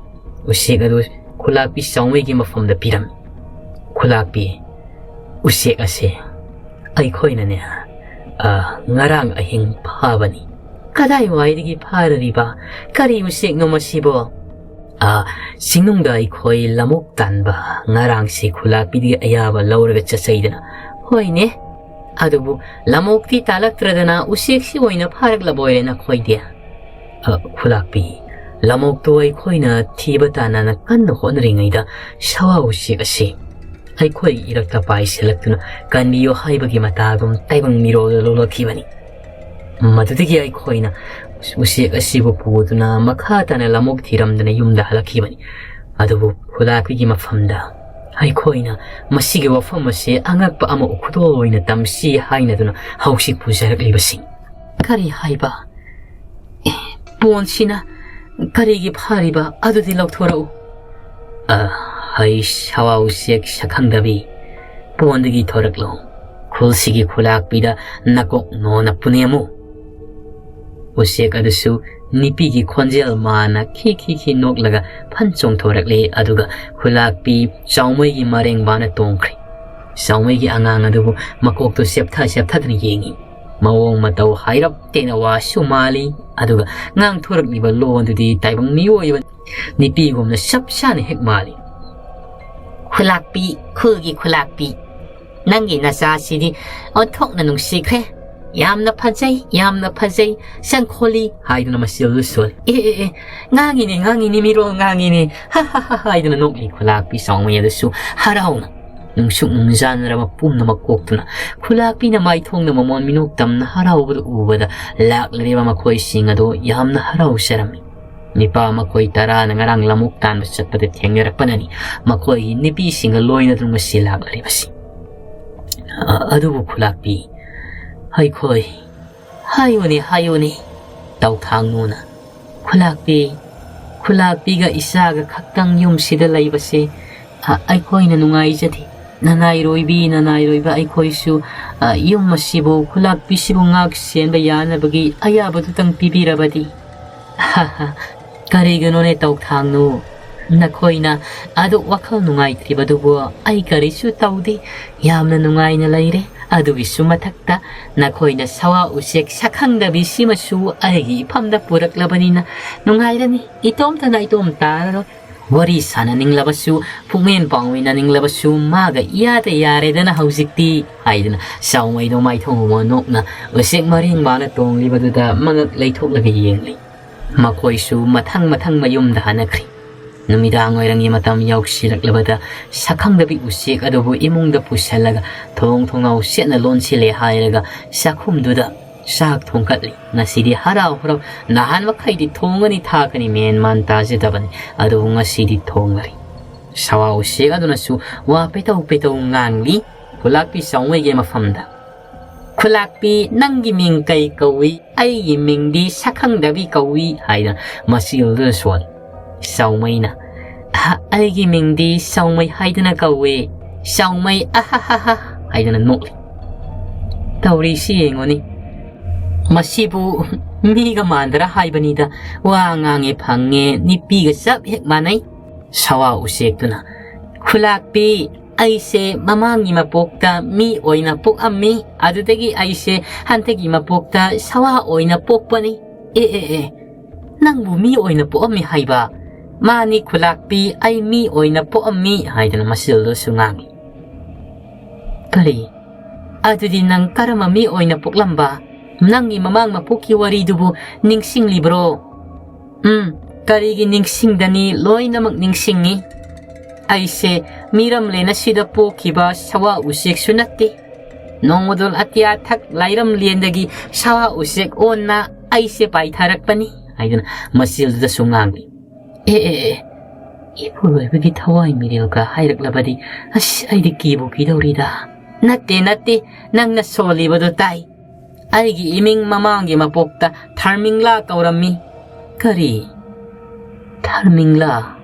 ꯎꯆꯦꯛ ꯑꯗꯨ ꯈꯨꯂꯥꯛꯄꯤ ꯁꯥꯎꯃꯩꯒꯤ ꯃꯐꯝꯗ ꯄꯤꯔꯝꯃꯤ꯫ "ꯈꯨꯂꯥꯛꯄꯤ, ꯎꯆꯦꯛ ꯑꯁꯦ ꯑꯩꯈꯣꯏꯅꯅꯦ, "ꯑ, ꯉꯔꯥꯡ ꯑꯍꯤꯡ ꯐꯥꯕꯅꯤ꯫" "ꯀꯗꯥꯏꯋꯥꯏꯗꯒꯤ ꯐꯥꯔꯨꯔꯤꯕ? ꯀꯔꯤ ꯎꯆꯦꯛꯅꯣ ꯃꯁꯤꯕꯣ?" "ꯑ, ꯆꯤꯡꯅꯨꯡꯗ ꯑꯩꯈꯣꯏ ꯂꯃꯣꯛ ꯇꯥꯟꯕ ꯉꯔꯥꯡꯁꯤ ꯈꯨꯂꯥꯛꯄꯤꯗꯒꯤ ꯑꯌꯥꯕ ꯂꯧꯔꯒ ꯆꯠꯆꯩꯗꯅ꯫" "ꯍꯣꯏꯅꯦ, ꯑꯗꯨꯕꯨ ꯂꯃꯣꯛꯇꯤ ꯇꯥꯜꯂꯛꯇ꯭ꯔꯗꯅ ꯎꯆꯦꯛꯁꯤ ꯑꯣꯏꯅ ꯐꯥꯔꯛꯂꯕ ꯑꯣꯏꯔꯦ ꯅꯈꯣꯏꯗꯤ?" "ꯑ, ꯈꯨꯂꯥꯛꯄꯤ, ꯂꯃꯣꯛꯇꯨ ꯑꯩꯈꯣꯏꯅ ꯊꯤꯕ ꯇꯥꯟꯅꯅ ꯀꯟꯅ ꯍꯣꯠꯅꯔꯤꯉꯩꯗ ꯁꯋꯥ ꯎꯆꯦꯛ ꯑꯁꯤ ꯑꯩꯈꯣꯏꯒꯤ ꯏꯔꯛꯇ ꯄꯥꯏꯁꯤꯜꯂꯛꯇꯨꯅ ꯀꯟꯕꯤꯌꯨ ꯍꯥꯏꯕꯒꯤ ꯃꯇꯥꯒꯨꯝ ꯇꯥꯏꯕꯪ ꯃꯤꯔꯣꯜꯗ ꯂꯣꯜꯂꯛꯈꯤꯕꯅꯤ꯫ ꯃꯗꯨꯗꯒꯤ ꯑꯩꯈꯣꯏꯅ ꯎꯆꯦꯛ ꯑꯁꯤꯕꯨ ꯄꯨꯗꯨꯅ ꯃꯈꯥ ꯇꯥꯅ ꯂꯃꯣꯛ ꯊꯤꯔꯝꯗꯅ ꯌꯨꯝꯗ ꯍꯜꯂꯛꯈꯤꯕꯅꯤ꯫ ꯑꯗꯨꯕꯨ ꯈꯨꯂꯥꯛꯄꯤꯒꯤ ꯃꯐꯝꯗ ꯑꯩꯈꯣꯏꯅ ꯃꯁꯤꯒꯤ ꯋꯥꯐꯝ ꯑꯁꯤ ꯑꯉꯛꯄ ꯑꯃ ꯈꯨꯗꯣꯜ ꯑꯣꯏꯅ ꯇꯝꯁꯤ ꯍꯥꯏꯅꯗꯨꯅ ꯍꯧꯖꯤꯛ ꯄꯨꯖꯔꯛꯂꯤꯕꯁꯤ꯫" "ꯀꯔꯤ ꯍꯥꯏꯕ? ꯑꯦ, ꯄꯣꯟꯁꯤꯅ ꯀꯔꯤꯒꯤ ꯐꯥꯔꯤꯕ? ꯑꯗꯨꯗꯤ ꯂꯧꯊꯣꯔꯛꯎ꯫" "ꯑ, ꯍꯩ ꯁꯋꯥ ꯎꯆꯦꯛ ꯁꯛꯈꯪꯗꯕꯤ, ꯄꯣꯟꯗꯒꯤ ꯊꯣꯔꯛꯂꯣ꯫ ꯈꯨꯜꯁꯤꯒꯤ ꯈꯨꯂꯥꯛꯄꯤꯗ ꯅꯀꯣꯛ ꯅꯣꯟꯅ ꯄꯨꯅꯦꯝꯃꯨ꯫" ꯎꯆꯦꯛ ꯑꯗꯨꯁꯨ ꯅꯨꯄꯤꯒꯤ ꯈꯣꯟꯖꯦꯜ ꯃꯥꯅ ꯈꯤ ꯈꯤ ꯈꯤ ꯅꯣꯛꯂꯒ ꯐꯟ ꯆꯣꯡꯊꯣꯔꯛꯂꯦ, ꯑꯗꯨꯒ ꯈꯨꯂꯥꯛꯄꯤ ꯆꯥꯎꯃꯩꯒꯤ ꯃꯔꯦꯡ ꯃꯥꯅ ꯇꯣꯡꯈ꯭ꯔꯦ꯫ ꯆꯥꯎꯃꯩꯒꯤ ꯑꯉꯥꯡ ꯑꯗꯨꯕꯨ ꯃꯀꯣꯛꯇꯨ ꯆꯦꯞꯊ ꯆꯦꯞꯊꯗꯨꯅ ꯌꯦꯡꯉꯤ꯫ ꯃꯑꯣꯡ ꯃꯇꯧ ꯍꯥꯏꯔꯞ ꯇꯦꯅꯋꯥꯁꯨ ꯃꯥꯜꯂꯤ, ꯑꯗꯨꯒ ꯉꯥꯡꯊꯣꯔꯛꯂꯤꯕ ꯂꯣꯟꯗꯨꯗꯤ ꯇꯥꯏꯕꯪ ꯃꯤꯑꯣꯏꯕ ꯅꯨꯄꯤꯒꯨꯝꯅ ꯆꯞ ꯆꯥꯅ ꯍꯦꯛ ꯃꯥꯜꯂꯤ꯫ "ꯈꯨꯂꯥꯛꯄꯤ, ꯈꯨꯜꯒꯤ ꯈꯨꯂꯥꯛꯄꯤ, ꯅꯪꯒꯤ ꯅꯆꯥꯁꯤꯗꯤ ꯑꯣꯟꯊꯣꯛꯅ ꯅꯨꯡꯁꯤꯈ꯭ꯔꯦ꯫ ꯌꯥꯝꯅ ꯐꯖꯩ, ꯌꯥꯝꯅ ꯐꯖꯩ, ꯁꯪꯈꯣꯜꯂꯤ" ꯍꯥꯏꯗꯨꯅ ꯃꯆꯤꯜꯗꯨ ꯁꯣꯜꯂꯤ꯫ "ꯑꯦ, ꯑꯦ, ꯑꯦ, ꯉꯥꯡꯉꯤꯅꯦ, ꯉꯥꯡꯉꯤꯅꯦ, ꯃꯤꯔꯣꯜ ꯉꯥꯡꯉꯤꯅꯦ, ꯍꯥ, ꯍꯥ, ꯍꯥ, ꯍꯥ" ꯍꯥꯏꯗꯨꯅ ꯅꯣꯛꯂꯤ ꯈꯨꯂꯥꯛꯄꯤ ꯆꯥꯎꯃꯩ ꯑꯗꯨꯁꯨ ꯍꯔꯥꯎꯅ꯫ ꯅꯨꯡꯁꯨꯛ ꯅꯨꯡꯖꯥꯟꯅꯔꯕ ꯄꯨꯝꯅꯃꯛ ꯀꯣꯛꯇꯨꯅ ꯈꯨꯂꯥꯛꯄꯤꯅ ꯃꯥꯏꯊꯣꯡꯗ ꯃꯃꯣꯟ ꯃꯤꯅꯣꯛ ꯇꯝꯅ ꯍꯔꯥꯎꯕꯗꯨ ꯎꯕꯗ ꯂꯥꯛꯂꯤꯕ ꯃꯈꯣꯏꯁꯤꯡ ꯑꯗꯨ ꯌꯥꯝꯅ ꯍꯔꯥꯎꯖꯔꯝꯃꯤ꯫ ꯅꯤꯄꯥ ꯃꯈꯣꯏ ꯇꯔꯥꯅ ꯉꯔꯥꯡ ꯂꯃꯨꯛ ꯇꯥꯟꯕ ꯆꯠꯄꯗ ꯊꯦꯡꯅꯔꯛꯄꯅꯅꯤ ꯃꯈꯣꯏꯒꯤ ꯅꯨꯄꯤꯁꯤꯡꯒ ꯂꯣꯏꯅꯗꯨꯅ ꯉꯁꯤ ꯂꯥꯛꯂꯤꯕꯁꯤ꯫ ꯑ-, ꯑꯗꯨꯕꯨ ꯈꯨꯂꯥꯛꯄꯤ, ꯑꯩꯈꯣꯏ, ꯍꯥꯏꯌꯨꯅꯦ, ꯍꯥꯏꯌꯨꯅꯦ, ꯇꯧꯊꯥꯡꯅꯨꯅ꯫ ꯈꯨꯂꯥꯛꯄꯤ, ꯈꯨꯂꯥꯛꯄꯤꯒ ꯏꯆꯥꯒ ꯈꯛꯇꯪ ꯌꯨꯝꯁꯤꯗ ꯂꯩꯕꯁꯦ, ꯑ, ꯑꯩꯈꯣꯏꯅ ꯅꯨꯡꯉꯥꯏꯖꯗꯦ꯫ ꯅꯅꯥꯏꯔꯣꯏꯕꯤ, ꯅꯅꯥꯏꯔꯣꯏꯕ ꯑꯩꯈꯣꯏꯁꯨ, ꯑ, ꯌꯨꯝ ꯑꯁꯤꯕꯨ, ꯈꯨꯂꯥꯛꯄꯤꯁꯤꯕꯨ ꯉꯥꯛ ꯁꯦꯟꯕ ꯌꯥꯅꯕꯒꯤ ꯑꯌꯥꯕꯗꯨꯇꯪ ꯄꯤꯕꯤꯔꯕꯗꯤ꯫ ꯍꯥ, ꯍꯥ, ꯀꯔꯤꯒꯤꯅꯣꯅꯦ ꯇꯧꯊꯥꯡꯅꯨ? ꯅꯈꯣꯏꯅ ꯑꯗꯨꯛ ꯋꯥꯈꯜ ꯅꯨꯡꯉꯥꯏꯇ꯭ꯔꯤꯕꯗꯨꯕꯨ ꯑꯩ ꯀꯔꯤꯁꯨ ꯇꯧꯗꯦ꯫ ꯌꯥꯝꯅ ꯅꯨꯡꯉꯥꯏꯅ ꯂꯩꯔꯦ꯫ ꯑꯗꯨꯒꯤꯁꯨ ꯃꯊꯛꯇ ꯅꯈꯣꯏꯅ ꯁꯋꯥ ꯎꯆꯦꯛ ꯁꯛꯈꯪꯗꯕꯤ ꯁꯤꯃꯁꯨ ꯑꯩꯒꯤ ꯏꯐꯝꯗ ꯄꯨꯔꯛꯂꯕꯅꯤꯅ ꯅꯨꯡꯉꯥꯏꯔꯅꯤ꯫ ꯏꯇꯣꯝꯇꯅ ꯏꯇꯣꯝ ꯇꯥꯔꯔꯣꯏ꯫ ꯋꯥꯔꯤ ꯁꯥꯟꯅꯅꯤꯡꯂꯕꯁꯨ, ꯄꯨꯛꯃꯦꯟ ꯄꯥꯎꯃꯤꯟꯅꯅꯤꯡꯂꯕꯁꯨ ꯃꯥꯒ ꯏꯌꯥꯗ ꯌꯥꯔꯦꯗꯅ ꯍꯧꯖꯤꯛꯇꯤ" ꯍꯥꯏꯗꯅ ꯆꯥꯎꯃꯩꯗꯣ ꯃꯥꯏꯊꯣꯡ ꯑꯃ ꯅꯣꯛꯅ ꯎꯆꯦꯛ ꯃꯔꯦꯡ ꯃꯥꯅ ꯇꯣꯡꯂꯤꯕꯗꯨꯗ ꯃꯉꯛ ꯂꯩꯊꯣꯛꯂꯒ ꯌꯦꯡꯂꯤ꯫ ꯃꯈꯣꯏꯁꯨ ꯃꯊꯪ ꯃꯊꯪ ꯃꯌꯨꯝꯗ ꯍꯟꯅꯈ꯭ꯔꯤ꯫ ꯅꯨꯃꯤꯗꯥꯡ ꯋꯥꯏꯔꯝꯒꯤ ꯃꯇꯝ ꯌꯧꯁꯤꯜꯂꯛꯂꯕꯗ ꯁꯛꯈꯪꯗꯕꯤ ꯎꯆꯦꯛ ꯑꯗꯨꯕꯨ ꯏꯃꯨꯡꯗ ꯄꯨꯁꯤꯜꯂꯒ ꯊꯣꯡ ꯊꯣꯡꯅꯥꯎ ꯆꯦꯠꯅ ꯂꯣꯟꯁꯤꯜꯂꯦ ꯍꯥꯏꯔꯒ ꯆꯥꯛꯈꯨꯝꯗꯨꯗ ꯆꯥꯛ ꯊꯣꯡꯒꯠꯂꯤ꯫ ꯉꯁꯤꯗꯤ ꯍꯔꯥꯎ ꯍꯔꯥꯎ, ꯅꯍꯥꯟ ꯃꯈꯩꯗꯤ ꯊꯣꯡꯒꯅꯤ ꯊꯥꯛꯀꯅꯤ ꯃꯦꯟ ꯃꯥꯟ ꯇꯥꯖꯗꯕꯅꯤ, ꯑꯗꯨꯕꯨ ꯉꯁꯤꯗꯤ ꯊꯣꯡꯂꯔꯤ꯫ ꯁꯋꯥ ꯎꯆꯦꯛ ꯑꯗꯨꯅꯁꯨ ꯋꯥ ꯄꯦꯇꯧ ꯄꯦꯇꯧ ꯉꯥꯡꯂꯤ꯫ ꯈꯨꯂꯥꯛꯄꯤ ꯆꯥꯎꯃꯩꯒꯤ ꯃꯐꯝꯗ, "ꯈꯨꯂꯥꯛꯄꯤ, ꯅꯪꯒꯤ ꯃꯤꯡ ꯀꯩ ꯀꯧꯏ? ꯑꯩꯒꯤ ꯃꯤꯡꯗꯤ ꯁꯛꯈꯪꯗꯕꯤ ꯀꯧꯏ" ꯍꯥꯏꯅ ꯃꯆꯤꯜꯗꯨꯗ ꯁꯣꯜꯂꯤ꯫ ꯆꯥꯎꯃꯩꯅ, "ꯑꯍ, ꯑꯩꯒꯤ ꯃꯤꯡꯗꯤ ꯆꯥꯎꯃꯩ ꯍꯥꯏꯗꯨꯅ ꯀꯧꯏ꯫ ꯆꯥꯎꯃꯩ, ꯑꯍꯍꯍ" ꯍꯥꯏꯗꯨꯅ ꯅꯣꯛꯂꯤ꯫ "ꯇꯧꯔꯤꯁꯤ ꯌꯦꯡꯉꯨꯅꯤ, ꯃꯁꯤꯕꯨ ꯃꯤꯒ ꯃꯥꯟꯗꯔ ꯍꯥꯏꯕꯅꯤꯗ꯫ ꯋꯥ ꯉꯥꯡꯉꯦ ꯐꯪꯉꯦ, ꯅꯨꯄꯤꯒ ꯆꯞ ꯍꯦꯛ ꯃꯥꯟꯅꯩ"꯫ ꯁꯋꯥ ꯎꯆꯦꯛꯇꯨꯅ, "ꯈꯨꯂꯥꯛꯄꯤ, ꯑꯩꯁꯦ ꯃꯃꯥꯡꯒꯤ ꯃꯄꯣꯛꯇ ꯃꯤ ꯑꯣꯏꯅ ꯄꯣꯛꯑꯝꯃꯤ, ꯑꯗꯨꯗꯒꯤ ꯑꯩꯁꯦ ꯍꯟꯗꯛꯀꯤ ꯃꯄꯣꯛꯇ ꯁꯋꯥ ꯑꯣꯏꯅ ꯄꯣꯛꯄꯅꯤ"꯫ "ꯑꯦ, ꯑꯦ, ꯑꯦ, ꯅꯪꯕꯨ ꯃꯤ ꯑꯣꯏꯅ ꯄꯣꯛꯑꯝꯃꯤ ꯍꯥꯏꯕ?" "ꯃꯥꯅꯤ ꯈꯨꯂꯥꯛꯄꯤ, ꯑꯩ ꯃꯤ ꯑꯣꯏꯅ ꯄꯣꯛꯑꯝꯃꯤ" ꯍꯥꯏꯗꯅ ꯃꯆꯤꯜꯗꯨꯁꯨ ꯉꯥꯡꯏ꯫ "ꯀꯔꯤ? ꯑꯗꯨꯗꯤ ꯅꯪ ꯀꯔꯝꯕ ꯃꯤ ꯑꯣꯏꯅ ꯄꯣꯛꯂꯝꯕ? ꯅꯪꯒꯤ ꯃꯃꯥꯡ ꯃꯄꯣꯛꯀꯤ ꯋꯥꯔꯤꯗꯨꯕꯨ ꯅꯤꯡꯁꯤꯡꯂꯤꯕ꯭ꯔꯣ?" "ꯎꯝ, ꯀꯔꯤꯒꯤ ꯅꯤꯡꯁꯤꯡꯗꯅꯤ, ꯂꯣꯏꯅꯃꯛ ꯅꯤꯡꯁꯤꯡꯉꯤ꯫ ꯑꯩꯁꯦ ꯃꯤꯔꯝꯂꯦꯟ ꯑꯁꯤꯗ ꯄꯣꯛꯈꯤꯕ ꯁꯋꯥ ꯎꯆꯦꯛꯁꯨ ꯅꯠꯇꯦ꯫ ꯅꯣꯡꯃꯗꯣꯜ ꯑꯇꯤꯌꯥ ꯊꯛ ꯂꯥꯏꯔꯝꯂꯦꯟꯗꯒꯤ ꯁꯋꯥ ꯎꯆꯦꯛ ꯑꯣꯟꯅ ꯑꯩꯁꯦ ꯄꯥꯏꯊꯔꯛꯄꯅꯤ" ꯍꯥꯏꯗꯅ ꯃꯆꯤꯜꯗꯨꯗꯁꯨ ꯉꯥꯡꯂꯤ꯫ "ꯑꯦ, ꯑꯦ, ꯑꯦ, ꯏꯄꯨꯔꯣꯏꯕꯒꯤ ꯊꯋꯥꯏ ꯃꯤꯔꯦꯜꯒ ꯍꯥꯏꯔꯛꯂꯕꯗꯤ, ꯑꯁ, ꯑꯩꯗꯤ ꯀꯤꯕꯨ ꯀꯤꯗꯧꯔꯤꯗ"꯫ "ꯅꯠꯇꯦ, ꯅꯠꯇꯦ, ꯅꯪꯅ ꯁꯣꯜꯂꯤꯕꯗꯣ ꯇꯥꯏ꯫ ꯑꯩꯒꯤ ꯏꯃꯤꯡ ꯃꯃꯥꯡꯒꯤ ꯃꯄꯣꯛꯇ ꯊꯥꯔꯃꯤꯡꯂꯥ ꯀꯧꯔꯝꯃꯤ"꯫ "ꯀꯔꯤ? ꯊꯥꯔꯃꯤꯡꯂꯥ?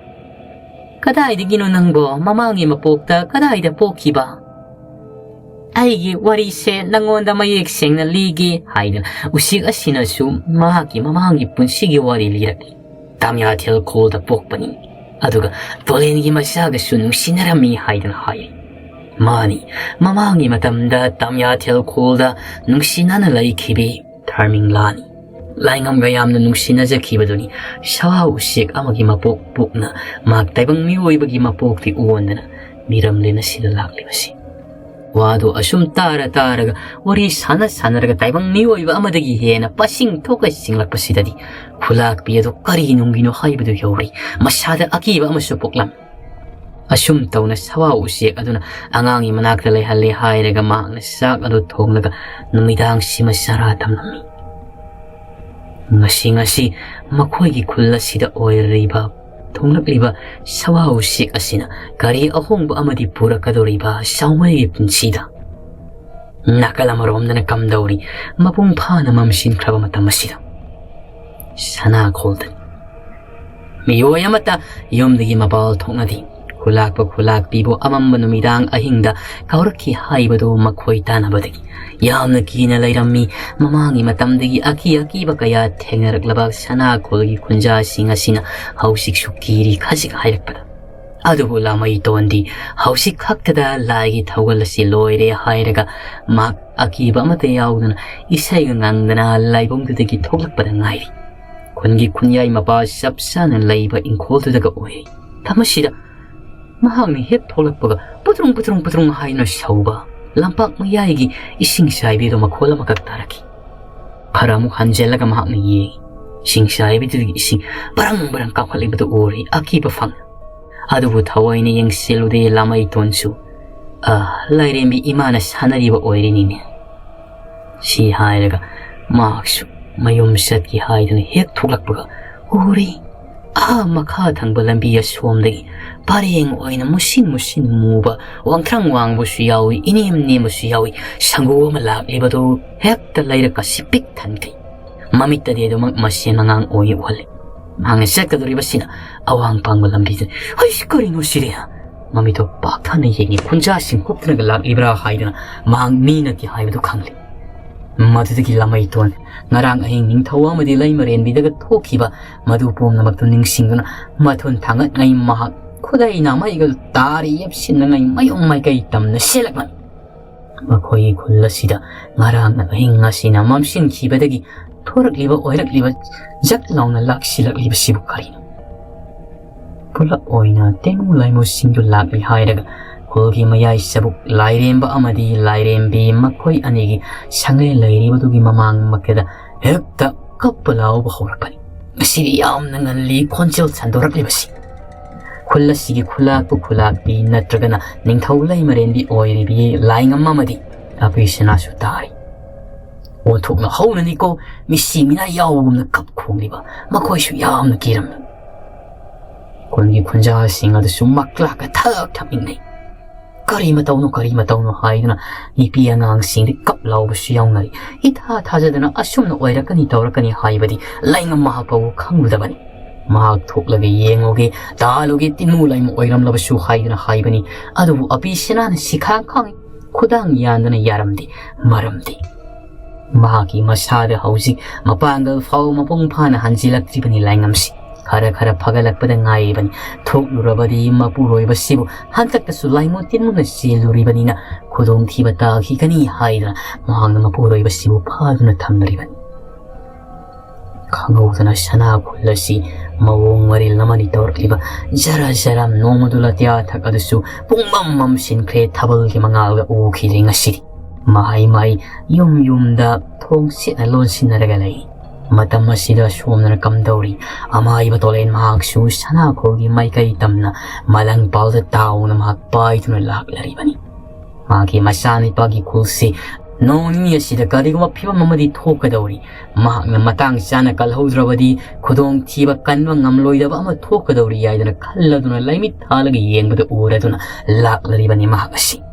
ꯀꯗꯥꯏꯗꯒꯤꯅꯣ ꯅꯪꯕꯣ? ꯃꯃꯥꯡꯒꯤ ꯃꯄꯣꯛꯇ ꯀꯗꯥꯏꯗ ꯄꯣꯛꯈꯤꯕ?" "ꯑꯩꯒꯤ ꯋꯥꯔꯤꯁꯦ ꯅꯪꯉꯣꯟꯗ ꯃꯌꯦꯛ ꯁꯦꯡꯅ ꯂꯤꯒꯦ" ꯍꯥꯏꯗꯅ ꯎꯆꯦꯛ ꯑꯁꯤꯅꯁꯨ ꯃꯍꯥꯛꯀꯤ ꯃꯃꯥꯡꯒꯤ ꯄꯨꯟꯁꯤꯒꯤ ꯋꯥꯔꯤ ꯂꯤꯔꯛꯂꯤ꯫ "ꯇꯥꯃꯤꯌꯥꯊꯦꯜ ꯈꯣꯜꯗ ꯄꯣꯛꯄꯅꯤ, ꯑꯗꯨꯒ ꯇꯣꯂꯦꯟꯒꯤ ꯃꯆꯥꯒꯁꯨ ꯅꯨꯡꯁꯤꯅꯔꯝꯃꯤ" ꯍꯥꯏꯗꯅ ꯍꯥꯏ꯫ ꯃꯥꯅꯤ, ꯃꯃꯥꯡꯒꯤ ꯃꯇꯝꯗ ꯇꯥꯃꯤꯌꯥꯊꯦꯜ ꯈꯣꯜꯗ ꯅꯨꯡꯁꯤꯅꯅ ꯂꯩꯈꯤꯕꯤ ꯊꯥꯔꯃꯤꯡꯂꯥꯅꯤ꯫ ꯂꯥꯏꯉꯝꯒ ꯌꯥꯝꯅ ꯅꯨꯡꯁꯤꯅꯖꯈꯤꯕꯗꯨꯅꯤ ꯁꯋꯥ ꯎꯆꯦꯛ ꯑꯃꯒꯤ ꯃꯄꯣꯛ ꯄꯣꯛꯅ ꯃꯍꯥꯛ ꯇꯥꯏꯕꯪ ꯃꯤꯑꯣꯏꯕꯒꯤ ꯃꯄꯣꯛꯇꯤ ꯑꯣꯟꯗꯅ ꯃꯤꯔꯝꯂꯦꯟ ꯑꯁꯤꯗ ꯂꯥꯛꯂꯤꯕꯁꯤ꯫ ꯋꯥꯗꯨ ꯑꯁꯨꯝ ꯇꯥꯔ ꯇꯥꯔꯒ, ꯋꯥꯔꯤ ꯁꯥꯟꯅ ꯁꯥꯟꯅꯔꯒ ꯇꯥꯏꯕꯪ ꯃꯤꯑꯣꯏꯕ ꯑꯃꯗꯒꯤ ꯍꯦꯟꯅ ꯄꯁꯤꯡ ꯊꯣꯛꯅ ꯆꯤꯡꯂꯛꯄꯁꯤꯗꯗꯤ ꯈꯨꯂꯥꯛꯄꯤ ꯑꯗꯨ ꯀꯔꯤ ꯅꯨꯡꯒꯤꯅꯣ ꯍꯥꯏꯕꯗꯨ ꯌꯧꯔꯤ꯫ ꯃꯁꯥꯗ ꯑꯀꯤꯕ ꯑꯃꯁꯨ ꯄꯣꯛꯂꯝꯃꯤ꯫ ꯑꯁꯨꯝ ꯇꯧꯅ ꯁꯋꯥ ꯎꯆꯦꯛ ꯑꯗꯨꯅ ꯑꯉꯥꯡꯒꯤ ꯃꯅꯥꯛꯇ ꯂꯩꯍꯜꯂꯦ ꯍꯥꯏꯔꯒ ꯃꯍꯥꯛꯅ ꯆꯥꯛ ꯑꯗꯨ ꯊꯣꯡꯂꯒ ꯅꯨꯃꯤꯗꯥꯡꯁꯤꯃ ꯆꯔꯥ ꯇꯝꯂꯝꯃꯤ꯫ ꯉꯁꯤ, ꯉꯁꯤ ꯃꯈꯣꯏꯒꯤ ꯈꯨꯜ ꯑꯁꯤꯗ ꯑꯣꯏꯔꯤꯕ ꯊꯣꯡꯂꯛꯂꯤꯕ ꯁꯋꯥ ꯎꯆꯦꯛ ꯑꯁꯤꯅ ꯀꯔꯤ ꯑꯍꯣꯡꯕ ꯑꯃꯗꯤ ꯄꯨꯔꯛꯀꯗꯧꯔꯤꯕ ꯁꯥꯎꯃꯩꯒꯤ ꯄꯨꯟꯁꯤꯗ? ꯅꯥꯀꯜ ꯑꯃꯔꯣꯝꯗꯅ ꯀꯝꯗꯧꯔꯤ ꯃꯄꯨꯡ ꯐꯥꯅ ꯃꯝꯁꯤꯟꯈ꯭ꯔꯕ ꯃꯇꯝ ꯑꯁꯤꯗ? ꯁꯅꯥꯈꯣꯜꯗꯅꯤ꯫ ꯃꯤꯑꯣꯏ ꯑꯃꯠꯇ ꯌꯨꯝꯗꯒꯤ ꯃꯄꯥꯜ ꯊꯣꯛꯅꯗꯦ꯫ ꯈꯨꯂꯥꯛꯄ ꯈꯨꯂꯥꯛꯄꯤꯕꯨ ꯑꯃꯝꯕ ꯅꯨꯃꯤꯗꯥꯡ ꯑꯍꯤꯡꯗ ꯀꯧꯔꯛꯈꯤ ꯍꯥꯏꯕꯗꯨ ꯃꯈꯣꯏ ꯇꯥꯅꯕꯗꯒꯤ ꯌꯥꯝꯅ ꯀꯤꯅ ꯂꯩꯔꯝꯃꯤ꯫ ꯃꯃꯥꯡꯒꯤ ꯃꯇꯝꯗꯒꯤ ꯑꯀꯤ ꯑꯀꯤꯕ ꯀꯌꯥ ꯊꯦꯡꯅꯔꯛꯂꯕ ꯁꯅꯥꯈꯣꯜꯒꯤ ꯈꯨꯟꯖꯥꯁꯤꯡ ꯑꯁꯤꯅ ꯍꯧꯖꯤꯛꯁꯨ ꯀꯤꯔꯤ ꯈꯖꯤꯛ ꯍꯥꯏꯔꯛꯄꯗ꯫ ꯑꯗꯨꯕꯨ ꯂꯥꯃꯩꯇꯣꯟꯗꯤ ꯍꯧꯖꯤꯛ ꯈꯛꯇꯗ ꯂꯥꯏꯒꯤ ꯊꯧꯒꯜ ꯑꯁꯤ ꯂꯣꯏꯔꯦ ꯍꯥꯏꯔꯒ ꯃꯍꯥꯛ ꯑꯀꯤꯕ ꯑꯃꯠꯇ ꯌꯥꯎꯗꯅ ꯏꯁꯩꯒ ꯉꯪꯗꯅ ꯂꯥꯏꯕꯨꯡꯗꯨꯗꯒꯤ ꯊꯣꯛꯂꯛꯄꯗ ꯉꯥꯏꯔꯤ꯫ ꯈꯨꯟꯒꯤ ꯈꯨꯟꯌꯥꯏ ꯃꯄꯥ ꯆꯞ ꯆꯥꯅ ꯂꯩꯕ ꯏꯪꯈꯣꯜꯗꯨꯗꯒ ꯑꯣꯏꯔꯤ꯫ ꯃꯁꯤꯗ ꯃꯍꯥꯛꯅ ꯍꯦꯛ ꯊꯣꯛꯂꯛꯄꯒ ꯄꯨꯇ꯭ꯔꯨꯡ ꯄꯨꯇ꯭ꯔꯨꯡ ꯄꯨꯇ꯭ꯔꯨꯡ ꯍꯥꯏꯅ ꯁꯧꯕ ꯂꯝꯄꯥꯛ ꯃꯌꯥꯏꯒꯤ ꯏꯁꯤꯡ ꯆꯥꯏꯕꯤꯗꯣ ꯃꯈꯣꯜ ꯑꯃꯈꯛ ꯇꯥꯔꯛꯈꯤ꯫ ꯈꯔ ꯑꯃꯨꯛ ꯍꯟꯖꯤꯜꯂꯒ ꯃꯍꯥꯛꯅ ꯌꯦꯡꯉꯤ꯫ ꯏꯁꯤꯡ ꯆꯥꯏꯕꯤꯗꯨꯗꯒꯤ ꯏꯁꯤꯡ ꯕꯔꯪ ꯕꯔꯪ ꯀꯥꯈꯠꯂꯤꯕꯗꯨ ꯎꯔꯦ꯫ ꯑꯀꯤꯕ ꯐꯪꯅ꯫ ꯑꯗꯨꯕꯨ ꯊꯑꯣꯏꯅ ꯌꯦꯡꯁꯤꯜꯂꯨꯗꯦ ꯂꯥꯃꯩꯇꯣꯟꯁꯨ꯫ "ꯑ, ꯂꯥꯏꯔꯦꯝꯕꯤ ꯏꯃꯥꯅ ꯁꯥꯟꯅꯔꯤꯕ ꯑꯣꯏꯔꯤꯅꯤꯅꯦ"꯫ ꯁꯤ ꯍꯥꯏꯔꯒ ꯃꯍꯥꯛꯁꯨ ꯃꯌꯨꯝ ꯆꯠꯀꯦ ꯍꯥꯏꯗꯨꯅ ꯍꯦꯛ ꯊꯣꯛꯂꯛꯄꯒ ꯎꯔꯦ꯫ ꯑꯥ ꯃꯈꯥ ꯊꯪꯕ ꯂꯝꯕꯤ ꯑꯁꯣꯝꯗꯒꯤ ꯄꯔꯦꯡ ꯑꯣꯏꯅ ꯃꯨꯁꯤꯟ ꯃꯨꯁꯤꯟ ꯃꯨꯕ, ꯋꯥꯡꯊ꯭ꯔꯪ ꯋꯥꯡꯕꯁꯨ ꯌꯥꯎꯏ, ꯏꯅꯦꯝ ꯅꯦꯝꯕꯁꯨ ꯌꯥꯎꯏ, ꯁꯪꯒꯨ ꯑꯃ ꯂꯥꯛꯂꯤꯕꯗꯨ ꯍꯦꯛꯇ ꯂꯩꯔꯛ ꯑꯁꯤ ꯄꯤꯛ ꯊꯟꯈꯩ꯫ ꯃꯃꯤꯠꯇꯗꯤ ꯑꯗꯨꯃꯛ ꯃꯁꯦꯟ ꯑꯉꯥꯡ ꯑꯣꯏꯅ ꯎꯍꯜꯂꯤ꯫ ꯃꯍꯥꯛꯅ ꯆꯠꯀꯗꯧꯔꯤꯕꯁꯤꯅ ꯑꯋꯥꯡ ꯄꯥꯡꯕ ꯂꯝꯕꯤꯗ꯫ "ꯍꯩꯁ, ꯀꯔꯤꯅꯣ ꯁꯤꯗꯤ?" ꯃꯃꯤꯠꯇꯣ ꯄꯥꯛꯊꯅ ꯌꯦꯡꯉꯤ꯫ ꯈꯨꯟꯖꯥꯁꯤꯡ ꯍꯨꯞꯇꯨꯅꯒ ꯂꯥꯛꯂꯤꯕ꯭ꯔꯥ ꯍꯥꯏꯗꯨꯅ ꯃꯍꯥꯛ ꯃꯤ ꯅꯠꯇꯦ ꯍꯥꯏꯕꯗꯨ ꯈꯪꯂꯦ꯫ ꯃꯗꯨꯗꯒꯤ ꯂꯥꯃꯩꯇꯣꯟ ꯉꯔꯥꯡ ꯑꯍꯤꯡ ꯅꯤꯡꯊꯧ ꯑꯃꯗꯤ ꯂꯩꯃꯔꯦꯟꯕꯤꯗꯒ ꯊꯣꯛꯈꯤꯕ ꯃꯗꯨ ꯄꯨꯝꯅꯃꯛꯇꯨ ꯅꯤꯡꯁꯤꯡꯗꯨꯅ ꯃꯊꯨꯟ ꯊꯥꯡꯒꯠꯉꯩ ꯃꯍꯥꯛ ꯈꯨꯗꯩꯅ ꯃꯩꯒ ꯇꯥꯔꯤ ꯌꯦꯞꯁꯤꯟꯅꯉꯩ ꯃꯌꯨꯝ ꯃꯥꯏꯀꯩ ꯇꯝꯅ ꯁꯦꯜꯂꯛꯂꯝꯃꯤ꯫ ꯃꯈꯣꯏꯒꯤ ꯈꯨꯜ ꯑꯁꯤꯗ ꯉꯔꯥꯡꯅ ꯑꯍꯤꯡ ꯑꯁꯤꯅ ꯃꯝꯁꯤꯟꯈꯤꯕꯗꯒꯤ ꯊꯣꯔꯛꯂꯤꯕ ꯑꯣꯏꯔꯛꯂꯤꯕ ꯖꯛ ꯂꯥꯎꯅ ꯂꯥꯛꯁꯤꯜꯂꯛꯂꯤꯕꯁꯤꯕꯨ ꯀꯔꯤꯅꯣ? ꯄꯨꯂꯞ ꯑꯣꯏꯅ ꯇꯦꯡꯉꯨ ꯂꯥꯏꯃꯨꯁꯤꯡꯗꯨ ꯂꯥꯛꯂꯤ ꯍꯥꯏꯔꯒ ꯈꯨꯜꯒꯤ ꯃꯌꯥꯏ ꯆꯕꯨꯛ ꯂꯥꯏꯔꯦꯝꯕ ꯑꯃꯗꯤ ꯂꯥꯏꯔꯦꯝꯕꯤ ꯃꯈꯣꯏ ꯑꯅꯤꯒꯤ ꯁꯪꯂꯦꯟ ꯂꯩꯔꯤꯕꯗꯨꯒꯤ ꯃꯃꯥꯡꯃꯛꯇꯗ ꯍꯦꯛꯇ ꯀꯞꯄ ꯂꯥꯎꯕ ꯍꯧꯔꯛꯄꯅꯤ꯫ ꯃꯁꯤꯗꯤ ꯌꯥꯝꯅ ꯉꯜꯂꯤ ꯈꯣꯟꯖꯦꯜ ꯁꯟꯗꯣꯔꯛꯂꯤꯕꯁꯤ꯫ ꯈꯨꯜ ꯑꯁꯤꯒꯤ ꯈꯨꯂꯥꯛꯄꯨ ꯈꯨꯂꯥꯛꯄꯤ ꯅꯠꯇ꯭ꯔꯒꯅ ꯅꯤꯡꯊꯧ ꯂꯩꯃꯔꯦꯟꯕꯤ ꯑꯣꯏꯔꯤꯕꯤ ꯂꯥꯏꯉꯝ ꯑꯃꯗꯤ ꯑꯄꯤꯁꯅꯥꯁꯨ ꯇꯥꯔꯤ꯫ ꯑꯣꯟꯊꯣꯛꯅ ꯍꯧꯅꯅꯤꯀꯣ, ꯃꯤꯁꯤ ꯃꯤꯅꯥ ꯌꯥꯎꯕꯒꯨꯝꯅ ꯀꯞ ꯈꯣꯡꯂꯤꯕ, ꯃꯈꯣꯏꯁꯨ ꯌꯥꯝꯅ ꯀꯤꯔꯝꯃꯤ꯫ ꯈꯨꯟꯒꯤ ꯈꯨꯟꯖꯥꯁꯤꯡ ꯑꯗꯨꯁꯨ ꯃꯛꯂꯥꯛꯀ ꯊꯛ ꯊꯛ ꯅꯤꯛꯅꯩ꯫ "ꯀꯔꯤ ꯃꯇꯧꯅꯣ, ꯀꯔꯤ ꯃꯇꯧꯅꯣ?" ꯍꯥꯏꯗꯨꯅ ꯅꯨꯄꯤ ꯑꯉꯥꯡꯁꯤꯡꯗꯤ ꯀꯞ ꯂꯥꯎꯕꯁꯨ ꯌꯥꯎꯅꯔꯤ꯫ ꯏꯊꯥ ꯊꯥꯖꯗꯅ ꯑꯁꯨꯝꯅ ꯑꯣꯏꯔꯛꯀꯅꯤ ꯇꯧꯔꯛꯀꯅꯤ ꯍꯥꯏꯕꯗꯤ ꯂꯥꯏꯉꯝ ꯃꯍꯥꯛ ꯐꯥꯎꯕ ꯈꯪꯂꯨꯗꯕꯅꯤ꯫ ꯃꯍꯥꯛ ꯊꯣꯛꯂꯒ ꯌꯦꯡꯂꯨꯒꯦ, ꯇꯥꯜꯂꯨꯒꯦ, ꯇꯤꯟꯃꯨ ꯂꯥꯏꯃꯨ ꯑꯣꯏꯔꯝꯂꯕꯁꯨ ꯍꯥꯏꯗꯨꯅ ꯍꯥꯏꯕꯅꯤ꯫ ꯑꯗꯨꯕꯨ ꯑꯄꯤꯁꯅꯥꯅ ꯁꯤꯈꯥꯡ ꯈꯥꯡꯉꯤ꯫ ꯈꯨꯗꯥꯡ ꯌꯥꯟꯗꯅ ꯌꯥꯔꯝꯗꯦ꯫ ꯃꯔꯝꯗꯤ ꯃꯍꯥꯛꯀꯤ ꯃꯁꯥꯗ ꯍꯧꯖꯤꯛ ꯃꯄꯥꯡꯒꯜ ꯐꯥꯎ ꯃꯄꯨꯡ ꯐꯥꯅ ꯍꯟꯖꯤꯜꯂꯛꯇ꯭ꯔꯤꯕꯅꯤ ꯂꯥꯏꯉꯝꯁꯤ꯫ ꯈꯔ ꯈꯔ ꯐꯒꯠꯂꯛꯄꯗ ꯉꯥꯏꯔꯤꯕꯅꯤ꯫ ꯊꯣꯛꯂꯨꯔꯕꯗꯤ ꯃꯄꯨꯔꯣꯏꯕꯁꯤꯕꯨ ꯍꯟꯗꯛꯇꯁꯨ ꯂꯥꯏꯃꯨ ꯇꯤꯟꯃꯨꯅ ꯆꯦꯜꯂꯨꯔꯤꯕꯅꯤꯅ ꯈꯨꯗꯣꯡꯊꯤꯕ ꯇꯥꯈꯤꯒꯅꯤ ꯍꯥꯏꯗꯨꯅ ꯃꯍꯥꯛꯅ ꯃꯄꯨꯔꯣꯏꯕꯁꯤꯕꯨ ꯐꯥꯗꯨꯅ ꯊꯝꯂꯤꯕꯅꯤ꯫ ꯈꯪꯍꯧꯗꯅ ꯁꯅꯥ ꯈꯨꯜ ꯑꯁꯤ ꯃꯑꯣꯡ ꯃꯔꯤꯜ ꯑꯃꯅꯤ ꯇꯧꯔꯛꯂꯤꯕ ꯖꯔ ꯖꯔ ꯅꯣꯡꯃꯗꯨ ꯂꯇꯤꯌꯥ ꯊꯛ ꯑꯗꯨꯁꯨ ꯄꯨꯡꯃꯝ ꯃꯝꯁꯤꯟꯈ꯭ꯔꯦ꯫ ꯊꯥꯕꯜꯒꯤ ꯃꯉꯥꯜꯒ ꯎꯈꯤꯗ꯭ꯔꯦ ꯉꯁꯤꯗꯤ꯫ ꯃꯍꯩ ꯃꯍꯩ ꯌꯨꯝ ꯌꯨꯝꯗ ꯊꯣꯡ ꯁꯤꯠꯅ ꯂꯣꯟꯁꯤꯟꯅꯔꯒ ꯂꯩ꯫ ꯃꯇꯝ ꯑꯁꯤꯗ ꯁꯣꯝꯗꯅ ꯀꯝꯗꯧꯔꯤ? ꯑꯃꯥꯏꯕ ꯇꯣꯂꯦꯟ ꯃꯍꯥꯛꯁꯨ ꯁꯅꯥꯈꯣꯜꯒꯤ ꯃꯥꯏꯀꯩ ꯇꯝꯅ ꯃꯂꯪꯄꯥꯜꯗ ꯇꯥꯎꯅ ꯃꯍꯥꯛ ꯄꯥꯏꯗꯨꯅ ꯂꯥꯛꯂꯔꯤꯕꯅꯤ꯫ ꯃꯍꯥꯛꯀꯤ ꯃꯆꯥꯅꯤꯄꯥꯒꯤ ꯈꯨꯜꯁꯤ ꯅꯣꯡ ꯅꯤꯅꯤ ꯑꯁꯤꯗ ꯀꯔꯤꯒꯨꯝꯕ ꯐꯤꯕꯝ ꯑꯃꯗꯤ ꯊꯣꯛꯀꯗꯧꯔꯤ꯫ ꯃꯍꯥꯛꯅ ꯃꯇꯥꯡ ꯆꯥꯅ ꯀꯜꯍꯧꯗ꯭ꯔꯕꯗꯤ ꯈꯨꯗꯣꯡꯊꯤꯕ ꯀꯟꯕ ꯉꯝꯂꯣꯏꯗꯕ ꯑꯃ ꯊꯣꯛꯀꯗꯧꯔꯤ ꯍꯥꯏꯗꯅ ꯈꯜꯂꯗꯨꯅ ꯂꯩꯃꯤꯠ ꯊꯥꯜꯂꯒ ꯌꯦꯡꯕꯗ ꯎꯔꯗꯨꯅ ꯂꯥꯛꯂꯔꯤꯕꯅꯤ ꯃꯍꯥꯛ ꯑꯁꯤ꯫